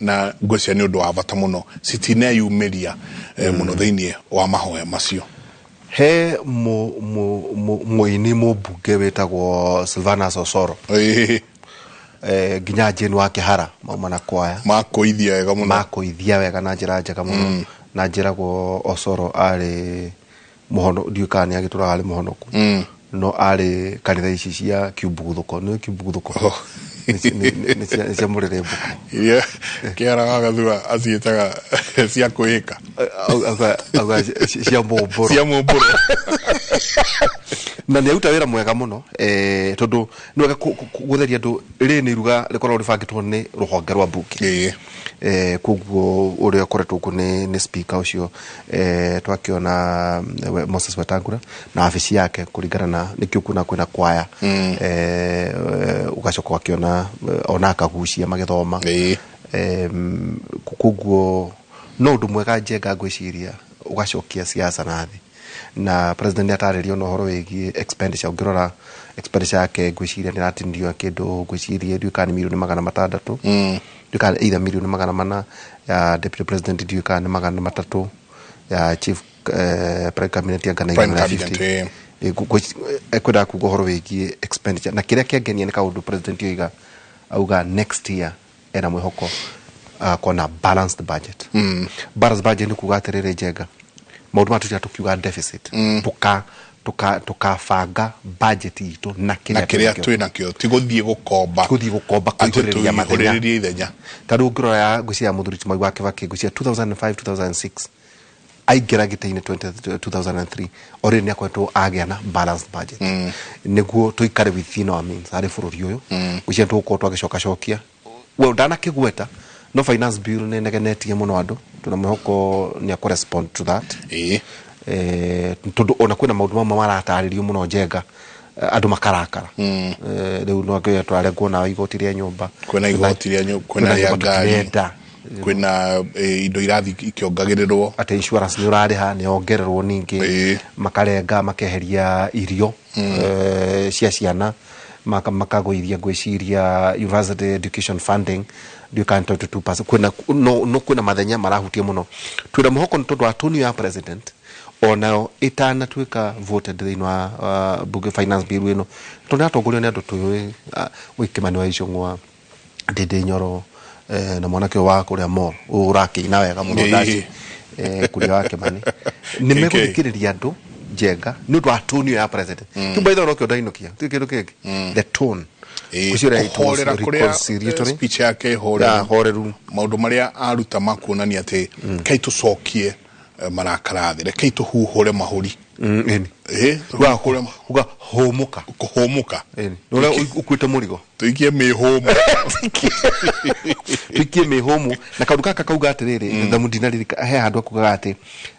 na ngwĩciria nĩ ũndũ wa bata mũno citineyumĩria mũno thĩinĩ wa mahoya macio. He mũini mũmbunge wĩtagwo Silvanus Osoro, nginya Jane wa Kĩhara mauma na kwaya makũithia wega mũno, makũithia wega na njĩra njega mũno. Na njĩragwo Osoro arĩ mũhono, ndiũĩ kana nĩ agĩtũraga arĩ mũhonoku, no arĩ kanitha ici cia kiumbuguthũko. Nĩ kiumbuguthũko nĩ cia mũrĩrĩmbũko. Iria Kĩhara wa Gathua aciĩtaga cia kwĩĩka, auga cia mũmbũro, cia mũmbũro. Na nĩ aruta wĩra mwega mũno, tondũ nĩ wega gũtheria andũ. Rĩrĩ nĩ iruga rĩkoragwo rĩbangĩtwo nĩ rũhonge rwa mbunge, koguo ũrĩa ũkoretwo kuo nĩ speaker ũcio, twakĩona Moses Wetangula na wabici yake kũringana na nĩkĩo kuona kwĩna kwaya, ũgacoka ũgakĩona ona akagucia magĩthoma. Koguo no ũndũ mwega Njenga ngwĩciria ũgacokia siasa na thĩ. Na president nĩ atarĩrio na ũhoro wĩgiĩ expenditure. Ũngĩrora expenditure yake ngwĩciria nĩ ĩratinio kĩndũ, ngwĩciria ndiũĩ kana nĩ mirioni 600, ndiũĩ kana either mirioni 400 ya deputy president, ndiũĩ kana nĩ 300 ya chief prime cabinet ya ngana Prime igana rĩa cabinet, 50. Ekwendaga kuga ũhoro wĩgiĩ expenditure, na kĩrĩa kĩangenia nĩ kaũndũ president oiga, auga next year ena mwĩhoko agakorwo na balanced budget. Balanced budget nĩ kuga atĩrĩrĩ Njenga, maũndũ maya tũtira tũkiuga deficit, tukabanga budget itũ na na kĩrĩa kĩrĩa twĩnakĩo. Twĩ nakĩo, ti gũthiĩ gũkomba, gũthiĩ gũkomba atĩ kũihũrĩrĩria mathenya. Tũihũrĩrĩrie ithenya. Ta rĩu ũngĩrora ya ngwĩciria ya mũthuri Mwai wa Kĩbakĩ, ngwĩciria 2005 2006 aingĩra gĩtĩ-inĩ 2003, already nĩ akoretwo agĩa na balanced budget nĩguo tũikare within our means harĩ bũrũri ũyũ. Ngwĩciria tũgũkorwo twagĩcokacokia, well, ndanakĩgweta no finance bill nĩ negenetie mũno andũ, tũna mwĩhoko nĩ akũ to that, tondũ ona kwĩna maũndũ mamwe maratarĩrio mũno Njenga, andũ makarakara. Rĩu no ngĩoya tũrarengwo na igoti rĩa nyũmba. Kwĩna igoti rĩa nyũmba, kwĩna rĩa nyũmba ngari, tũtirenda. Kwĩna indo irathiĩ ikĩongagĩrĩrwo. Atĩ insurance nĩ ũrarĩha nĩ yongererwo ningĩ, makarenga makeheria irio cia ciana, makagũithia ngwĩciria university education funding, ndiũĩ kana nĩ 22%. Kwĩna no kwĩna mathenya marahutia mũno. Twĩna mũhoko nĩ tondũ wa tone ya president onayo ĩtanatuĩka voted thĩinĩ wa bunge finance bill ĩno, tondũ nĩratongorio nĩ andũ tũĩ, Kimani wa Ichung'wa, Ndindi Nyoro, na mwanake ũyũ wa kũrĩa mall ũyũ ũrakĩina wega mũno, Ndaci, Kuria wa Kimani, nĩ megũthikĩrĩria andũ Njenga nĩ ũndũ wa tone ĩyo ya president. Kĩu by the way nokĩo ndainũkia ti kĩndũ kĩngĩ, the tone. Ngwĩciria it was Kũhorera kũrĩa reconciliatory. Speech yake horeru. Ya, horeru. Maũndũ marĩa aruta makuonania atĩ rekei tũcokie marakara thĩ, rekei tũhuhũre mahũri. Ĩni. Tũhuhũre uga hũmũka. Kũhũmũka. Ĩni ũrĩa ũkuĩte mũrigo. Tũikie mĩhũmũ. Tuikie mĩhũmũ. Na kaũndũ gaka kauga atĩrĩrĩ, thamu ndinaririka he handũ akugaga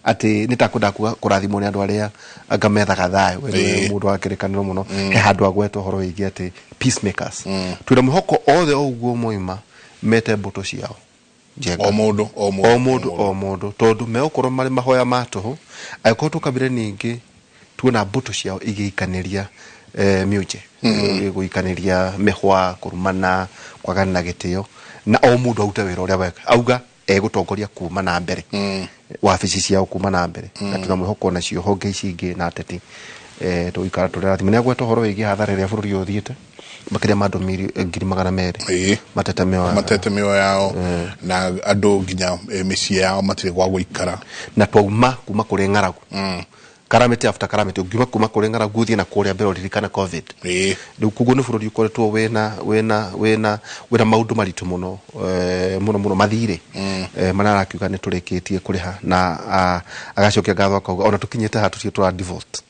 atĩ nĩ takwenda kuga kũrathimwo nĩ andũ arĩa anga methaga thayũ. We nĩwe mũndũ wa kĩrĩkanĩro mũno. He handũ agweta ũhoro wĩgiĩ atĩ peacemakers. Twĩna mwĩhoko othe o ũguo moima mete mbũtũ ciao Njenga. O mũndũ, o mũndũ, o mũndũ, o mũndũ, tondũ megũkorwo marĩ mahoya ma tũhũ angĩkorwo tũkabire ningĩ tuona mbũtũ ciao igĩikanĩria mĩũnje, gũikanĩria mĩhwa, kũrumana, kwagana na gĩtĩo, na o mũndũ arute wĩra ũrĩa weka auga egũtongoria kuma na mbere, wabici ciao kuma na mbere. Na tuna mwĩhoko nacio honge ici ingĩ na ateti, tũgũikara tũrĩ rathime. Nĩ agweta ũhoro wĩgiĩ hathara ĩrĩa bũrũri ũyũ ũthiĩte makĩria ma andũ 200,000 matete mĩoyo yao. Matete mĩoyo yao, na andũ nginya mĩciĩ yao matirĩ gwa gũikara. Na twauma kuma kũrĩ ng'aragu, calamity after calamity, ũngiuma kuma kũrĩ ng'aragu ũthiĩ na kũrĩa mbere ũririkane COVID. Rĩu koguo nĩ bũrũri ũkoretwo wĩna maũndũ maritũ mũno, mũno mũno mathirĩ, marĩa arakiuga nĩ tũrĩkĩtie kũrĩha, na agacokia ngatho akauga ona tũkinyĩte haha tũtirĩ tũra default,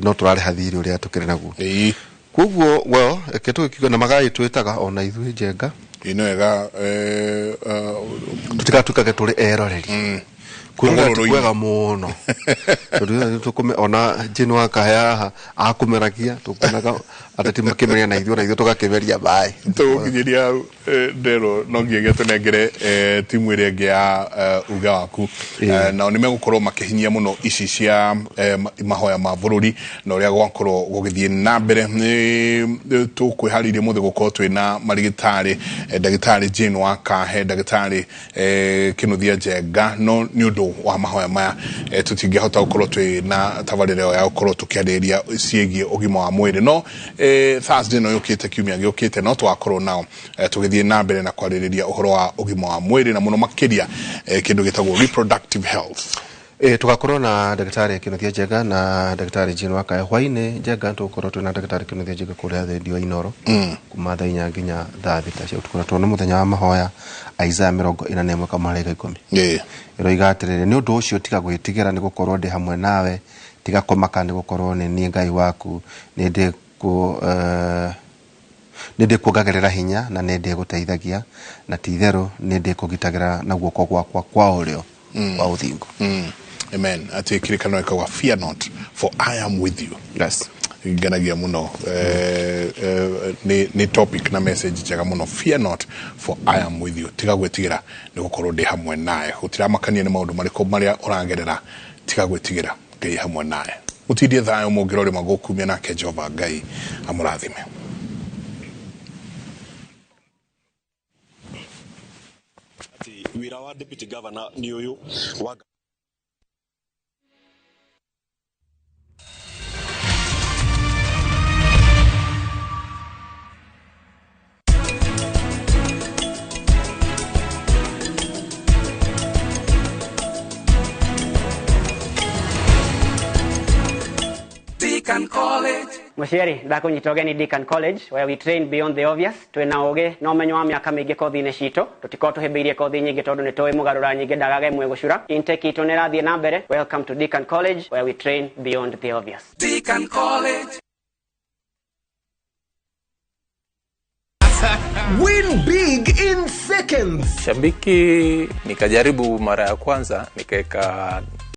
no tũrarĩha thirĩ ũrĩa tũkĩrĩ naguo. Koguo well, reke tũgĩkiuga na magagĩtwĩtaga ona ithuĩ Njenga. Ĩ nĩ wega Tũtigatuĩkage tũrĩ eroreri. Kwĩrorera ti kwega mũno, tondũ tũkũme ona Jane wa Kahĩa haha akũmeragia, tũkuonaga ateti makĩmeria na ithuĩ, na ithuĩ tũgakĩmeria maĩ. Tũgũkinyĩria hau, nderwo no nginya tũnengere timu ĩrĩa ĩngĩ ya uga waku. Nao nĩ megũkorwo makĩhinyia mũno ici cia mahoya ma bũrũri na ũrĩa gwakorwo gũgĩthiĩ na mbere. Nĩ tũkwĩharĩirie mũthĩ gũkorwo twĩna marigĩtarĩ, ndagĩtarĩ Jane wa Kahe, ndagĩtarĩ Kĩnuthia Njenga, no nĩ ũndũ wa mahoya maya tũtingĩhota gũkorwo twĩna tabarĩra ĩyo ya gũkorwo tũkĩarĩrĩria ciĩgiĩ ũgima wa mwĩrĩ, no Thursday no yũkĩte, kiumia gĩũkĩte, no tũgakorwo nao tũgĩthiĩ na mbere na kwarĩrĩria ũhoro wa ũgima wa mwĩrĩ na mũno makĩria kĩndũ gĩtagwo reproductive health. Tugakorwo na ndagĩtarĩ Kĩnuthia Njenga na ndagĩtarĩ Jane wa Kahe hwainĩ. Njenga, tũgũkorwo twĩna ndagĩtarĩ Kĩnuthia Njenga kũrĩa redio Inooro kuma thaa 4 nginya thaa 6 cia ũtukũ. Na tondũ nĩ mũthenya wa mahoya, Isaiah 41 kamũhari 10 ĩroiga atĩrĩrĩ, nĩ ũndũ ũcio tiga gwĩtigĩra, nĩ gũkorwo ndĩ hamwe nawe, tiga kũmaka, nĩ gũkorwo nĩ niĩ Ngai waku, nĩ ndĩkuongagĩrĩra hinya na nĩ ndĩgũteithagia, na ti-itherũ nĩ ndĩkũgitagĩra na guoko gwakwa kwa ũrĩo kwa ũthingu. Amen. Ati kirikano ikawa, fear not, for I am with you. Yes. Ngenagia muno ni topic na message njega muno, fear not, for I am with you. Tiga gwĩtigĩra, nĩ gũkorwo ndĩ hamwe nawe. Gũtiramakania nĩ maũndũ marĩkũ marĩa ũragerera, tiga gwĩtigĩra, Ngai hamwe nawe. Mũtindie thayũ mũngĩrore magũkumia, nake Jehova Ngai amũrathime. Wĩra wa deputy governor nĩ ũyũ wa Deacon College. Mũciari, ndakũnyita ũgeni Deacon College, where we train beyond the obvious. Twĩna ũgĩ na ũmenyo wa mĩaka mĩingĩ kothi-inĩ citũ. Tũtikoragwo tũhĩmbĩirie kothi nyingĩ tondũ nĩ tũĩ mũgarũra nyingĩ ndagaga ĩmwe gũcura. Intake itũ nĩ ĩrathiĩ na mbere. Welcome to Deacon College, where we train beyond the obvious. Deacon College. Win big in seconds. Shabiki nikajaribu mara ya kwanza, nikaweka